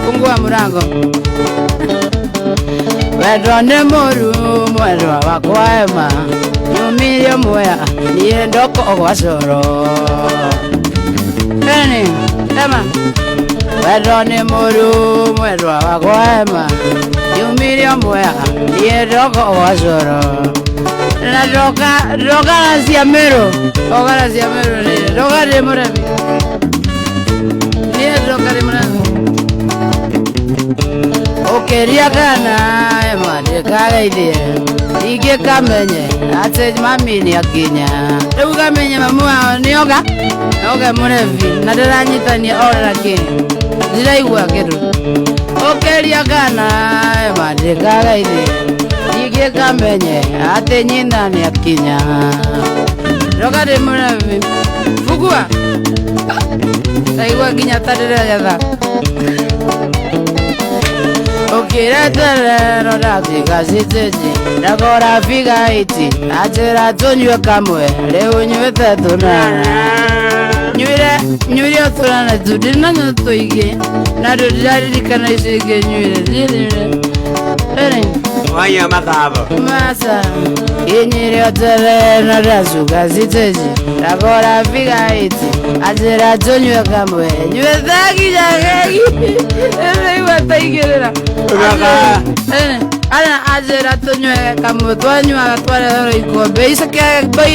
Fungua mlango. Wendo nĩ mũru mwendwa wakwa ema. Nyumirie muya niĩ ndoko gwa coro. Eni, ema. Wendo nĩ mũru mwendwa wakwa ema. Nyumirie muya niĩ ndoko gwa coro. Na ndoka ndoka cia Meru. Ndoka cia Meru nĩ ndoka ndĩ mũremi. Niĩ ndoka ndĩ mũremi. Ũkĩria kana ema ndĩkageithie. Ningĩ kamenye atĩ mami nĩakinya. Rĩu kamenye mamu wao nĩoga oga mũrebi na ndĩranyitania ona kĩ. Ndĩraigua kĩndũ. Ũkĩria kana ema ndĩkageithie. Ningĩ kamenye atĩ nyina nĩakinya. Ndoka ndĩ mũrebi. Fungua. Ndaigua nginya ta ndĩregetha. Ũkĩreterero ndatiga citĩnji ndakora figa iti atĩra tũnyue kamwe rĩu nyuĩte tũnana. Nyuire nyuire tũnana tu ndinanyua tũingĩ na ndĩraririkana icio ingĩ nyuire nyuire. Ĩrĩ. Wanyua mathabo. Masa inyire oterero ndacuka citĩnji ndakora figa iti atĩra tũnyue kamwe nyuĩte nginya kegi. Ĩraigua ta igĩrĩra. Ana ajira tunywe kamwe twanyuaga twarehero ikombe icio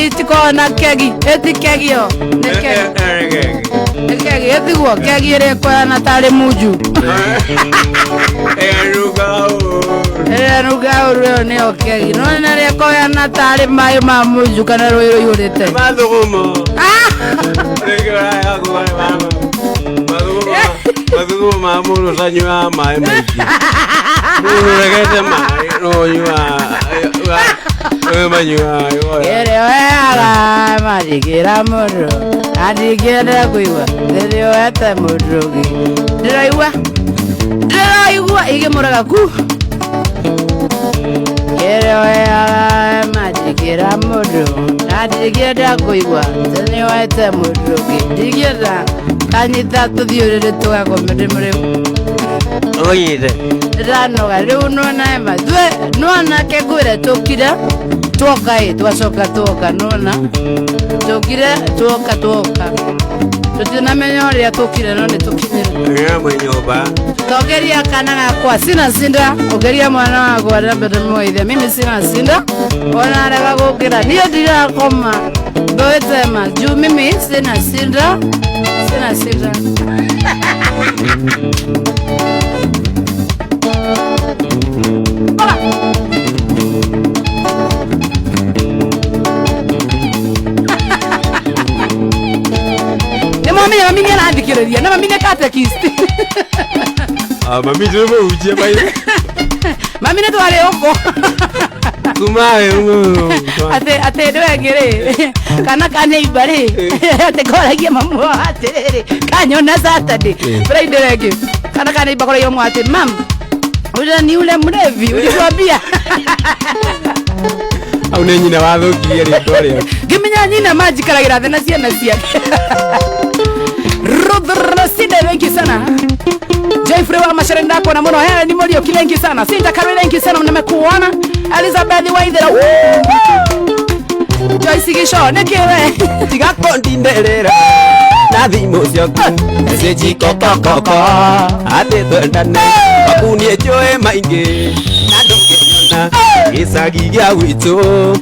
itikoragwo na kegi ĩti kegi ĩyo nĩ kegi nĩ kegi ĩtiguo kegi ĩrĩa ĩkũhana tarĩ munju ĩrĩa ĩnungaga ũru ĩyo nĩyo kegi no nĩ ĩrĩa ĩkũhana tarĩ maĩ ma munju kana rũĩ rũihũrĩte. Mathugumo. Mathugumo ma mũndũ ũtanyuaga maĩ maingĩ. Mũndũ ũregete maĩ no ũnyuaga manyuaga. Ĩrĩa oyaga mathikĩra mũndũ andingĩenda kũigua rĩrĩa oete mũndũ ũngĩ. Ndĩraigua ndĩraigua igĩmũraga ku. Ĩrĩa oyaga mathikĩra mũndũ andingĩenda kũigua rĩrĩa oete mũndũ ũngĩ. Ndingĩenda kanyita tũthiĩ ũrĩrĩ tũgakome ndĩ mũrĩu. Ũnyite. Ndĩranoga rĩu nona ema twe nona ke ngwĩre tũkire twoka ĩ twacoka twoka nona tũkire twoka twoka tũtinamenya ũrĩa tũkire no nĩ tũkinyire. Nĩ mwĩ nyũmba. Togeria kana gakwa sina sinda ũgeria mwana wakwa ndambe ndĩmũgeithie mimi sina sinda ona arega gũkĩra niĩ ndirakoma. Mbeũ tema juu mimi sina sindra, sina sindra. Hola. Nĩ mwamenya mami nĩ arathikĩrĩria na mami nĩ catechist. Ah, mami nĩ mũhunjia maithe. Mami nĩ twarĩ ũkũ. Kuma Atĩ atĩ ndũ ĩngĩ rĩ, kana kaneiba rĩ, atĩ koragia mamu wao atĩrĩrĩ, kanyona Saturday, Friday rĩngĩ, kana kaneiba koragia mamu atĩ mam, ule ni ule mlevi ulituambia. Au nĩ nyina wathũkirie rĩtwa rĩaku. Ngĩmenya nyina manjikaragĩra thĩ na ciana ciake. Ruth Rosinde, thank you sana. Jeffrey wa Mashere ndako muno. Helen ni Muriuki, thank you sana. Sinta Karwe, thank you sana, nimekuona. Elizabeth Waithera. Joyce Gisho, nĩkĩ we? Tiga kũndindĩrĩra na thimũ ciaku message kokokoko atĩ twendane waku niĩ njũĩ maingĩ na ndũngĩnyona gĩcagi gĩa gwitũ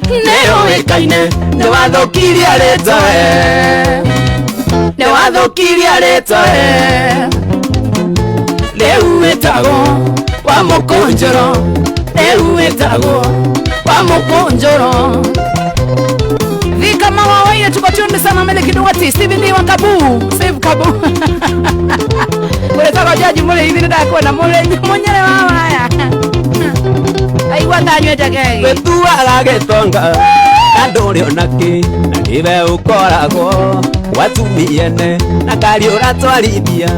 nĩũĩkaine nĩ wathũkirie rĩtwa nĩ wathũkirie rĩtwa rĩu wĩtagwo wa mũkũnjũro, rĩu wĩtagwo wa mũkũnjũro. Thika mama waine tuko tunde sana mele kidwati Steven D wa Kabu, save Kabu. Kule tako jaji mule hivi ndakuona mule munyere wa haya. Aigua tanywete kegi. Wĩtuaga gĩtonga na ndũrĩ ona kĩ na nĩwe ũkoragwo watumiene na ngari ũratwarithia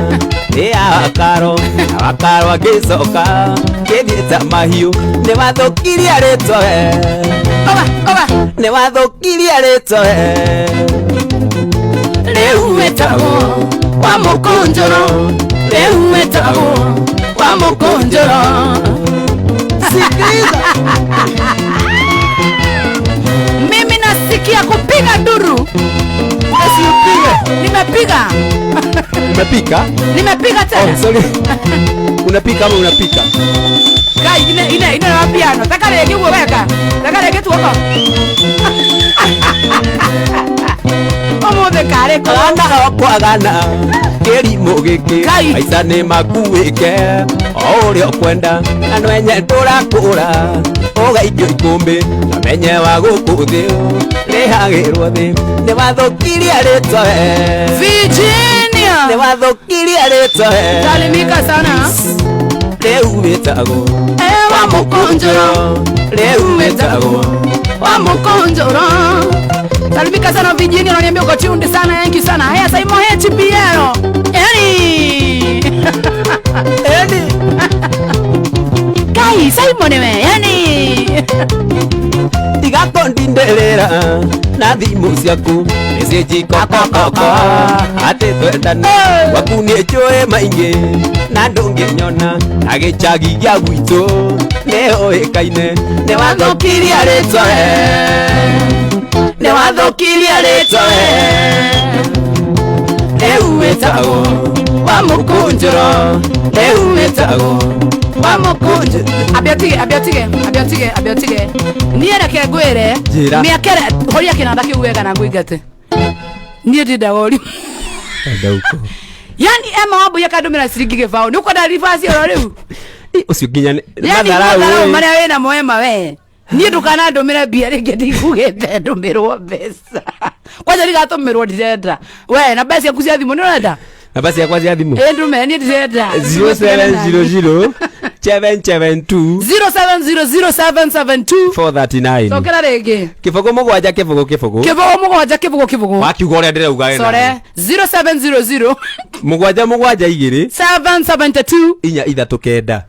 nĩ ya wakaro na wakaro agĩcoka kĩthiĩ ta mahiũ nĩ wathũkirie rĩtwa we. Oba, oba. Nĩ wathũkirie rĩtwa we. Rĩu wĩtagwo wa mũkũnjũro, rĩu wĩtagwo wa mũkũnjũro. Sikiliza. Mimi nasikia kupiga duru. Usipige. Nimepiga. Umepika? Nimepiga tena. Oh, sorry. Unapika ama unapika? Kai ine ine ine na piano. Taka rĩngĩ guo weka. Taka rĩngĩ tuoko. Ũmũthĩ karĩ kũ? Kana okwagana kĩrimũ gĩkĩ Kai. maica nĩ makuĩke o ũrĩa ũkwenda na nwenye ndũrakũra ũgaikio ikũmbĩ na menye wa gũkũ thĩ rĩhagĩrwo thĩ nĩ wathũkirie rĩtwa we Virginia. nĩ wathũkirie rĩtwa we Salimika sana. rĩu wĩtagwo Ewa mũkũnjũro. rĩu wĩtagwo wa mũkũnjũro. Salimika sana Virginia, unaniambia uko tuned sana, thank you sana. Haya Simon HPL. Yani. Eni Kai Simon we, yani. Tiga kũndindĩrĩra na thimũ ciaku message kokokoko atĩ twendane waku nĩ njũĩ maingĩ na ndũngĩnyona na gĩcagi gĩa gwitũ nĩũĩkaine nĩ wathũkirie rĩtwa we nĩ wathũkirie rĩtwa we rĩu wĩtagwo wa mũkũnjũro rĩu wĩtagwo wa mũkũnjũro. Ambia tige, ambia tige, ambia tige, ambia tige. Niĩ reke ngwĩre, Njĩra. mĩaka ĩrĩa horia kĩnanda kĩu wega na ngũingate. Niĩ ndindaga ũrimũ. Ndauko. Yani Emma Wambui akandũmĩra ciringi gĩbaũ. Nĩ ũkwenda reverse oro rĩu? Ũcio nginya nĩ Yani matharau matharau ĩ. marĩa wĩnamo Emma we. Niĩ ndũkanandũmĩre mbia rĩngĩ ndigugĩte ndũmĩrwo mbeca. Kwanja ndigatũmĩrwo ndirenda. We na mbeca ciaku cia thimũ nĩ ũrenda? Namba ciakwa cia thimũ. Ĩ ndũme niĩ ndirenda. 0700 772 0700772 439. Cokera rĩngĩ. Kĩbũgũ mũgwanja kĩbũgũ kĩbũgũ. Kĩbũgũ mũgwanja kĩbũgũ kĩbũgũ. Wakiuga ũrĩa ndĩrauga we Sore nawe. 0700 Mũgwanja mũgwanja igĩrĩ 772 inya ithatũ kenda.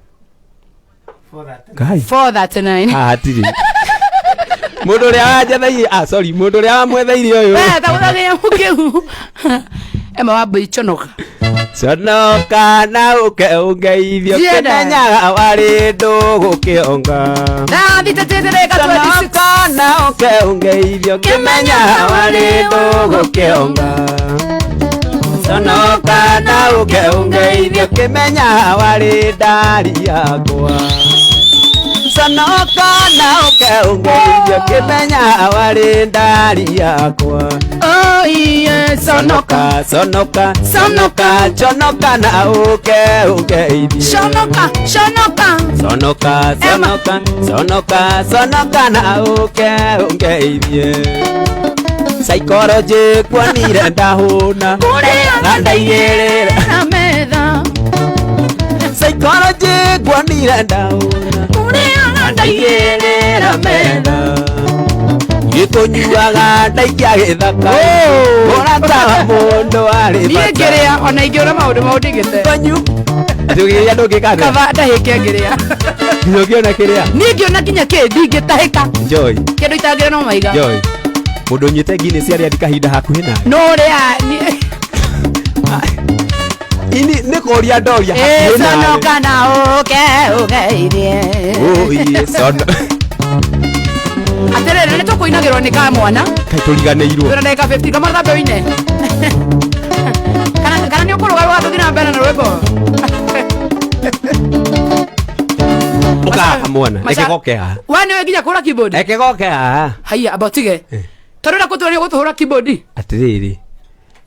Kai. 439. Haha hatirĩ. Mũndũ ũrĩa wanjetheirie, ah sorry, mũndũ ũrĩa wamwetheirie ũyũ. We tagũthagia mũkĩu. Emma Wambui conoka. Conoka na ũke ũngeithio Ndienda. kĩmenyaga warĩ ndũgũkĩonga Thaa thita tĩtĩrĩka 26. Conoka na ũke ũngeithio kĩmenyaga warĩ ndũgũkĩonga Conoka na ũke ũngeithio kĩmenyaga warĩ ndari yakwa Conoka na ũke Ũngeithie kĩmenya warĩ ndari yakwa. Oh iye, sonoka. Sonoka, sonoka, conoka na ũke ũngeithie. Shonoka, shonoka. Sonoka, sonoka, sonoka, sonoka na ũke ũngeithie. Psychology kuonire ndahũna. Kũrĩa Na ndaigĩrĩra. Na metha. Psychology kuonire ndahũna. Kũrĩa na Ndaigĩrĩra metha. Gĩkũnyuaga ndaikia gĩthaka. Mũrata wa mũndũ arĩ Niĩ bata. ngĩrĩa ona ingĩũra maũndũ mau ndingĩte. Kũnyu. Ndũgĩrĩa ndũngĩkana. Kaba ndahĩke ngĩrĩa. Nginya ũngĩona kĩrĩa. Niĩ ngĩona nginya kĩ ndingĩtahĩka. Joy. Kĩndũ itangĩrĩa no maiga. Joy. Mũndũ ũnyuĩte Guinness arĩa athi kahinda hakuhĩ nawe. No ũrĩa ni- Ini nĩ kũria ndoria Ĩ, hakuhĩ nawe. conoka na ũke ũgeithie. Oh, iye, sono. Atĩrĩrĩ, nĩ tũkũinagĩrwo nĩ kamwana. Kaĩ tũriganĩirwo. Twĩna ndagĩka 50 kamwana thambe ũine. Kana kana nĩ ũkũrũgarũga tũthiĩ na mbere na rwĩmbo. Ũka mwana, Maca- reke goke haha. We nĩwe nginya kũhũra keyboard. Reke goke haha. Haiya, amba ũtige. Tondũ ũrĩa kũtũra nĩ ũgũtũhũra keyboard. Atĩrĩrĩ,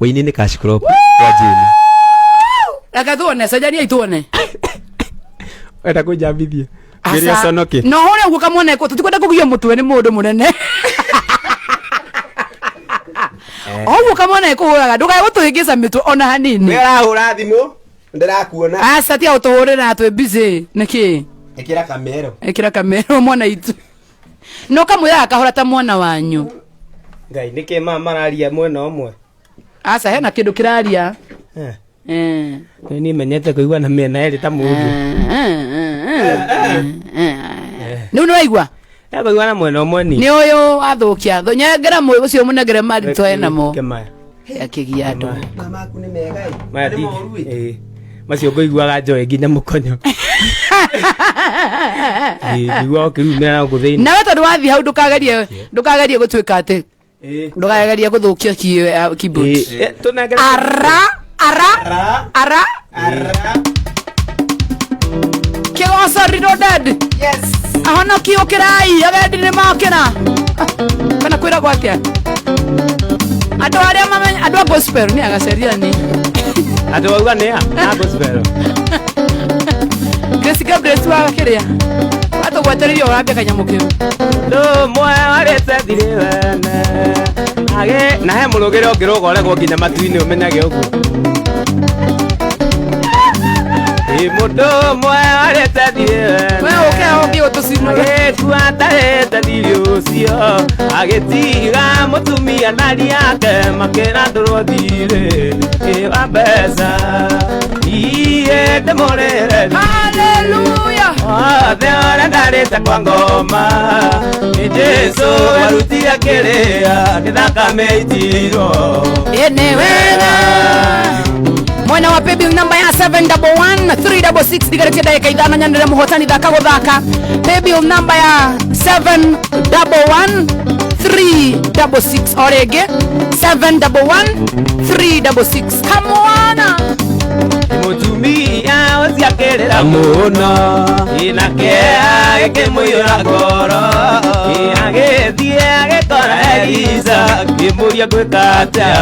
wĩini nĩ cash crop kwa Jane. Reke tuone, cenjania tuone. Wenda kũnjambithia. Ngĩrĩa Aca. conoke. No hũre ũguo kamwana eko, tũtikwenda kũgio mũtwe nĩ mũndũ mũnene. O ũguo kamwana ekũhũraga, ndũkae gũtũhĩngĩca mĩtwe ona hanini. Ũrahũra thimũ, ndĩrakuona. Aca tiga gũtũhũrĩra twĩ busy. Nĩkĩ? Ĩkĩra kamero. Ĩkĩra kamero mwana itũ. No kamwĩraga kahora ta mwana wanyu. Ngai nĩkĩ maya mararia mwena ũmwe. Aca hena kĩndũ kĩraria. Eh. Eh. Nĩ niĩ menyete kũigua na mĩena ĩrĩ ta mũndũ. Rĩu nĩ waigua? Ekũigua na mwena ũmwe ni. Nĩ ũyũ athũkia. Nyengera mũĩ ũcio mũnengere mari twae namo. Ke maya. Akĩgia andũ. Mamaku nĩ mega ĩ. Maya Nĩ ndi. moru ĩ. Ĩĩ. Macio ngũiguaga njoe nginya mũkonyo. Ĩĩ, ngĩigua ũkĩrumĩra na gũkũ thĩinĩ. Nawe tondũ wathiĩ hau ndũkagerie ndũkagerie gũtuĩka atĩ Ĩĩ. ndũkagerie gũthũkia keyboard. Ĩĩ. Eh, tũnengere. Ara ara ara kĩgoco reloaded. Yes. Ahonoki ũkĩrai agendi nĩ mokĩra. Kana kwĩragwo atĩa? Andũ arĩa mamenya andũ a gospel nĩ agaceriani. Atĩ wauga nĩ a? A gospel. Grace Gabriel ti wa kĩrĩa. Watũgwetereire ũrambia kanyamũ kĩu. Ndũmwe warĩte thirĩ wene. Age na he mũrũgĩre ũngĩrũga ũregwo nginya matu-inĩ ũmenyage ũguo. Ĩ mũndũ ũmwe warĩte thirĩ wene. We ũke ũngĩ ũtũcinũre. Agĩkua atarĩte thirĩ ũcio agĩtiga mũtumia ndari yake makĩrandũrwo thirĩ ĩ wa mbeca iĩ ndĩmũrĩre Hallelujah. othe ũrĩa ndarĩte kwa ngoma nĩ Jesũ warutire kĩrĩa nĩ thakame itirwo. Ĩ nĩ wega. Mwena wa paybill namba ya 711366 ndigarĩtie ndagĩka ithano nyanĩre mũhotani thaka gũthaka. Paybill namba ya 711366 o rĩngĩ 711366 kamwana. Mũtumia ũcio akĩrĩra Mũno. Ĩna kĩeha gĩkĩmũiyũra ngoro. Ĩ agĩthiĩ agĩkora Elisa akĩmũria ngwĩka atĩa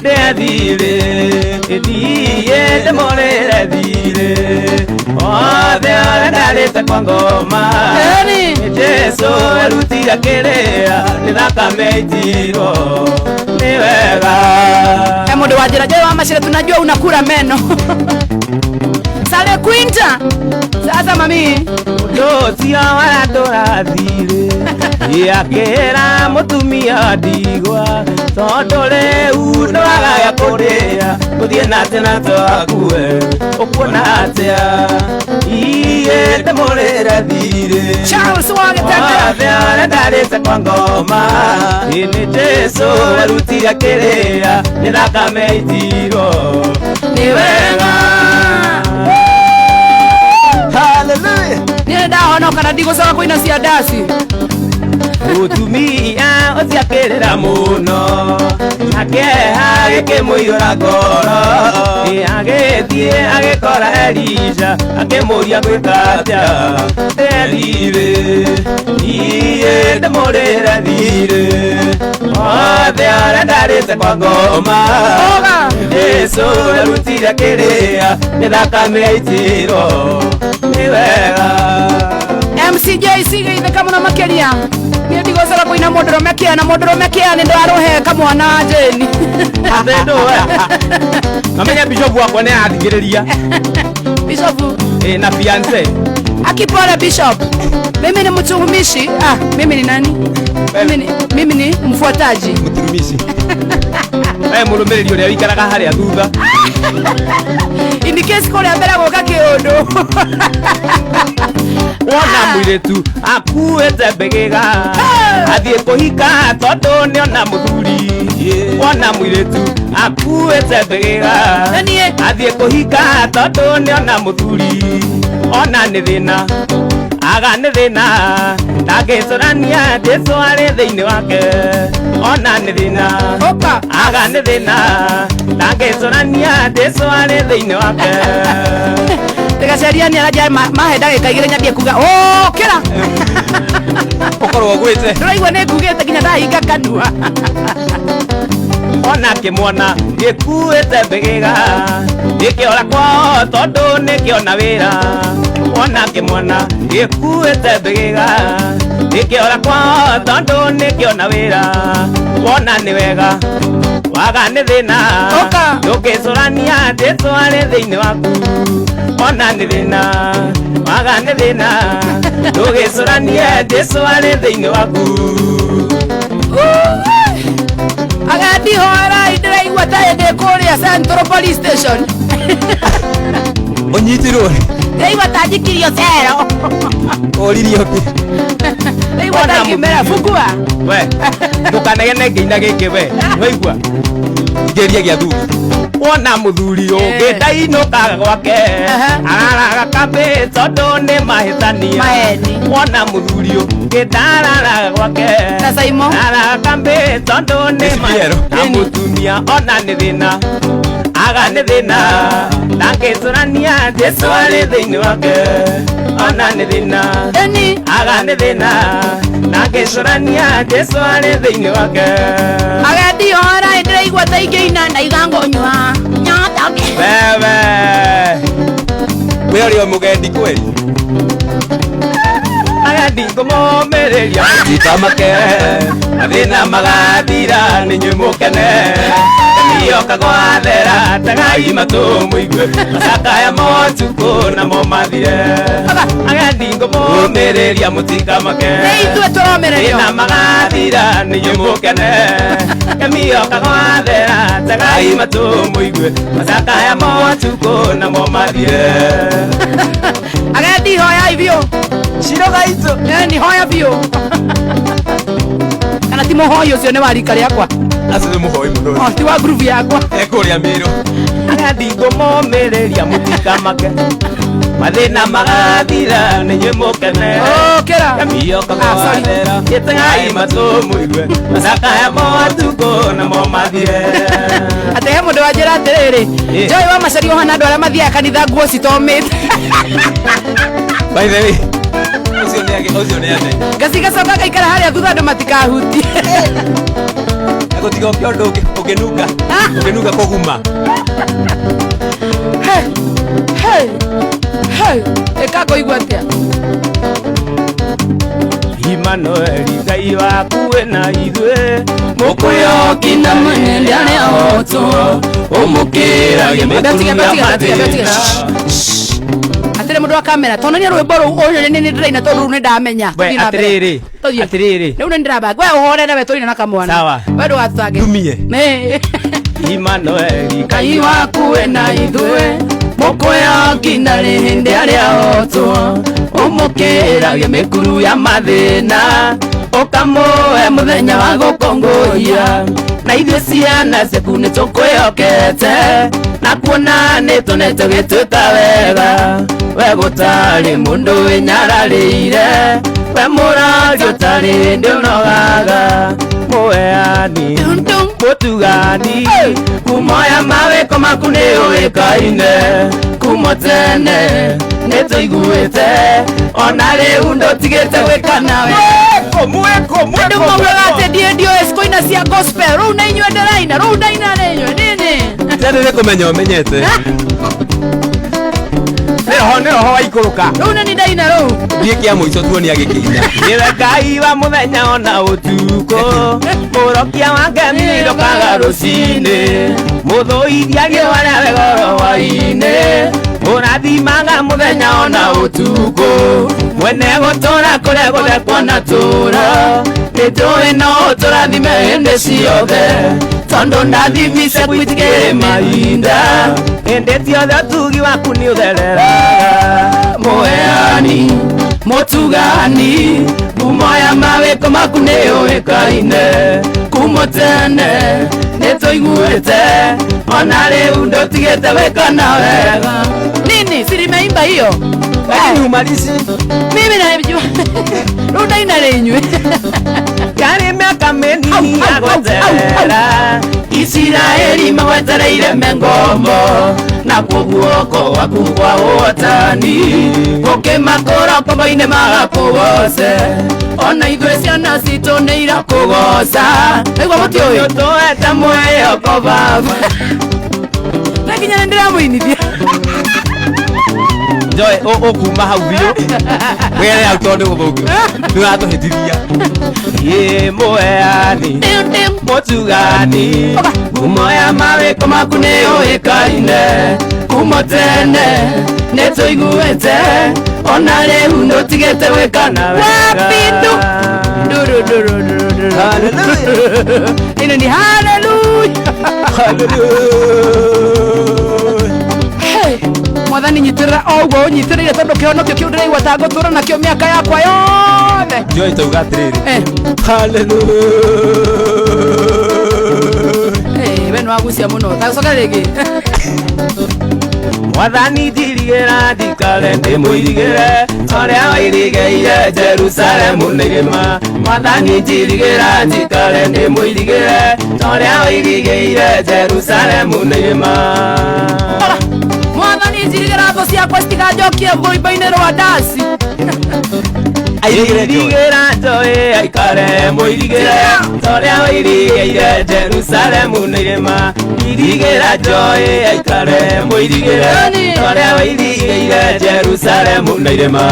ndĩ thirĩ ĩthiĩ ndĩmũrĩre thirĩ othe ũrĩa ndarĩte kwa ngoma. Ĩni. Nĩ Jesũ erutire kĩrĩa nĩ thakame itirwo nĩ wega. He mũndũ wa njĩra Joy wa Macere tunajua unakula meno. Sale Quinta. Sasa mami. Mũndũ ũcio waratũra thirĩ akĩra mũtumia ndigwa tondũ rĩu ndwagaga kũrĩa gũthiĩ na atĩa na twakue ũkuona atĩa iĩ ndĩmũrĩre thirĩ. Charles wa Gĩtengera. Othe ũrĩa ndarĩte kwa ngoma ĩ nĩ Jesũ erutire kĩrĩa nĩ thakame itirwo nĩ wega. Hallelujah. Niĩ ndahonoka na ndigũcoka kũina cia ndaci. Mũtumia ũcio akĩrĩra mũno Kĩeha gĩkĩmũiyũra ngoro agĩthiĩ agĩkora Elisha akĩmũria gwĩka atĩa Nderire niĩ ndĩmũrĩre thirĩ othe arĩa ndarĩte kwa ngoma Jesu arutire kĩrĩa nĩ thakame aitirwo nĩ wega MCJ sigeithĩka mũno makĩria niĩ ndigũcoka kũina mũndũrũme kĩa na mũndũrũme kĩa nĩ ndwarũhe kamwana Jane. Mamenya bishop wakwa nĩ arathikĩrĩria. Bishop Na fiance. Akipole bishop. Mimi ni mtumishi. Ah, mimi ni nani? Mimi ni mfuataji. Mtumishi. Wewe mũrũmĩrĩri ũrĩa wĩikaraga harĩa thutha. In case kũrĩa mbere gũka kĩũndũ. Wona mũirĩtu akuĩte mbĩgĩga athiĩ kũhika tondũ nĩona mũthuri. Wona mũirĩtu akuĩte mbĩgĩga athiĩ kũhika tondũ nĩona mũthuri. Ona nĩ thĩna aga nĩ thĩna ndangĩcũrania Jesũ arĩ thĩinĩ wake. Ona nĩ thĩna aga nĩ thĩna ndangĩcũrania Jesũ arĩ thĩinĩ wake. Tigacaria nĩ aranja mahe ndagĩka igĩrĩ nyambie kuga ũkĩra ũkorwo ũgwĩte ndĩraigua nĩ ngugĩte nginya ndahinga kanua. Ona kĩmwana gĩkuĩte mbĩgĩga gĩkĩora kwao tondũ nĩkĩona wĩra. Ona kĩmwana gĩkuĩte mbĩgĩga gĩkĩora kwao tondũ nĩkĩona wĩra. Wona nĩ wega waga nĩ thĩna ndũngĩcũrania Jesũ arĩ thĩinĩ waku. Ona nĩ thĩna waga nĩ thĩna ndũgĩcũranie Jesũ arĩ thĩinĩ waku. Agandi hoera ndĩraigua ta ndĩ kũrĩa Central Police Station. Ũnyitirwo ndĩraigua ta njikirio cero. Ũririo kĩ? Ndĩraigua ta ngĩmera fungua. We ndũkanegene ngĩina gĩkĩ we waigua ngeria gĩa thuri. Wona mũthuri ũngĩ ndainũkaga gwake araraga kambĩ tondũ nĩ mahĩtania. Wona mũthuri ũngĩ ndararaga gwake araraga kambĩ tondũ nĩ mahĩtania. Mũtumia ona nĩ thĩna aga nĩ thĩna ndangĩcũrania Jesũ arĩ thĩinĩ wake. Ona nĩ thĩna aga nĩ thĩna ndangĩcũrania Jesũ arĩ thĩinĩ wake. Agandi hora ndĩraigua ta ingĩina ndaiga ngũnyua nyota. Wewe we ũrĩ o mũgendi kweli. Agandi ngũmũmĩrĩria mũtikamake mathĩna magathira nĩnyuĩ mũkene. Nĩoka gwathera tegai matũ mũigue macakaya motukũ namo mathire. Agandi ngũmũmĩrĩria mũtikamake nĩ ithuĩ tũromĩrĩrio mathĩna magathira nĩnyuĩ mũkene. Nĩoka gwathera tegai matũ mũigue macakaya motukũ namo mathire. Agandi hoya biũ Ciroga itũ ni hoya biũ kana ti mũhoi ũcio nĩ wa rika rĩakwa. Acio nĩ mũhoi mũno. Ti wa groove yakwa. Ekũrĩa Mĩrũ. Agandi ngũmũmĩrĩria mũtikamake mathĩna magathira nĩnyuĩ mũkene. Ũkĩra Nĩoka gwathera gĩtegai matũ mũigue macakaya motukũ namo mathire. Atĩ he mũndũ wanjĩra atĩrĩrĩ Joy wa Macharia ũhana andũ arĩa mathiaga kanitha nguo citomĩte. By the way ũcio nĩ ane ngacigacoka ngaikara harĩa thutha andũ matikahutie. Gũtiga ũkĩ ũndũ ũngĩnunga ũngĩnunga kũguma. Ĩka ngũigua atĩa? Immanueli Ngai waku wĩna ithuĩ mũkũyoki na mũnene arĩa otwo ũmũkĩrage mĩkuru ya mathĩna. Atĩrĩ mũndũ wa kamera tonania rwĩmbo rũu ũyũ nĩ ndĩraina tondũ rũu nĩ ndamenya. Atĩrĩrĩ atĩrĩrĩ rĩu nĩ ndĩrabanga we ũhorere we tũrina na kamwana. Sawa we ndũgatũtange ndumie. Immanueli Ngai waku wĩna ithuĩ mũkũyoki na rĩhĩndĩ arĩa otwo ũmũkĩrage mĩkuru ya mathĩna ũkamũhe mũthenya wa gũkũngũiya na ithuĩ ciana ciaku nĩ tũkwĩhokete na kuona nĩ tũnete gĩtuĩka wega we gũtarĩ mũndũ wĩnyararĩire we mũrori ũtarĩ hĩndĩ ũnogaga mũheani Mũtugani, kumoya mawĩko maku nĩ ũĩkaine kumo tene nĩ tũiguĩte ona rĩu ndũtigĩte gwĩka nawe. Mweko, mweko, Andũ mweko. maugaga atĩ ndiĩ ndiũĩ kũina cia gospel. Rĩu na inyuĩ ndĩraina, rĩu ndaina na inyuĩ nini. Tene nĩ kũmenya ũmenyete. Nĩ roho, nĩ roho waikũrũka. Rĩu nĩ ndaina rĩu. Thiĩ kĩa mũico tuone agĩkĩina. Nĩwe Ngai wa mũthenya ona ũtukũ, mũrokia wa ngemi ndokaga rũcinĩ, mũthũithia riũa rĩa wegoro hwainĩ, ũrathimaga mũthenya ona ũtukũ, mwene gũtũra kũrĩa guothe kwanatũra, nĩtũĩ no ũtũrathime hĩndĩ ciothe, tondũ ndathimi ciaku itikĩrĩ mahinda, hĩndĩ ciothe ũtugi waku nĩ ũthereraga. Mũheani, mũtugani, ngumo ya mawĩko maku nĩ ũĩkaine kumo tene nĩ tũiguĩte ona rĩu ndũtigĩte gwĩka na wega. Nini? Si nimeimba hiyo. Lakini umalizi. Mimi najua. Rĩu ndaina na inyuĩ. Yarĩ mĩaka mĩnini Au, ya au, au, au, au. gweterera, Isiraeli magwetereire me ngombo, nakuo guoko gwaku kwa ũhotani gũkĩmakũra ngombo-inĩ magakũgoce, ona ithuĩ ciana citũ nĩ irakũgoca. Aigua mũtiũĩ. Ũtũhete mwĩhoko Baba. Na nginya nĩ ndĩramũinithia. Joy, ũkuma hau biũ. Were hau tondũ gũthũku. Nĩ ũratũhĩtithia. Ĩ mũheani, mũtugani, ngumo ya mawĩko maku nĩ ũĩkaine kumo tene nĩ tũiguĩte ona rĩu ndũtigĩte gwĩka na wega. Wapindu. Duru, duru, duru, duru. Hallelujah. Ino ni hallelujah. Hallelujah. Hey, mwathani nyitĩrĩra o ũguo ũnyitĩrĩire tondũ kĩhonokio kĩu ndĩraigua ta ngũtũra nakĩo mĩaka yakwa yothe. Joy tauga atĩrĩrĩ. Eh, Hallelujah. eh, we nĩwagucia mũno. Tagũcoka rĩngĩ. Mwathani njirigĩra ndikare ndĩmũirigĩre torĩa wairigĩire Jerusalemu nĩ irĩma, Mwathani njirigĩra njikare ndĩmũirigĩre torĩa wairigĩire Jerusalemu nĩ irĩma. Mwathani njirigĩra thũ ciakwa citiganjokie rwĩmbo-inĩ rwa ndaci. Airigĩre Joy. Irigĩra Joy aikare mũirigĩre torĩa wairigĩire Jerusalemu nĩ irĩma, irigĩra Joy aikare mũirigĩre torĩa wairigĩire Jerusalemu nĩ irĩma.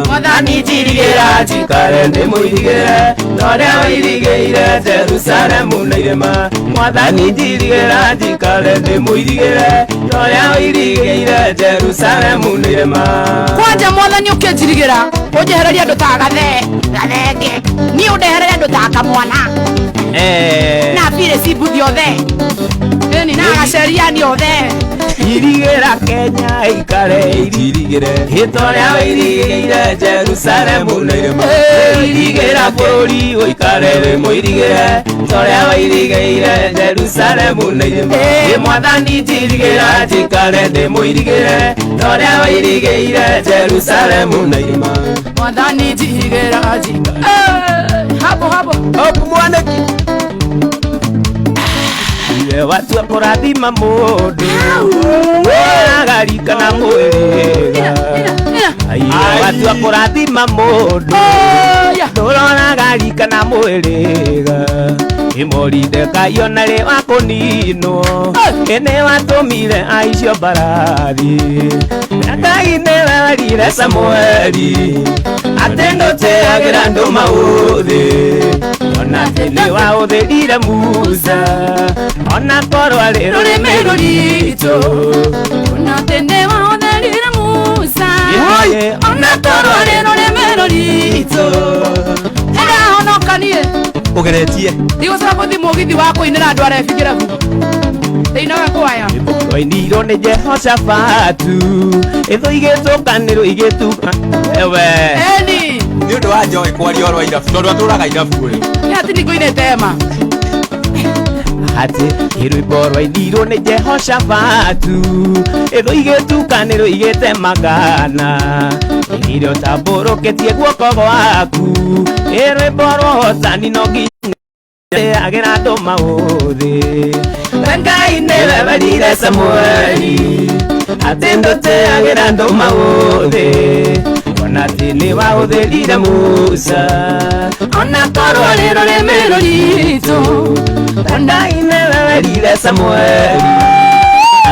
Mwathani njirigĩra njikare ndĩmũirigĩre torĩa wairigĩire Jerusalemu nĩ irĩma, Mwathani njirigĩra njikare ndĩmũirigĩre torĩa wairigĩire Jerusalemu nĩ irĩma. Kwanja mwathani ũkĩnjirigĩra ũnjehererie andũ ta gathe gathenge, niĩ ũndehererie andũ ta kamwana na birĩ cimbuthi othe ĩni na gaceriani othe. Irigĩra Kenya ikare Irigĩre. Hĩtorĩa wairigĩire Jerusalemu nĩ irĩma, irigĩra bũrũri ũikare wĩ mũirigĩre torĩa wairigĩire Jerusalemu nĩ irĩma. Ĩ Mwathani njirigĩra njikare ndĩ mũirigĩre torĩa wairigĩire Jerusalemu nĩ irĩma. Mwathani njirigĩra njikare. Eh, hapo hapo. Hope mwaneki. Iwe watua kũrathima mũndũ ũragarika na mwĩrĩga, Iwe watua kũrathima mũndũ Oya. ndũroraga rika na mwĩrĩga, ĩmũrindekai ona rĩ wa kũninwo ĩnĩ watũmire aicio mbarathi, Ngai nĩwe werire Samueli atĩ ndũtĩagĩra andũ maũthĩ, ona atĩ nĩwaũthĩrire Musa ona korwo arĩ rũrĩmĩ rũritũ, ona atĩ nĩwahũthĩrire Musa ona korwo arĩ rũrĩmĩ rũritũ. Nĩndahonokanie. Ũgeretie. Ndigũcoka gũthiĩ mũgithi wa kũinĩra andũ arebi kĩrabu. Ndĩinaga kwaya. Rwainirwo nĩ Jehoshafatu ĩthũ igĩtũkanĩrwo igĩtuka ewe. Eni. Nĩ ũndũ wa Joy kwaria ũhoro wa irabu tondũ atũraga irabu ĩ. Nĩ atĩ nĩngũinĩte ema. Atĩ rwĩmbo rwainirwo nĩ Jehoshafatu ĩthũ igĩtukanĩrwo igĩtemangana, irio tambũrũkĩtie guoko gwaku, ĩ rwĩmbo rwa ũhotani no nginya Agera andũ maũthĩ Ngai nĩwe werire Samueli atĩ ndũteagĩra andũ maũthĩ ona atĩ nĩwahũthĩrire Musa ona korwo rĩ rũrĩmĩ rũritũ Ngai nĩwe werire Samueli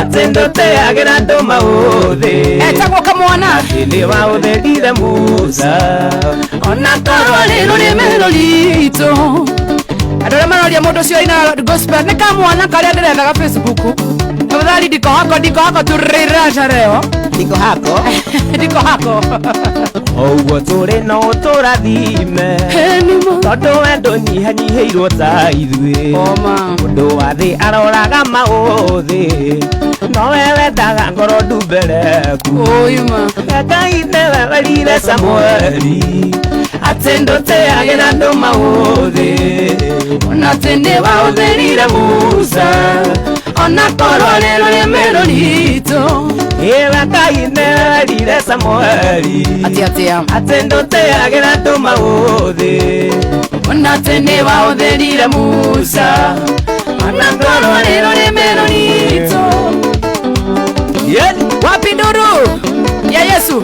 atĩ ndũteagĩra andũ maũthĩ etagwo kamwana atĩ nĩwahũthĩrire Musa ona korwo rĩ rũrĩmĩ rũritũ andũ arĩa maroria mũndũ ũcio aina gospel nĩ kamwana karĩa ndĩrethaga Facebook tafadhali ndiko hako turirasha leo ndiko hako ndiko hako oguo tũrĩ no tũrathime tondũ we ndũnyihanyihĩirwo ta ithuĩ mũndũ wa thĩ aroraga maũthĩ no we wendaga ngoro ndumbereku Ngai nĩwe werire Samueli atĩ ndũteagĩra andũ maũthĩ ona atĩ nĩwahũthĩrire Musa ona korwo rĩ rũrĩmĩ rũritũ Ĩwe Ngai nĩwe werire Samueli atĩ atĩa atĩ ndũteagĩra andũ maũthĩ ona atĩ nĩwahũthĩrire Musa ona korwo rĩ rũrĩmĩ rũritũ wapi nduru ya Yesu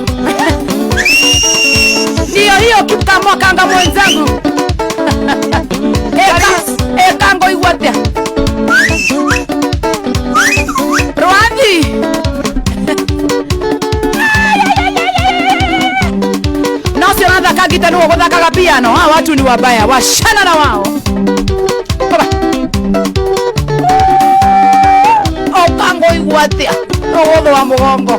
ndiyo hiyo kikamwa kanga mwenzangu ekango igwatia Rwathi na ucio athaka gita nĩwe ũgũthakaga piano hawa watu ni wabaya washana na wao okango igwatia no wa mugongo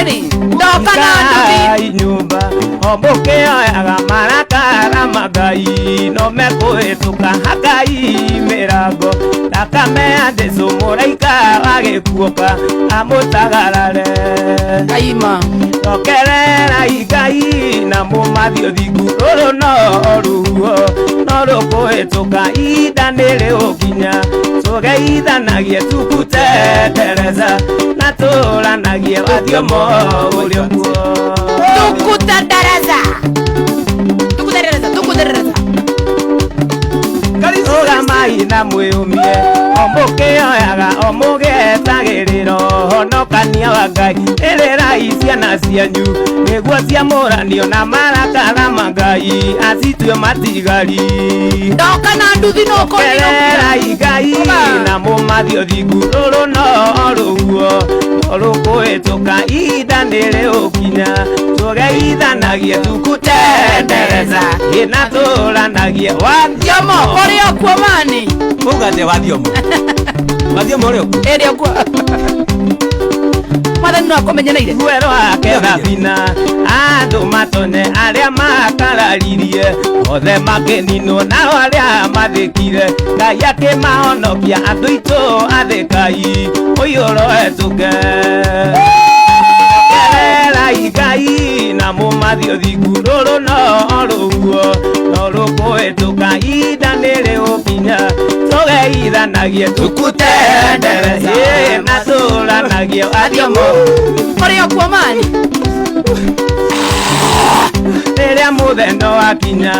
eri ndoka na nduthi nyumba ombũkĩoyaga marakara ma Ngai no mekũhĩtũka hakai mĩrango thakame ya Jesũ mũraika wa gĩkuũka amũtagarare kaima cokererai Ngai na mũmathi ũthingu rũrũ no rũhuho no rũkũhĩtũka ihinda nĩrĩgũkinya tũgeithanagie tukutendereza na tũranagie wathiomo ũrĩ kuo tukutendereza tukutendereza tukutendereza rũgamai na mwĩyũmie o mũkĩoyaga o mũgĩetagĩrĩra ũhonokania wa Ngai ĩrĩrai ciana cianyu nĩguo ciamũranio na marakara ma Ngai acitue matigari ndoka na nduthi no kũnirerai Ngai na mũmathi ũthingu rũrũ no rũhuho no rũkũhĩtũka ihinda nĩrĩgũkinya tũgeithanagie tukutendereza ĩna tũranagie wathiomo ũrĩ okuo mani uga atia wathiomo wathiomo ũrĩ okuo ĩrĩ okuo mwathani no akũmenyereire ruo rwake thabina andũ matonye arĩa makararirie othe makĩninwo nao arĩa mathĩkire Ngai akĩmahonokia andũ aitũ athĩkai ũiyũro hetũke Cokererai Ngai na mũmathi ũthingu rũrũ no rũhuho no rũkũhĩtũka ihinda nĩrĩgũkinya tũgeithanagie tukutendereza na tũranagie wathiomo ũrĩ okuo mani rĩrĩa mũthenya wakinya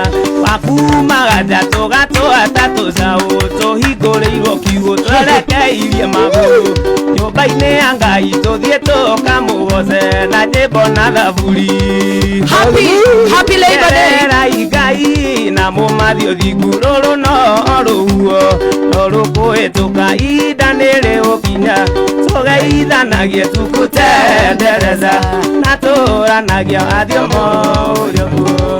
wakumaga nja tũgatũa ta tũcaũ tũhingũrĩirwo kiugũ twerekeirie magũrũ nyũmba-inĩ ya Ngai tũthiĩ tũkamũgoce na nyĩmbo na thaburi Happy happy Labor Day Cokererai Ngai na mũmathi ũthingu rũrũ no rũhuho no rũkũhĩtũka ihinda nĩrĩgũkinya tũgeithanagie tukutendereza na tũranagie wathiomo ũrĩ okuo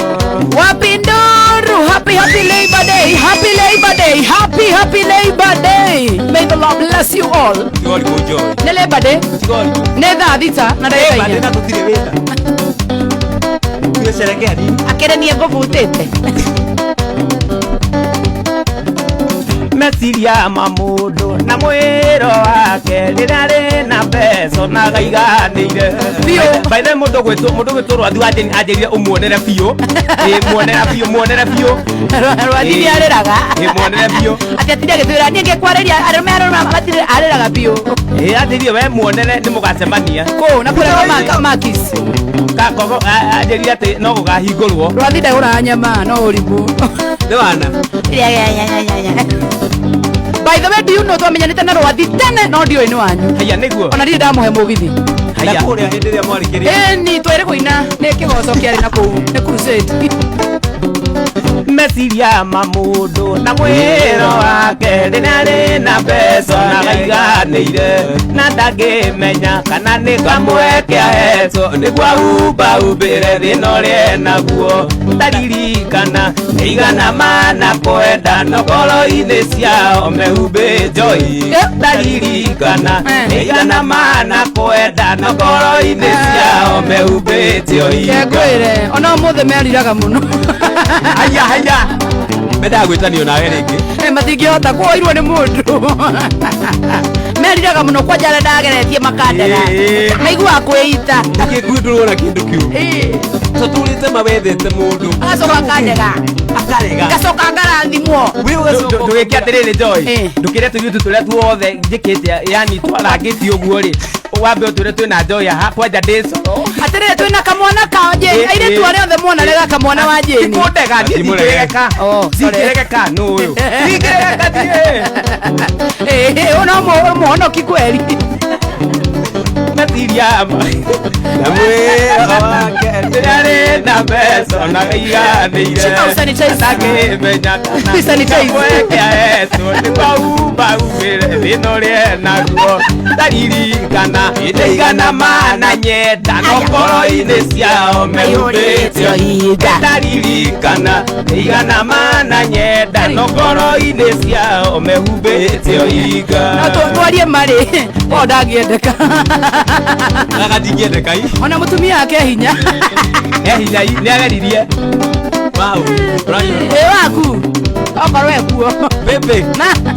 Wapi nduru happy happy Labor Day happy Labor Day happy happy Labor Day may the Lord bless you all nĩ Labor Day nĩ thaa thita na ndagĩka inya na tũtirĩ wĩra tũcerekea nini akĩrĩ niĩ ngũbutĩte meciria ma mũndũ na mwĩro wake rĩrĩa rĩ na mbeca onaga iganĩire biũ by the way mũndũ gwĩtwo Rwathi anjĩrire ũmuonere biũ muonera biũ muonere biũ Rwathi nĩ arĩraga muonere biũ atĩ atinde agĩtwĩra niĩ ngĩkwarĩria arũme arũme matirĩ arĩraga biũ anjĩrire we muonere nĩ mũgacemania kũ na kũrĩa makis kakogo anjĩrire atĩ no gũkahingũrwo Rwathi ndagũraga nyama no ũrimũ Nĩ wana. By the way, do you know twamenyanĩte na rwathi tene no ndiũĩ nĩ wanyu. Haya nĩguo. Ona ndirĩ ndamũhe mũgithi. Na kũrĩa hĩndĩ ĩrĩa mwarĩkĩria. Ĩni twerĩ kũina nĩ kĩgoco kĩarĩ na kũu nĩ crusade. Meciria ma mũndũ na mwĩro wake rĩrĩa arĩ na mbeca na gaiganĩire na ndangĩmenya kana nĩ kamweke ahetwo nĩguo ahumbahumbĩre thĩna ũrĩa enaguo ndaririkana nĩ igana mana kwenda no ngoro-inĩ ciao mehumbĩte ũhinga ndaririkana nĩ igana mana kwenda no ngoro-inĩ ciao mehumbĩte ũhinga. Ngwĩre ona ũmũthĩ meriraga mũno. Haya haya. Mendaga gwĩtanio nawe rĩngĩ. Matingĩhota kuoirwo nĩ mũndũ. Meriraga mũno kwanja arĩa ndageretie makandega. Maiguaga kwĩita. Nĩkĩ ndũrona kĩndũ kĩu? Tũtũrĩte mawethete mũndũ. Agacoka akandega. Akarega. Ngacoka ngarathimwo. Ndũgĩke atĩrĩrĩ Joy. Ndũkĩre tũirĩtu tũrĩa tuothe njĩkĩte yani twarangĩtie ũguo rĩ. Wambe ũtwĩre twĩna Joy haha kwanja ndĩ coro. Atĩrĩrĩ twĩna kamwana ka Jane. Airĩtu arĩa othe muonarega kamwana wa Jane. Tikũndega niĩ ndingĩregeka. Ndingĩregeka nũ ũyũ. Ndingĩregeka niĩ. Ũyũ no mũhonoki kweri. Meciria ma na mwĩro wake rĩrĩa arĩ na mbeca na gaiganĩire ndangĩmenya kana kamweke ahetwo nĩguo ahumbahumbĩre thĩna ũrĩa enaguo ndaririkana nĩ igana mana nyenda no ngoro-inĩ ciao mehumbĩte ũhinga ndaririkana nĩ igana mana nyenda no ngoro-inĩ ciao mehumbĩte ũhinga. No twarie marĩ o ndangĩendeka. Gaka ndingĩendeka i. Ona mũtumia wake hinya. Hinya nĩ ageririe. Wow. Ĩ waku. Okorwo ekuo. Pepe.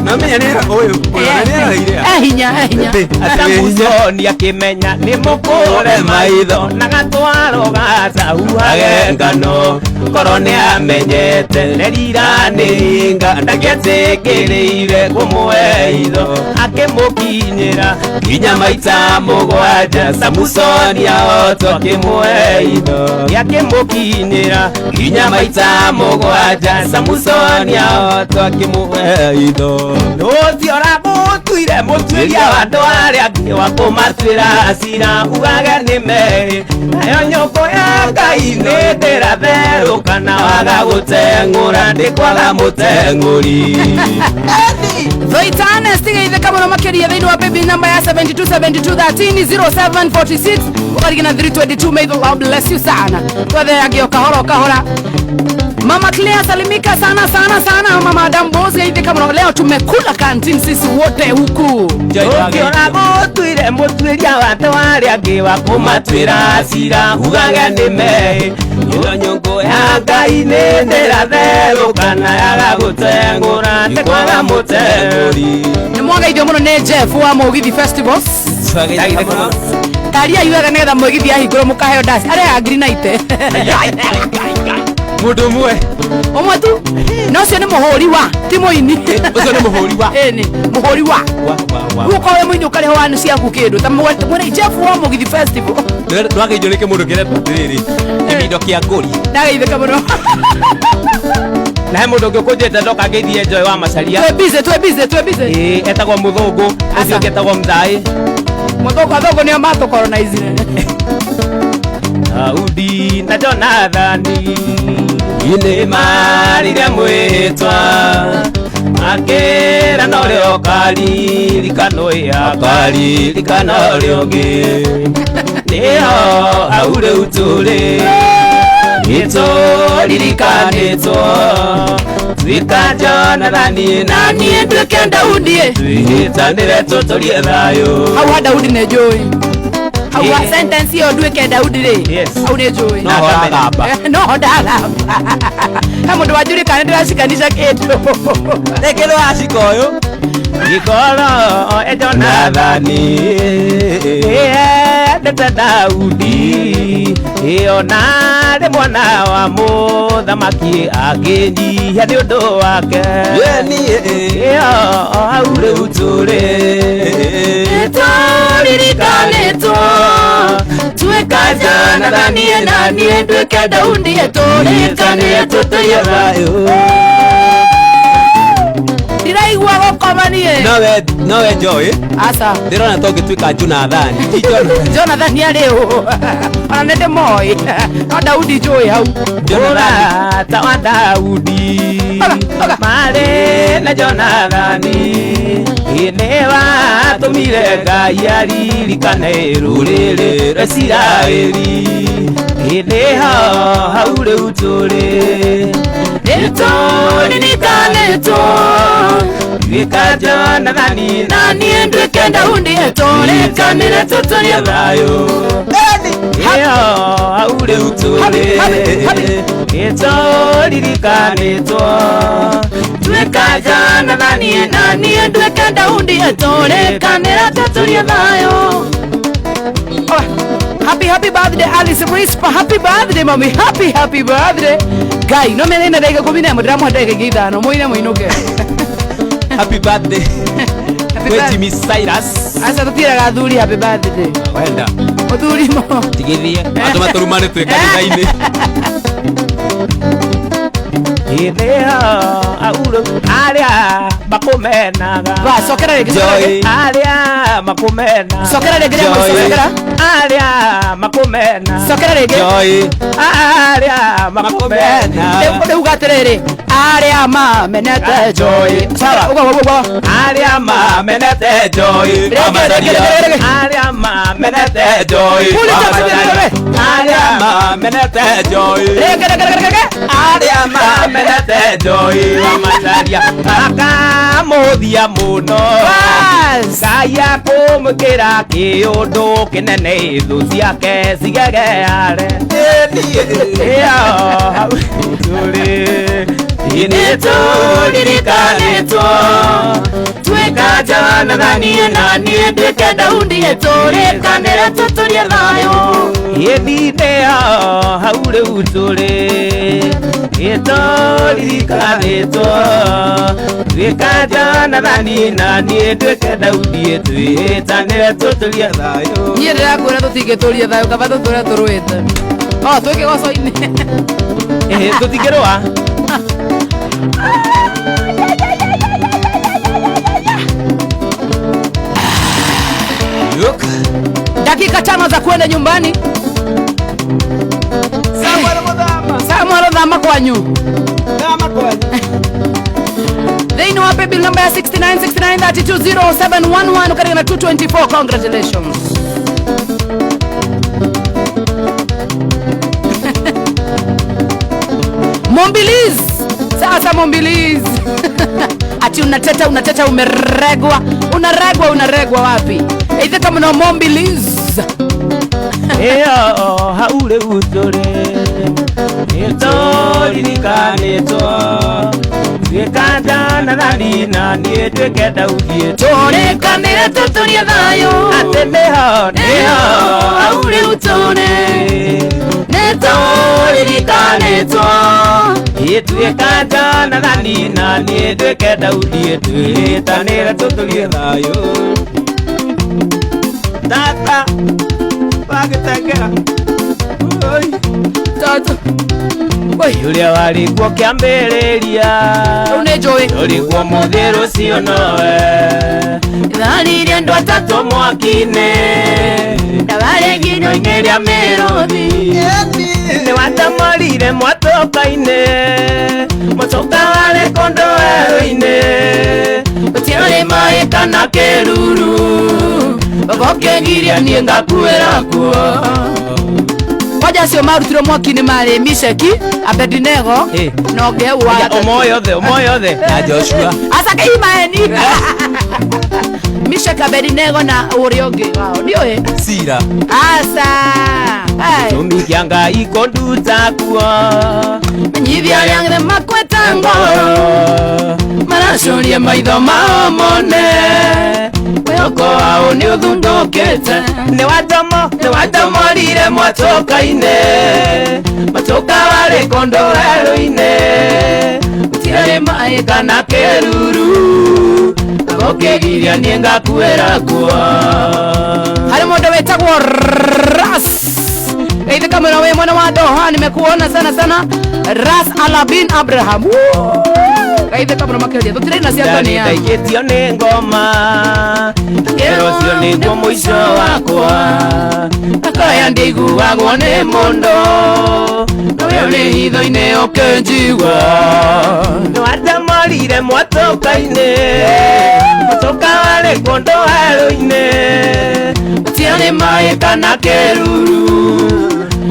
Na menya nĩ ũyũ. Ũyũ nĩ araire. Hinya hinya. Samusoni akĩmenya nĩ mũkũre maitho na gatwaro gacahuhage ngano korwo nĩ amenyete rĩrira nĩ hinga ndangĩetĩkĩrĩire kũmũhe itho akĩmũkinyĩra nginya maita mũgwanja Samusoni ahotwo akĩmũhe itho akĩmũkinyĩra nginya maita mũgwanja Samusoni ahotwo akĩmũhe itho. Ũcio ũramũtuire mũtuĩria wa andũ arĩa angĩ wa kũmatuĩra cira ugage nĩ merĩ nayo nyũngũ ya Ngai nĩ ndĩratherũka na waga gũteng'ũra ndĩkwaga mũteng'ũri. Thoitane stigeithĩka mũno makĩria thĩinĩ wa baby number ya 72 72 13 07 46 ũkarigina 322. May the Lord bless you sana. Twethe kahora kahora. Mama Claire salimika sana sana sana. Mama Adam Boss geithĩka mũno. Leo tumekula canteen sisi wote huku. Ũkĩona gũtuire mũtuĩria wa andũ arĩa angĩ wa kũmatuĩra cira ugage nĩ merĩ ĩno nyũngũ ya Ngai nĩ ndĩratherũka na yaga gũteng'ũra ndĩkwaga mũteng'ũri. Nĩ mwageithio mũno nĩ Jeff wa Mũgithi Festivals. Taria iwega nĩgetha mũgithi ahingũrwo mũkaheo ndaci arĩa ngiri na ite. Mũndũ ũmwe. Ũmwe tu. Na ũcio nĩ mũhũri wa ti mũini. Ũcio nĩ mũhũri wa. Ĩni mũhũri wa. Rĩu ũkorwo wĩ mũini ũkarĩhwo wanu ciaku kĩndũ ta mwene Jeff wa Mũgithi Festival. Ndwageithio nĩ kĩmũndũ kĩretwo atĩrĩrĩ kĩmindo kĩa ngũri. Ndageithĩka mũno. Na he mũndũ ũngĩ ũkũnjĩte ndoka ngeithie Joy wa Macharia. Twĩ busy twĩ busy twĩ busy. Ĩĩ etagwo mũthũngũ ũcio ũngĩ etagwo Mũthaĩ. Mũthũngũ athũngũ nĩo matũkolonize. Daudi na Jonathani nĩ marire mwĩtwa akĩra no rĩo karirikano akaririkano ũrĩa ũngĩ nĩho hau rĩu tũrĩ nĩtũririkanĩtwo tuĩka Jonathani na niĩ nduĩke Daudi twĩhĩtanĩre tũtũrie thayũ. Hau ha Daudi nĩ njũĩ. Hau ha sentence ĩyo nduĩke Daudi rĩ hau nĩ njũĩ. No ndagamba. No ndagamba. He mũndũ wanjũria kana ndĩracikanisha kĩndũ. Rĩngĩ nĩwacika ũyũ. Ikoro e Jonathani endete Daudi ĩona nĩ mwana wa mũthamaki akĩnyihia nĩ ũndũ wake ĩyo hau rĩu tũrĩ nĩtũririkanĩtwo tuĩka Jonathani na niĩ nduĩke Daudi tũrĩkanĩre tũtũrie thayũ. Nowe nowe Joy. Aca. Ndĩrona to ngĩtuĩka Jonathani. Ti Jonathan arĩ ũ? Ona nĩ ndĩmoĩ, no Daudi njũĩ hau. Jonathani. Ta wa Daudi Oga, oga. marĩ na Jonathani, nĩ watũmire Ngai aririkane rũrĩrĩ rwa Isiraeli, nĩho hau rĩu tũrĩ. Nĩtũririkanĩtwo. Tuĩka Jonathani na niĩ nduĩke Daudi, tũrĩkanĩre tũtũrie thayũ, ĩyo hau rĩu tũrĩ. Habi, habi. Nĩtũririkanĩtwo. Tuĩka Jonathani na niĩ nduĩke Daudi, tũrĩkanĩre tũtũrie thayũ. Oh, happy happy birthday, Alice Rispa. Happy birthday, mommy. Happy happy birthday. Ngai no mene na ndagĩka 11, ndĩramũhe ndagĩka ingĩ 5, mũine mũinũke. Happy birthday. Happy Kwĩ birthday. Jimmy Cyrus. Aca, tũtiraga athuri happy birthday. Wenda. Mũthuri mo. Tigithie. Andũ matũrumane twĩ kanitha-inĩ. Ĩnĩho hau rĩu arĩa makũmenaga. Ba, cokera rĩngĩ, cokera Joy. rĩngĩ. Arĩa makũmena. Cokera rĩngĩ rĩa mũico. Joy. Cokera. Arĩa makũmena. Cokera rĩngĩ. Joy. Arĩa makũmena. Rĩu rĩu uga atĩrĩrĩ, arĩa mamenete Joy. Sawa, uga uga uga. Arĩa mamenete Joy. Rĩngĩ, rĩngĩ, rĩngĩ, rĩngĩ. Arĩa mamenete Joy. Pulita, rĩngĩ. Arĩa mamenete Joy. Rĩngĩ, rĩngĩ, rĩngĩ, rĩngĩ. Arĩa mamenete Joy wamacaria makamũthia mũno. Bas. Ngai akũmwĩkĩra kĩũndũ kĩnene, thũ ciake cigegeare. Ĩyo hau tũrĩ, nĩtũririkanĩtwo. Tuĩka Jonathani na niĩ nduĩke Daudi, tũrĩkanĩre tũtũrie thayũ. Ĩndinĩo hau rĩu tũrĩ, nĩtũririkanĩtwo. Tuĩka Jonathani na niĩ nduĩke Daudi, twĩtanĩre tũtũrie thayũ. Niĩ ndĩrakwĩra tũtingĩtũria thayũ, kaba tũtũre tũrũĩte o twĩ kĩgoco-inĩ. Ĩhĩ, tũtingĩrũa. Look. Dakika 5 za kwenda nyumbani. Samuel Muthama. Samuel, thama kwanyu. Thama kwanyu. Thĩinĩ wa paybill number ya 69 69 32 0711 ukarĩga na 224. Congratulations. Mombiliz, sasa Mombiliz, ati unateta, unateta, umeregwa, unaregwa, unaregwa wapi? Ithe kama no Mombiliz. Ĩyo hau rĩu tũrĩ, nĩtũririkanĩtwo. Tuĩka Jonathani na niĩ nduĩke Daudi, Tũrĩkanĩre tũtũrie thayũ. Atĩ nĩho nĩho hau rĩu tũrĩ, nĩtũririkanĩtwo. Ĩtuĩka Jonathani na niĩ nduĩke Daudi, twĩtanĩre tũtũrie Thayũ. Tata wagĩtengera. Oi. Tata. Oi. Ũrĩa warĩ kuo kĩambĩrĩria, Rĩu nĩ njũĩ. Ũrĩ kuo mũthĩ, rũciũ nowe. Tharirie andũ atatũ mwaki-inĩ, ndawarĩ nginyo-inĩ rĩa mĩrũthi. Nĩ watamorire mwatũka-inĩ, mũtũka warĩ kũndũ werũ-inĩ. Gũtiarĩ maĩ kana kĩruru, baba ũkĩgiria niĩ ngakuĩra kuo. Kwanja acio marutirwo mwaki-inĩ marĩ Misheki, Abedinego na ũngĩ hau wa Ũmoyothe, ũmoyothe. Na Joshua. Aca kĩimaeni. Misheki, Abedinego na ũrĩa ũngĩ wao ndiũĩ. Sira. Aca. Ai. Gĩtũmi kĩa Ngai kũnduta kuo, menyithia arĩa makwĩte ngoro maracuria maitho mao mone mwĩhoko wao nĩ ũthundũkĩte. Nĩ watomorire mwatũka-inĩ, mũtũka warĩ kũndũ werũ-inĩ. Gũtirarĩ maĩ kana kĩruru, ũkĩgiria niĩ ngakuĩra kuo. Harĩ mũndũ wĩtagwo Ras. Geithĩka mũno wĩ mwena wa Doha, nimekuona sana sana. Ras Alabin Abraham. Woo! Geithĩka mũno makĩria. Tũtirĩ na cia Tony ya. Ndaikĩtio nĩ ngoma Kero ũcio nĩguo mũico wakwa Akaya ndiguagwo nĩ mũndũ Ũyũ nĩ hitho-inĩ ũkĩnjigua Nĩwandamorire mwatũka-inĩ Mwatũka warĩ kũndũ werũ-inĩ Gũtiarĩ maĩ kana kĩruru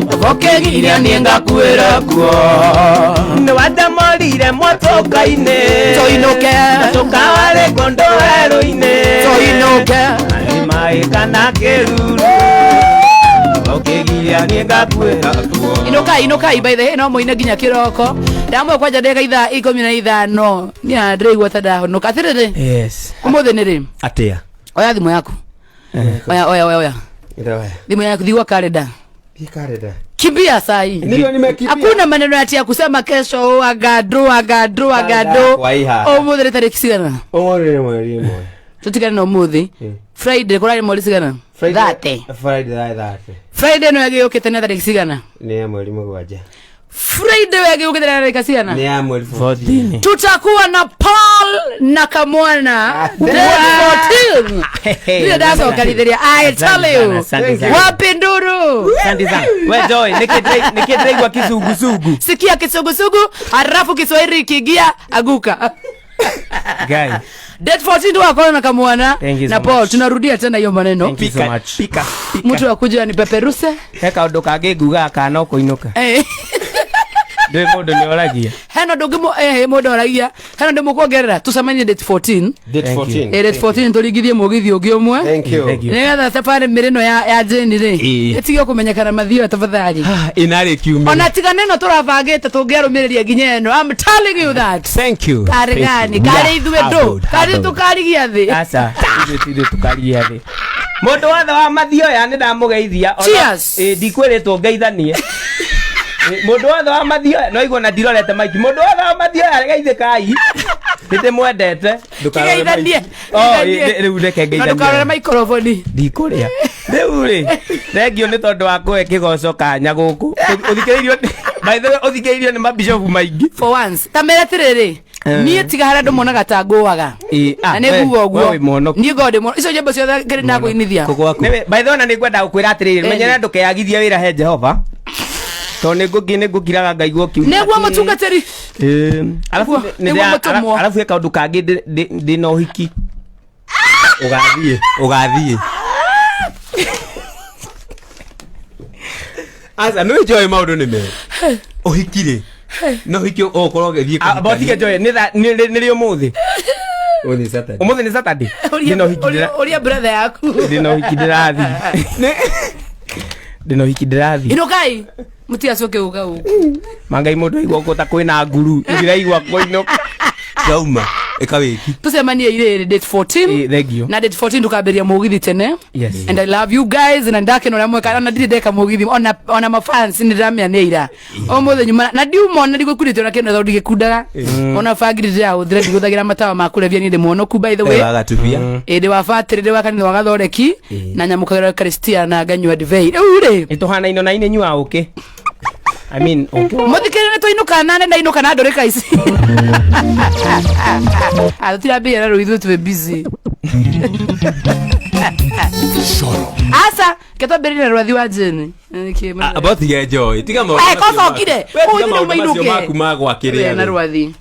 Ũkĩgiria niĩ ngakuĩra kuo Nĩwandamorire mwatũka-inĩ Tũinũke. Mwatũka warĩ kũndũ werũ-inĩ Tũinũke. Maĩ kana kĩruru Ũkĩgiria niĩ ngakuĩra kuo Inukai, inukai, by the way, no muine nginya kiroko. Ndamwe kwanja ndeka ithaa 15. Ni ndĩraigua ta ndahonoka. Atirĩrĩ. Yes. Ũmũthĩ nĩ rĩ? Atia. Oya thimũ yaku. Oya, oya, oya, oya. Thimũ yaku thigua kalenda. Kimbia sahi. Ndio nimekimbia. Hakuna maneno ati ya kusema kesho agado agado agado. Kwa iha. Ũmũthĩ nĩ tarĩki cigana? Ũmũthĩ nĩ mweri ĩmwe. Tutigane na ũmũthĩ. Friday kũrarĩ mweri cigana? 30. Friday 30. Friday no yagĩũkĩte nĩ tarĩki cigana? Nĩ ya mweri 7. Friday yagĩũkĩte nĩ tarĩki cigana? Nĩ ya mweri 14. Tutakuwa na Paul na Kamwana day 14. Ndio ndacokanithĩria. I tell you. Wapi nduru? Asante sana. We Joy, nikĩndĩraigua kizunguzugu. Sikia kizunguzugu, halafu Kiswahili ikiingia aguka. Guy. Date 14 tuwakorwo na Kamwana Thank you na so Paul. much. Tunarudia tena hiyo maneno. Thank you so much. Pika. Mtu akuja nipeperuse. He kaũndũ kangĩ ngugaga kana ũkũinũka. Ndũĩ mũndũ nĩoragia. Hena ndũngĩ mũndũ oragia. Hena ndũ mũkuongerera. Tucemanie date 14. Date Thank you. 14. Date 14 tũringithie mũgithi ũngĩ ũmwe. Thank you. Thank you. Nĩgetha thabarĩ mĩrĩ ĩno ya Jane rĩ ĩtige kũmenyekana mathioya tafadhali. Inarĩ kiumia. Ona tiga neno tũrabangĩte tũngĩarũmĩrĩria nginya ĩno. I'm telling you that. Thank you. Karĩ gani? Karĩ ithuĩ ndũ? Karĩ tũkarigia thĩ? Aca, ithuĩ ti ithuĩ tũkarigia thĩ. Mũndũ wothe wa mathioya nĩ ndamũgeithia. Cheers. Ndikwĩrĩtwo ngeithanie. Mũndũ wothe wa mathioya no igua na ndirorete maiki. Mũndũ wothe wa mathioya geithĩkai. Nĩndĩmwendete. Kĩgeithanie. Oh, rĩu reke Na ngeithanie. ndũkarore maikoroboni. Ndikũrĩa. Rĩu rĩ, thengio nĩ tondũ wa kũhe kĩgoco kanya gũkũ. Ũthikĩrĩirio by the way, ũthikĩrĩirio nĩ mabishopu maingĩ. For once. Ta mere atĩrĩrĩ. Niĩ tiga harĩa andũ monaga ta ngũaga. Na nĩ nguga ũguo. Niĩ ngoragwo ndĩ mũno. Icio nyĩmbo ciothe ngĩrĩ ndakũinithia. By the way, na nĩngwenda gũkwĩra atĩrĩrĩ, menyerera ndũkeyagithie wĩra he Jehova. Tondũ nĩngũkiraga ngaigua ũkiuga Nĩguo mũtungatĩri. Alafu Nĩguo mũtũmwo. alafu he kaũndũ kangĩ ndĩ na ũhiki. Ũgathiĩ, ũgathiĩ. Aca nĩ njũĩ maũndũ nĩ mega. Ũhiki rĩ. No ũhiki ũgũkorwo ũgĩthiĩ Botige Joy, nĩ rĩ ũmũthĩ? Ũmũthĩ Saturday. Ũmũthĩ nĩ Saturday. Ndĩ na ũhiki Ũria brother yaku. Ndĩ na ũhiki ndĩrathiĩ. Ndĩ na ũhiki ndĩrathiĩ. Inũkai. Mũtigacoke gũka gũkũ. Mangai mũndũ aigua ũguo ta kwĩna nguru. Ndĩraigua kũinũka. Ndauma. Ĩka wĩki. Tucemanie irĩrĩ date 14. Thank you. Na date 14 tukambĩrĩria mũgithi tene. Yes. And I love you guys na ndakena ũrĩa mweka ona ndirĩ ndeka mũgithi ona mafans nĩ ndĩramenya ira. Ũmũthĩ nyuma na ndiuma ona ndigũkundĩte ona kĩndũ tondũ ndigĩkundaga. Ona bangiri ndĩrahũthĩra ndigũthagĩra matawa ma kũrebia niĩ ndĩ mũhonoku by the way. Wagatubia. Ndĩ wa batĩrĩ ndĩ wa kanitha wa Gathoreki na nyamũkagĩra Eucharistia na nganyua ndibei. Rĩu rĩ Nĩtũhanaine ona inyuaga ũkĩ. I mean, okay. Mũthikĩrĩria nĩ twainũka na nĩ ndainũka na ndũrĩka ici. Tũtirambĩrĩria na rĩu ithuĩ twĩ busy. Asa, ketwambĩrĩria na rwathi wa Jane. Abotige Joy, tiga maũndũ. Kocokire. Tiga maũndũ macio maku ma gwakĩrĩa. Na rwathi.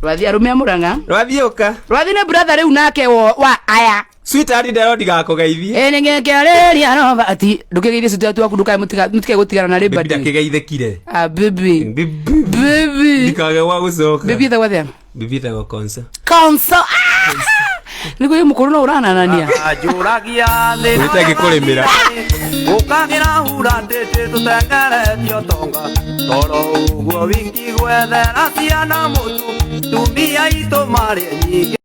Rwathi arũme a Mũrang'a. Rwathi ũka. Rwathi nĩ brother rĩu nake wa aya. Sweetheart ndero ndigakũgeithie. Nĩngĩkĩarĩria Robert. Ndũkĩgeithie sweetheart waku ndũkae mũtikae gũtigana na Baby Liberty. ndakĩgeithĩkire. Baby. Baby. Ndikage gwa gũcoka. Baby ĩtagwo atĩa? Baby ĩtagwo Konsa. Konsa. Nĩguo ũyũ mũkũrũ no ũrananania. Njũragia thĩ Wĩte ngĩkũrĩmĩra. Ũkagĩra hura ndĩtĩ tũtengeretio tonga toro ũguo wiki gwethera ciana mũtu tumia itũ marĩ nyingĩ.